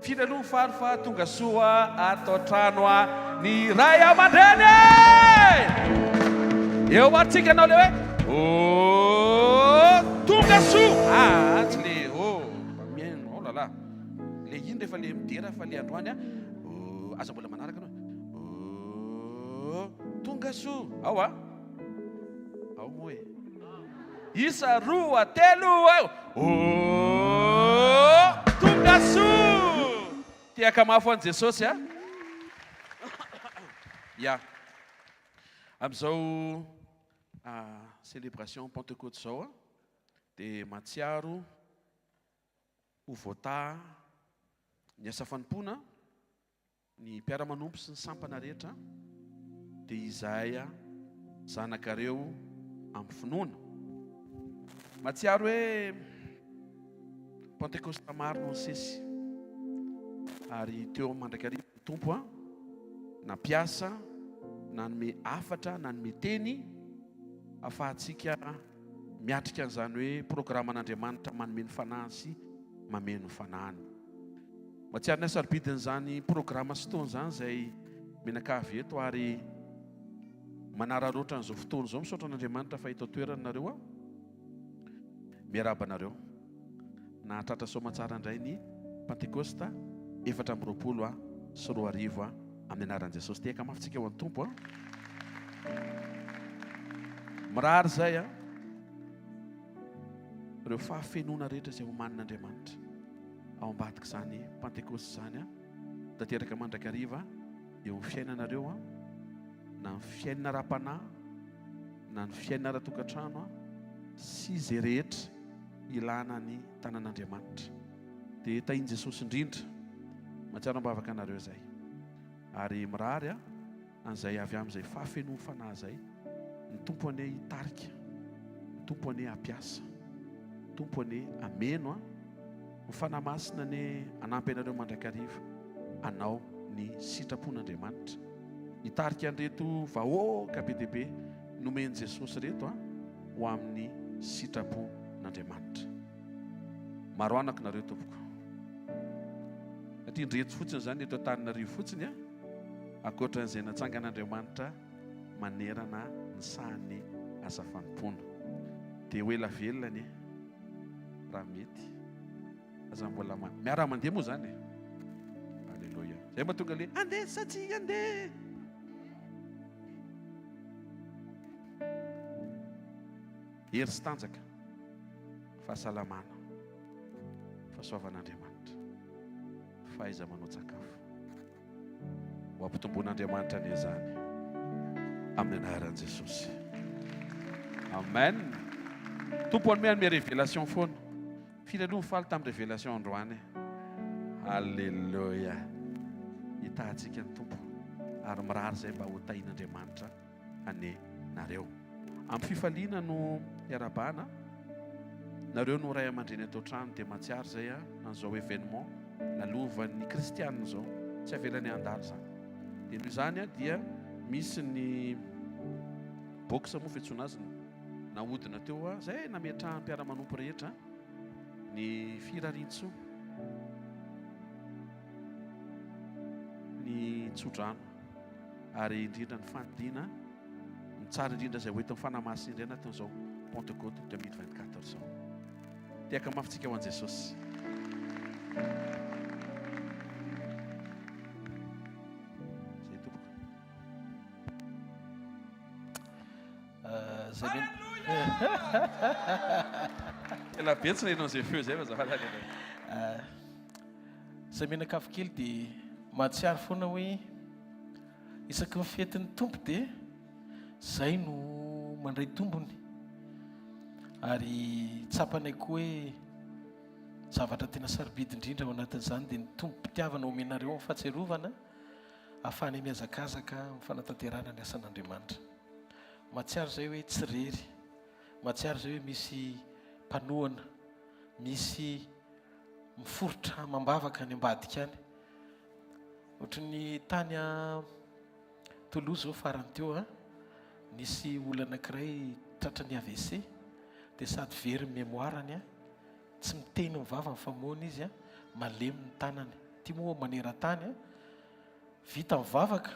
Firy aloha ny faly fa tonga soa ato an-trano ny ray aman-dreny e! Eo ary tsika hanao le hoe oh tonga soa! Ah tsy le oh mba mihaino oh là là le iny rehefa le midera fa le androany a oh aza mbola manaraka anao oh tonga soa ao a! Ao moa e! Isa, roa, telo, eo! Oh! Tonga soa! Tehaka mafy ho an'i Jesosy a! Ya. Amin'izao célébration Pentecôte izao a, dia mahatsiaro ho voataha ny asa fanompoana Ny mpiara-manompo sy ny sampana rehetra dia izahay zanakareo amin'ny finoana. Mahatsiaro hoe Pentekosta maro no nisesy ary teo mandrakariva ny Tompo nampiasa, nanome hafatra, nanome teny ahafahantsika miatrika an'izany hoe programan'Andriamanitra manome ny fanahiny sy mameno ny fanahiny. Mahatsiaro ny hasarobidin'izany programa sy fotoana izany izay mianakavy eto ary manararaotra an'izao fotoana izao. Misaotra an'Andriamanitra fa eto an-toerana nareo aho. Miarahaba anareo. Nahatratra soamantsara indray ny Pantekosta 2024 amin'ny anaran'i Jesosy. Tehaka mafy tsika ho an'ny Tompo a. Mirary izay a. Ireo fahafenoana rehetra izay omanin'Andriamanitra. ao ambadik'izany Pantekosta izany an, tanteraka mandrakariva eo amin'ny fiainanareo an, na ny fiainana ara-panahy, na ny fiainana ara-tokantrano an, sy izay rehetra ilana ny tanan'Andriamanitra. Dia tahin'i Jesosy indrindra. Mahatsiaro am-bavaka anareo izay. Ary mirary an, an'izay avy amin'izay fahafenoan'ny Fanahy izay, ny Tompo anie hitarika, ny Tompo anie hampiasa, ny Tompo anie hameno an, ny Fanahy Masina anie hanampy anareo mandrakariva hanao ny sitrapon'Andriamanitra, hitarika an'ireto vahoaka be dia be nomen'i Jesosy ireto an, ho amin'ny sitrapon'Andriamanitra. Maro anaka nareo tompoko. Satria ndreto fotsiny izany eto Antananarivo fotsiny an. Ankoatra an'izay natsangan'Andriamanitra manerana ny sahan'ny asa fanompoana. Dia ho ela velona anie raha mety. Aza mbola miara-mandeha moa izany e. Alléluia. Zay mba tonga le andeha sa tsy andeha. Hery sy tanjaka, fahasalamana, fahasoavan'Andriamanitra, fahaiza-manao-tsakafo. Ho ampitomboin'Andriamanitra anie izany amin'ny anaran'i Jesosy. Amen. Tompo hanome hanome révélation foana. Firy aloha mifaly tamin'ny révélation androany. Alléluia. Hitahantsika ny Tompo ary mirary izay mba ho tahin'Andriamanitra. anie nareo. Amin'ny fifaliana no iarabana, nareo no ray aman-dreny ato an-trano dia mahatsiaro izay an'izao événement lalovan'ny kristianina izao, tsy avelany handalo izany. Dia noho izany dia misy ny box moa fiantsoana azy nahodina teo izay nametrahan'ny mpiara-manompo rehetra ny firariantsoa, ny tsodrano. ary indrindra ny faniriana ny tsara indrindra izay ho entin'ny Fanahy Masina indray anatin'izao Pentecôte 2024 izao. Tehaka mafy tsika ho an'i Jesosy. Izay tompoko. Zay mena. Ela be tsy naheno an'izay feo izay fa azafady aloha. Zay mianakavy kely dia mahatsiaro foana hoe isaky ny fetin'ny Tompo dia zay no mandray tombony ary tsapanay koa hoe zavatra tena sarobidy indrindra ao anatin'izany dia ny tombom-pitiavana omenareo amin'ny fahatsiarovana ahafahanay mihazakazaka amin'ny fanatanterahana ny asan'Andriamanitra. Mahatsiaro izay hoe tsy irery, mahatsiaro izay hoe misy mpanohana, misy miforitra amam-bavaka any ambadika any. Ohatry ny tany Toulouse zao farany teo an, nisy olona anankiray tratran'ny AVC dia sady very ny mémoire-ny an, tsy miteny ny vavany fa moana izy an, malemy ny tanany. Ity moa maneran-tany a. Vita ny vavaka,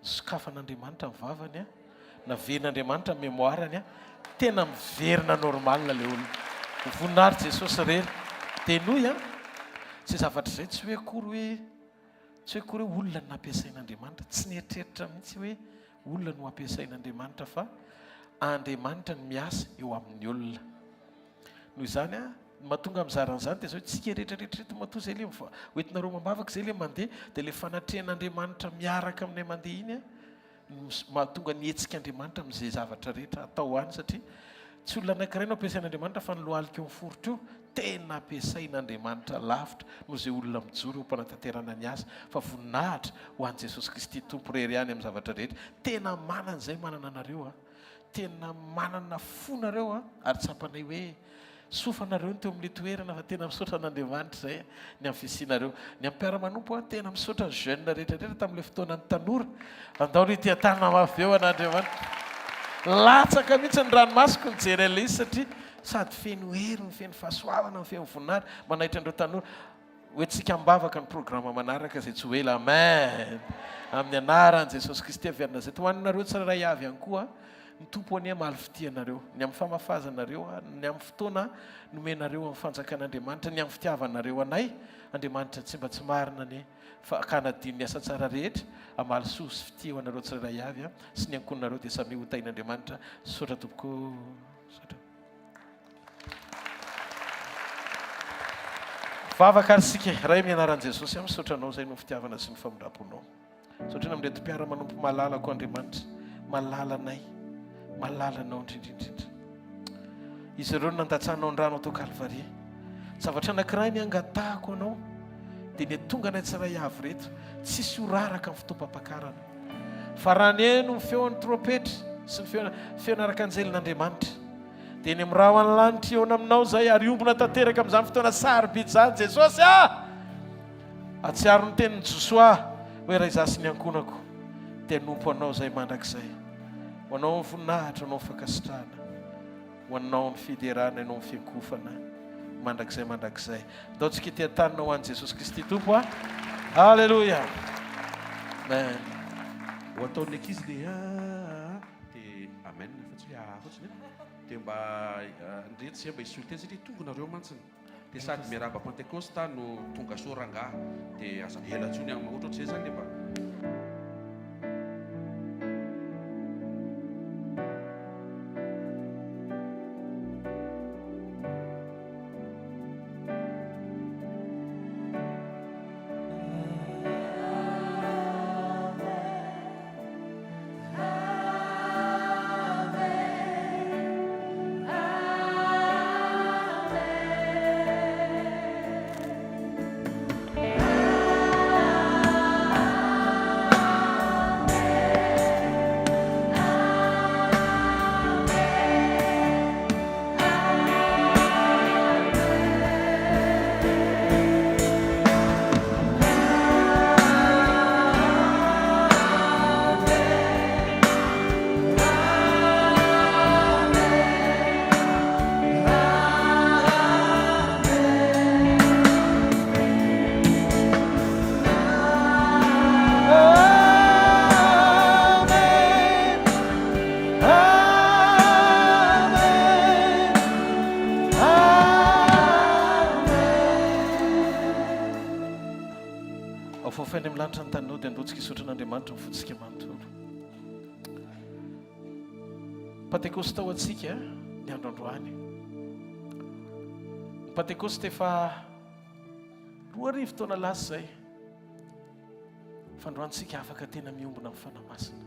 nosokafan'Andriamanitra ny vavany a, naverin'Andriamanitra ny mémoire-ny a, tena miverina normal ilay olona. Voninahitry Jesosy irery. Dia henoy a, izay zavatra izay tsy hoe akory hoe, tsy hoe akory hoe olona no nampiasain'Andriamanitra, tsy nieritreritra mihitsy hoe olona no ampiasain'Andriamanitra fa Andriamanitra no miasa eo amin'ny olona. Noho izany, ny mahatonga mizara an'izany dia izao hoe tsika rehetra rehetra eto matoa izay ilay hoentinareo amam-bavaka izay ilay mandeha dia ilay fanatrehan'Andriamanitra miaraka aminay mandeha iny no mahatonga ny hetsik'Andriamanitra amin'izay zavatra rehetra atao any satria tsy olona anankiray no ampiasain'Andriamanitra fa ny lohalika eo amin'ny foritra io tena ampiasain'Andriamanitra lavitra noho izay olona mijoro eo am-panatanterahana ny asa fa voninahitra ho an'i Jesosy Kristy Tompo irery ihany amin'ny zavatra rehetra. Tena manana izay manana anareo aho. Tena manana fo nareo an, ary tsapanay hoe soa fa nareo no teo amin'ilay toerana fa tena misaotra an'Andriamanitra izay ny amin'ny fisianareo. Ny amin'ny mpiara-manompo an, tena misaotra ny jeune rehetra rehetra tamin'ilay fotoanan'ny tanora. Andao ry tia tanana mafy be ho an'Andriamanitra. Latsaka mihitsy ny ranomasoko nijery an'ilay izy satria sady feno hery no feno fahasoavana no feno voninahitra manaitra an'ireo tanora. Ho entintsika am-bavaka ny programa manaraka izay tsy ho ela. Amen! Amin'ny anaran'i Jesosy Kristy avy any Nazareta. Ho anareo tsirairay avy ihany koa, ny Tompo anie hamaly fitia anareo, ny amin'ny famafazanareo, ny amin'ny fotoana nomenareo amin'ny fanjakan'Andriamanitra, ny amin'ny fitiavanareo anay. Andriamanitra tsy mba tsy marina anie fa ka hanadino ny asa tsara rehetra, hamaly soa sy fitia ho anareo tsirairay avy sy ny ankohonareo dia samia ho tahin'Andriamanitra. Misaotra tompoko. Misaotra. Vavaka ary isika e. Ray amin'ny anaran'i Jesosy aho misaotra anao izay noho ny fitiavana sy ny famindram-ponao. Misaotra amin'ireto mpiara-manompo malalako Andriamanitra, malalanay, malalanao indrindra indrindra. Izy ireo no nandatsahanao ny rano tao Kalvary. Zavatra anankiray ny angatahako anao dia ny tonga anay tsiray avy ireto tsisy ho raraka amin'ny fotoam-pampakarana. Fa raha niheno ny feon'ny trompetra sy ny feon feon'arkanjelin'Andriamanitra Dia eny amin'ny rahona lanitra hihaona aminao izahay ary hiombona tanteraka amin'izany fotoana sarobidy izany Jesosy ah! Atsiaro ny tenin'i Josoa hoe raha izaho sy ny ankohonako dia hanompo anao izahay mandrakizay. Ho anao ny voninahitra, ho anao ny fankasitrahana, ho anao ny fiderana, ianao ny fiankofana mandrakizay mandrakizay. Ndao tsika ety an-tanina ho an'i Jesosy Kristy Tompo a! Alléluia! Amen. Ho ataon'ny ankizy le ah dia amen fa tsy hoe ah fotsiny e. Dia mba ndreto zay mba hisolo tena satria tonga nareo mantsiny. Dia sady miarahaba Pentecoste no tonga soa rangaha. Dia aza ela intsony amin'ny ohatra ohatr'izay zany dia mba. Afaofy any amin'ny lanitra ny taninao dia andoantsika hisaotra an'Andriamanitra ny fontsika manontolo. Pantekosta ho antsika ny andro androany. Ny Pantekosta efa 2000 taona lasa izay. Fa androany tsika afaka tena miombona amin'ny Fanahy Masina.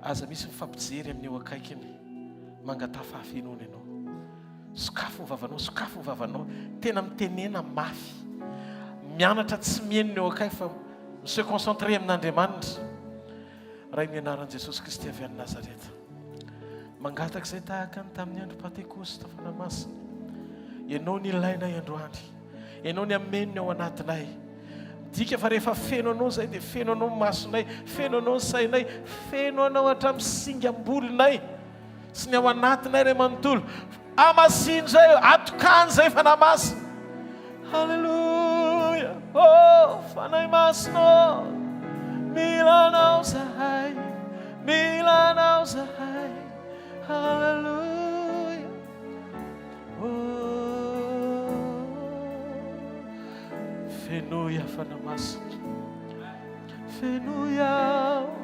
Aza misy mifampijery amin'ny eo akaikiny. Mangataha fahafenoana ianao. Sokafy ny vavanao, sokafy ny vavanao. Tena mitenena mafy. Mianatra tsy mihaino ny eo akaiky fa mi-se concentrer amin'Andriamanitra. Ray ny anaran'i Jesosy Kristy avy any Nazareta. Mangataka izay tahaka ny tamin'ny andro Pantekosta Fanahy Masina. Ianao ny ilainay androany. Ianao ny hameno ny ao anatinay. Midika fa rehefa feno anao izay dia feno anao ny masonay, feno anao ny sainay, feno anao hatramin'ny singam-bolonay sy ny ao anatinay iray manontolo. Hamasino izay, atokano izay Fanahy Masina. Haleloia. Fanahy Masina ô, mila Anao zahay, mila Anao zahay. Haleloia. Oh, fenoy aho Fanahy Masina, fenoy aho.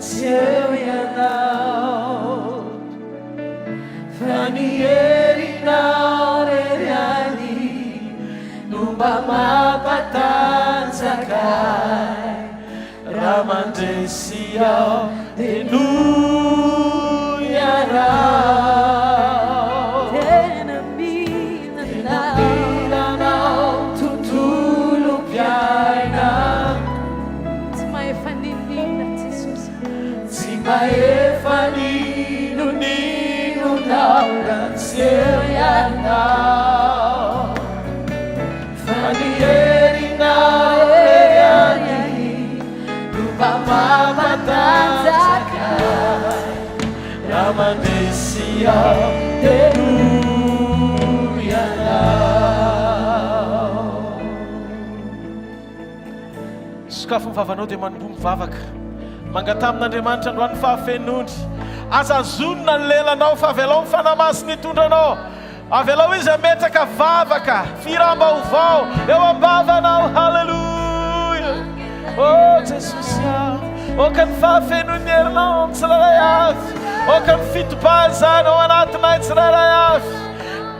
tsy eo Ianao Fa ny herinao rery ihany No mba mampatanjaka ahy Raha mandresy aho dia noho Ianao Tena mila Anao tontolom-piainako Tsy mahefa n'inon'inona Jesosy. Tsy mahefa n'inon'inona aho raha tsy eo Ianao Fa ny herinao irery ihany no mba mampatanjaka ahy Raha mandresy aho dia noho Ianao. Sokafy ny vavanao dia manomboha mivavaka. Mangataha amin'Andriamanitra androany ny fahafenoany. Aza azonina ny lelanao fa avelao ny Fanahy Masina hitondra anao. Avelao Izy hametraka vavaka, fihiram-baovao eo am-bavanao. Haleloia! Oh Jesosy ah! Aoka ny fahafenoan'ny herinao amin'ny tsirairay avy. Aoka ny fitobaha izany ao anatinay tsirairay avy.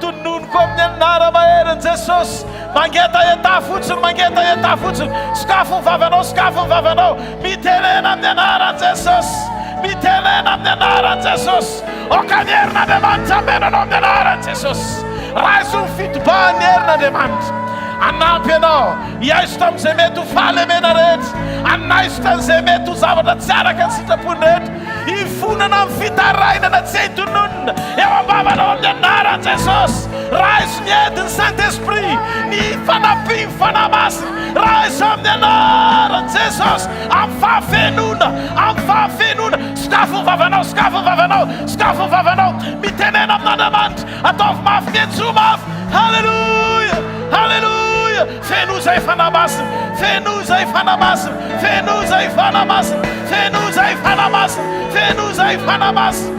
Tononiko amin'ny anara-maherin'i Jesosy. Mangetahetaha fotsiny, mangetahetaha fotsiny. Sokafo ny vavanao, sokafo ny vavanao. Mitenena amin'ny anaran'i Jesosy. Mitenena amin'ny anaran'i Jesosy. Aoka ny herin'Andriamanitra hameno anao amin'ny anaran'i Jesosy. Raiso ny fitobahan'ny herin'Andriamanitra. Hanampy anao hiaisotra amin'izay mety ho fahalemena rehetra. Hanaisotra an'izay mety ho zavatra tsy araka ny sitrapony rehetra. Hifonana amin'ny fitarainana tsy hay tononina eo am-bavanao amin'ny anaran'i Jesosy. Raiso ny aide ny Saint Esprit, ny fanampian'ny Fanahy Masina. Raiso amin'ny anaran'i Jesosy, amin'ny fahafenoana, amin'ny fahafenoana. Sokafy ny vavanao, sokafy ny vavanao, sokafy ny vavanao. Mitenena amin'Andriamanitra. Ataovy mafy, miantsoa mafy. Haleloia! Haleloia! Fenoy izay Fanahy Masina, fenoy izay Fanahy Masina, fenoy izay Fanahy Masina, fenoy izay Fanahy Masina, fenoy izay Fanahy Masina.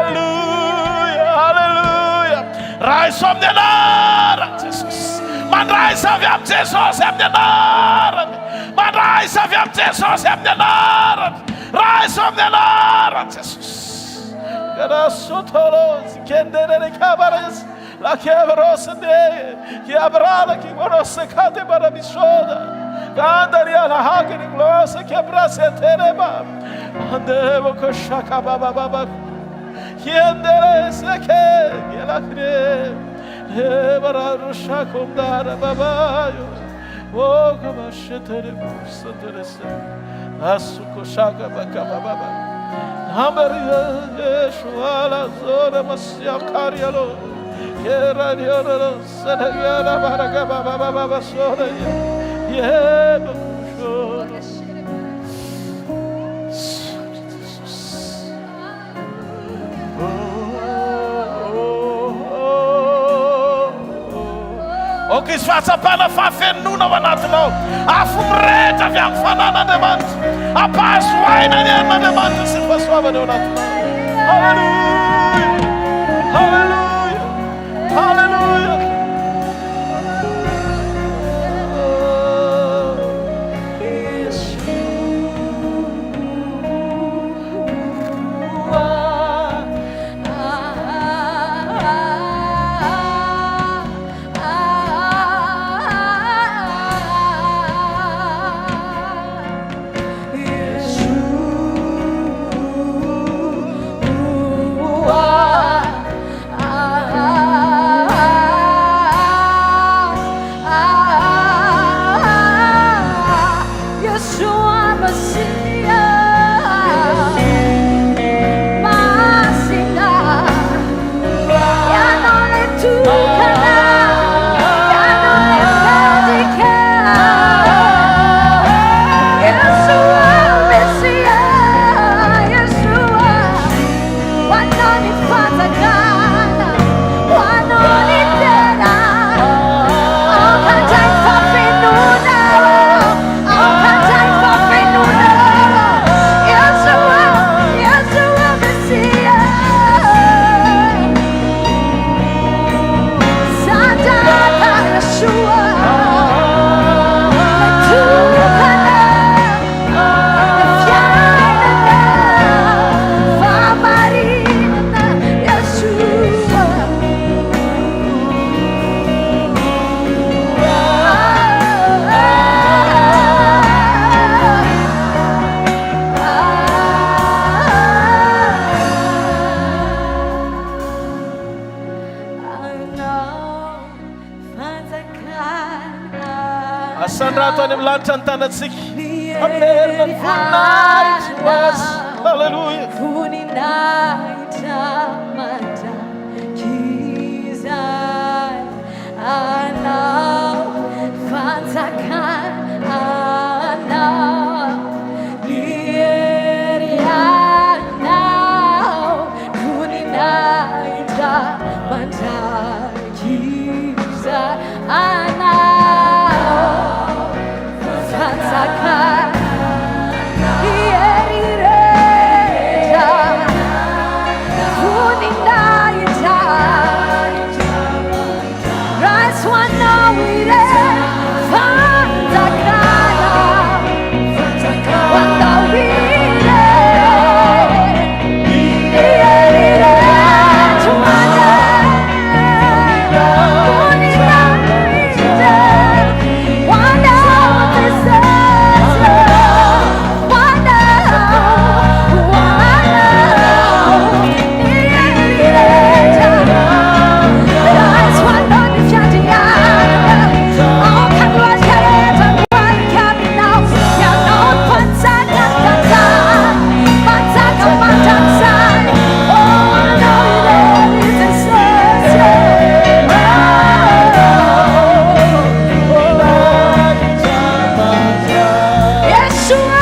Hallelujah, hallelujah. Raiso amin'ny anaran'i Jesosy. Mandraisa avy amin'i Jesosy amin'ny anarany. Mandraisa avy amin'i Jesosy amin'ny anarany. Raiso amin'ny anaran'i Jesosy. La kiabrose de kiabrala kiborose kate barabishoda Gandaria la hagri glose kiabrase tereba Andebo koshaka baba baba Kiendere seke kielakre Ebara rushakundara babayo O kamashetere busaterese Asukoshaka baka baba Hambaria Yeshua la zora masia karialo Kerarioro senagara baraka baba baba sora Ye bakusho Aoka hisy fahatsapana fahafenoana ao anatinao. Afo mirehitra avy amin'ny fanan'Andriamanitra. Ampahazo aina ny herin'Andriamanitra sy ny fahasoavany ao anatinao. Haleloia! Haleloia! Haleloia! Asandrato any amin'ny lanitra ny tanantsika. Hamerina ny voninahitra ho Azy. Haleloia. Voninahitra mandrakizay Anao, fanjakana Anao, ny hery Anao, voninahitra mandrakizay Anao, fanjakana, ny hery rehetra, voninahitra. Raiso anao irery fanjakana, ho anao irery, ny hery rehetra ho anao, voninahitra ho anao Jesosy, ho anao, ho anao, ny hery rehetra. Raiso anao ny fiandrianana, aoka ny lohalika rehetra mialika aminao. Ianao no mpanjaka tantara, mpanjaka mandrakizay. Oh, anao irery Jesosy. Yeshua,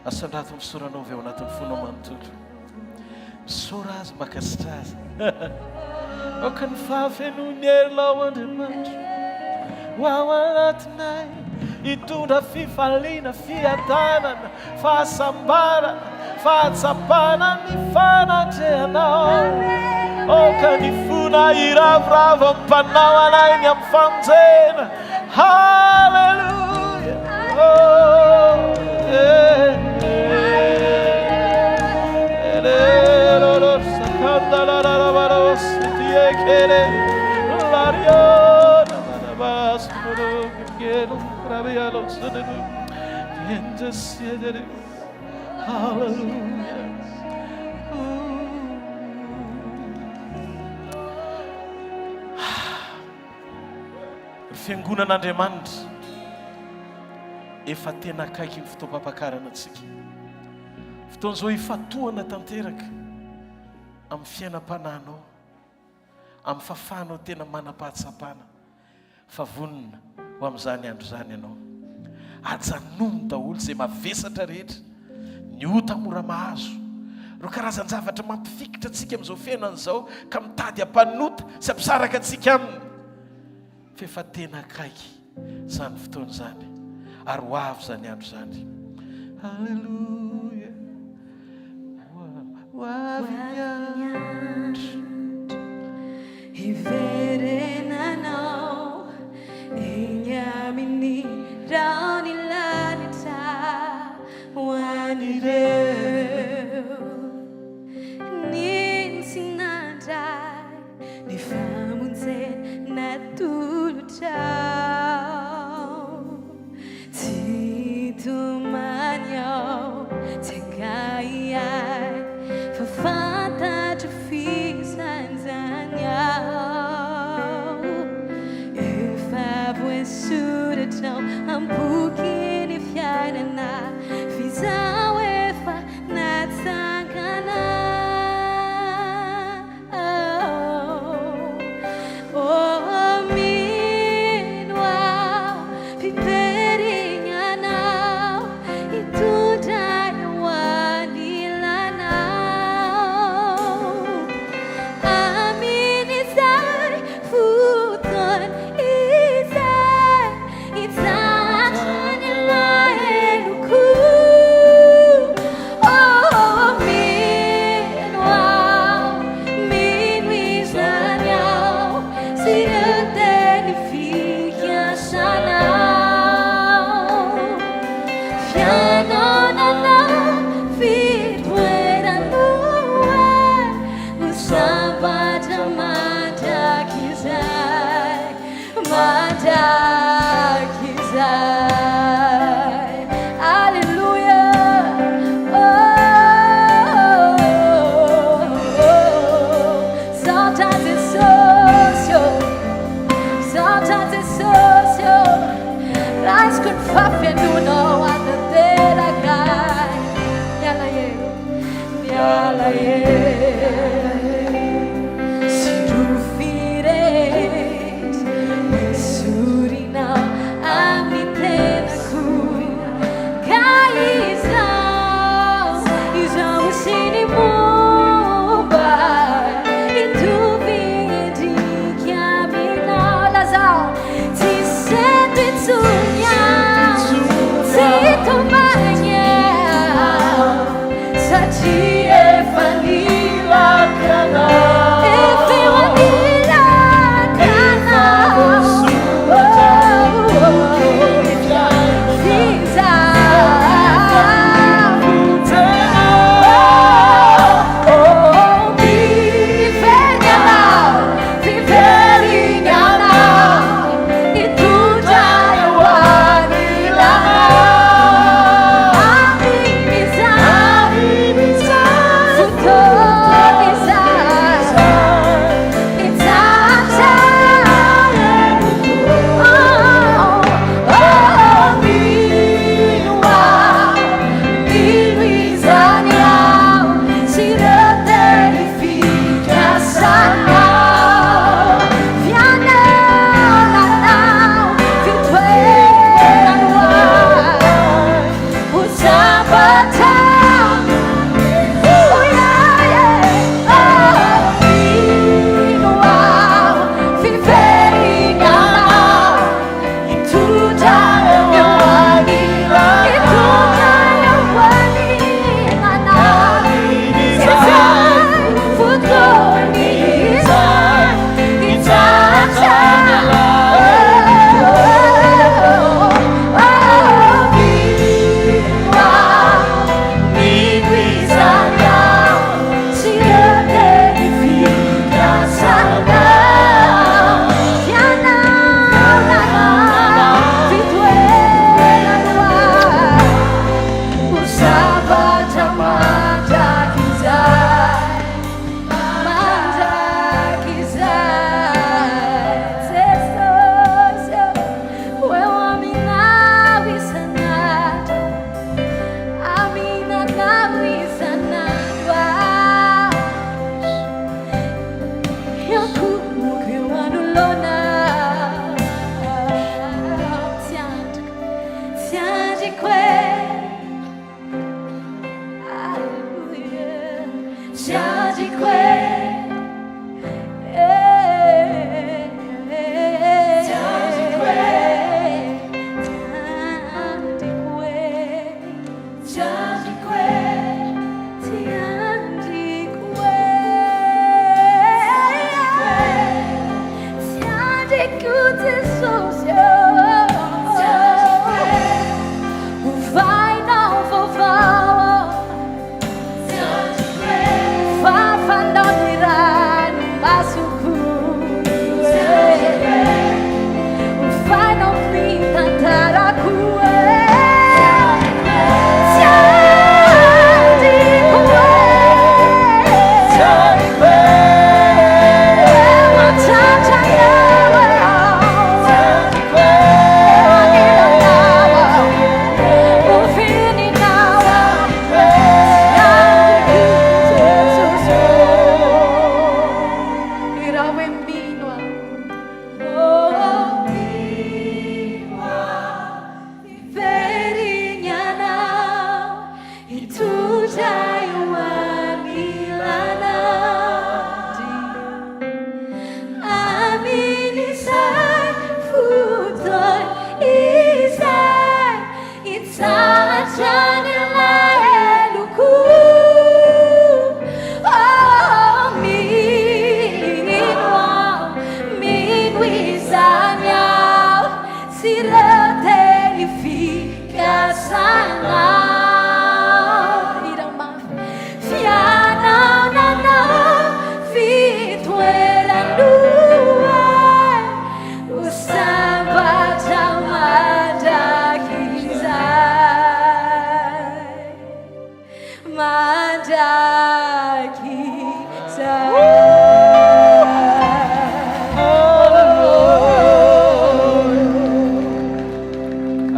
Asandrato ny fisaoranao avy ao anatin'ny fonao manontolo. Misaora Azy, mankasitra Azy. Aoka ny fahafenoan'ny herinao Andriamanitra ho ao anatinay hitondra fifaliana, fiadanana, fahasambarana, fahatsapana ny fanatrehanao. Aoka ny fonay hiravoravo amin'ny Mpanao anay ny amin'ny famonjena. Haleloia! Oh, eh, Hallelujah. Ry Fiangonan'Andriamanitra, efa tena akaiky ny fotoam-pampakarana antsika. Fotoana izao hifantohana tanteraka amin'ny fiainam-panahinao, amin'ny fahafahanao tena manam-pahatsapana fa vonona ho amin'izany andro izany ianao. Ajanony daholo izay mavesatra rehetra, ny ota mora mahazo, ireo karazan-javatra mampifikitra antsika amin'izao fiainana izao ka mitady hampanota sy hampisaraka antsika aminy. F'efa tena akaiky izany fotoana izany ary ho avy izany andro izany. Haleloia. Ho avy ny andro. Hiverenanao eny amin'ny rahon'ny lanitra ho an'ireo nino sy nandray ny famonjena natolotrao. Tsy hitomany aho, tsy hangahiahy, fa fantatro.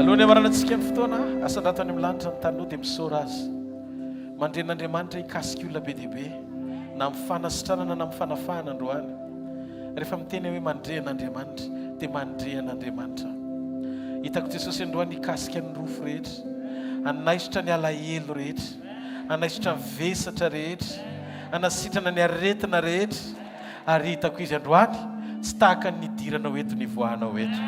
Alohan'ny hamaranantsika ny fotoana, asandrato any amin'ny lanitra ny taninao dia misaora Azy. Mandren'Andriamanitra hikasika olona be dia be, na amin'ny fanasitranana na amin'ny fanafahana androany. Rehefa miteny aho hoe mandre an'Andriamanitra, dia mandre an'Andriamanitra aho. Hitako Jesosy androany hikasika ny rofy rehetra, hanaisotra ny alahelo rehetra, hanaisotra ny vesatra rehetra, hanasitrana ny aretina rehetra, ary hitako Izy androany tsy tahaka ny nidiranao eto ny hivoahanao eto.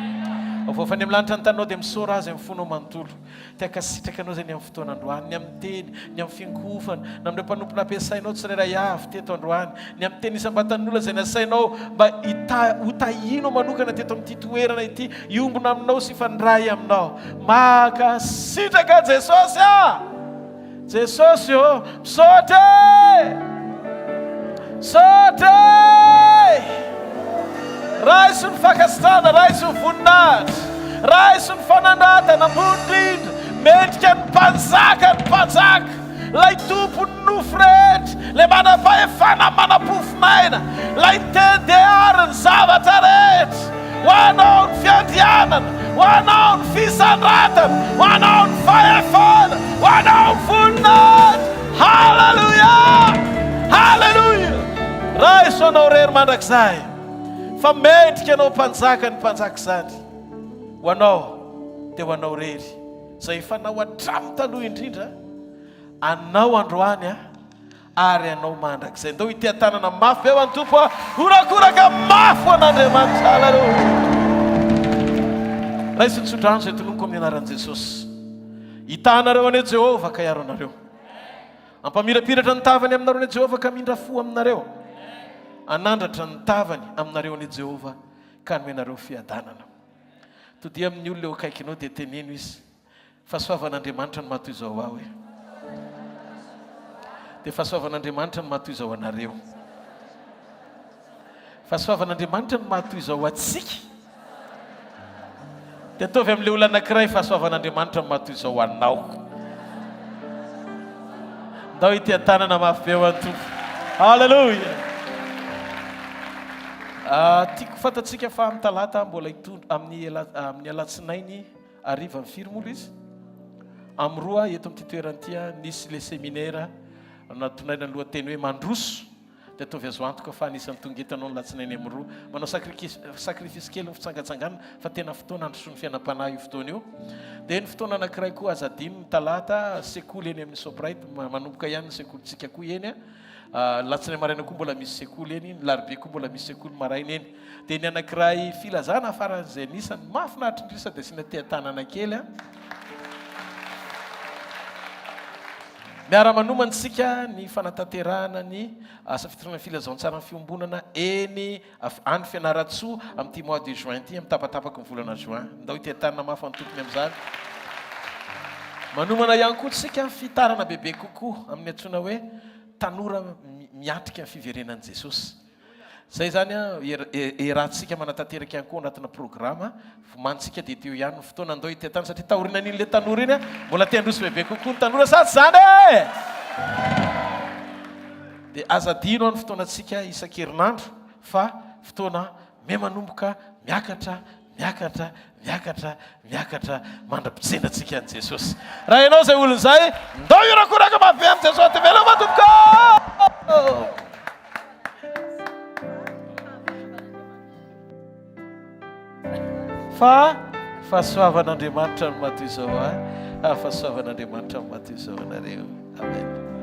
Avoafany amin'ny lanitra ny taninao dia misaora Azy amin'ny fonao manontolo. Te hankasitraka Anao izay ny amin'ny fotoana androany, ny amin'ny teny, ny amin'ny fiankohofana, na amin'ireo mpanompo nampiasainao tsirairay avy teto androany, ny amin'ny teny isam-batan'olona izay nasainao mba hita, ho tahianao manokana teto amin'ity toerana ity, hiombona aminao sy hifandray aminao. Mankasitraka Jesosy a! Jesosy ô! Misaotra e! Misaotra e! Raiso ny fankasitrahana, raiso ny voninahitra, raiso ny fanandratana ambony indrindra, mendrika ny mpanjaka ny mpanjaka, ilay tompon'ny nofo rehetra, ilay manam-pahefana manam-pofonaina, ilay niteny dia ary ny zavatra rehetra. Ho anao ny fiandrianana, ho anao ny fisandratana, ho anao ny fahefana, ho anao ny voninahitra. Haleloia! Haleloia! Raiso anao irery mandrakizay, fa mendrika anao mpanjaka ny mpanjaka izany. Ho anao dia ho anao irery, izay efa nao hatramin'ny taloha indrindra. Anao androany a, ary anao mandrakizay. Ndao hiteha-tanana mafy be ho an'ny Tompo a! Horakoraka mafy ho an'Andriamanitra. Aleloia! Raiso ny tsodrano izay tononiko amin'ny anaran'i Jesosy. Hitaha anareo anie Jehovah ka hiaro anareo. Hampamirapiratra ny tavany aminareo anie Jehovah ka hamindra fo aminareo. Hanandratra ny tavany aminareo anie Jehovah ka hanome anareo fiadanana. Todiha amin'ny olona eo akaikinao dia teneno izy. Fahasoavan'Andriamanitra no maha toy izao aho e. Dia fahasoavan'Andriamanitra no maha toy izao anareo. Fahasoavan'Andriamanitra no maha toy izao antsika. Dia ataovy amin'ilay olona anankiray fahasoavan'Andriamanitra no maha toy izao anao. Ndao ity an-tanana mafy be ho an'ny Tompo. Haleloia. Ah, tiako fantatsika fa amin'ny talata mbola hitondra amin'ny amin'ny alatsinainy Hariva ny firy moa ilay izy? Amin'ny roa eto amin'ity toerana ity nisy ilay seminera natondraina ny lohateny hoe Mandroso dia ataovy azo antoka fa anisan'ny tonga eto ianao ny latsinainy amin'ny roa. Manao sacrifice kely ny fitsangatsanganana fa tena fotoana handrosoan'ny fiainam-panahy io fotoana io. Dia ny fotoana anankiray koa aza adino ny talata, sekoly eny amin'ny Soprite, manomboka ihany ny sekolintsika koa eny. Ny latsinainy maraina koa mbola misy sekoly eny, ny larobia koa mbola misy sekoly maraina eny. Dia ny anankiray filazana faran'izay anisan'ny mahafinaritra indrindra sady asiana teha-tanana kely an. Miara-manomana isika ny fanatanterahana ny asa fitoriana ny filazantsaran'ny fiombonana eny any Fianarantsoa amin'ity mois de juin ity, amin'ny tapatapaky ny volana juin. Ndao hiteha-tanana mafy ny tompony amin'izany. Manomana ihany koa isika fitarana bebe kokoa amin'ny antsoina hoe tanora miatrika ny fiverenan'i Jesosy. Zay zany an, iarahantsika manatanteraka ihany koa anatina programa, vomanintsika dia teo ihany ny fotoana andao hitia tany satria taorinan'iny le tanora iny an, mbola te handroso bebe kokoa ny tanora sa tsy zany e! Dia aza adino an ny fotoanantsika isan-kerinandro fa fotoana miha-manomboka miakatra Miakatra, miakatra, miakatra mandra-pitsenantsika an'i Jesosy. Raha ianao izay olona izay, ndao hihorakoraka mafy be amin'i Jesosy. Veloma tompoko! Fa fahasoavan'Andriamanitra no maha toy izao ahy, ary fahasoavan'Andriamanitra no maha toy izao anareo. Amen.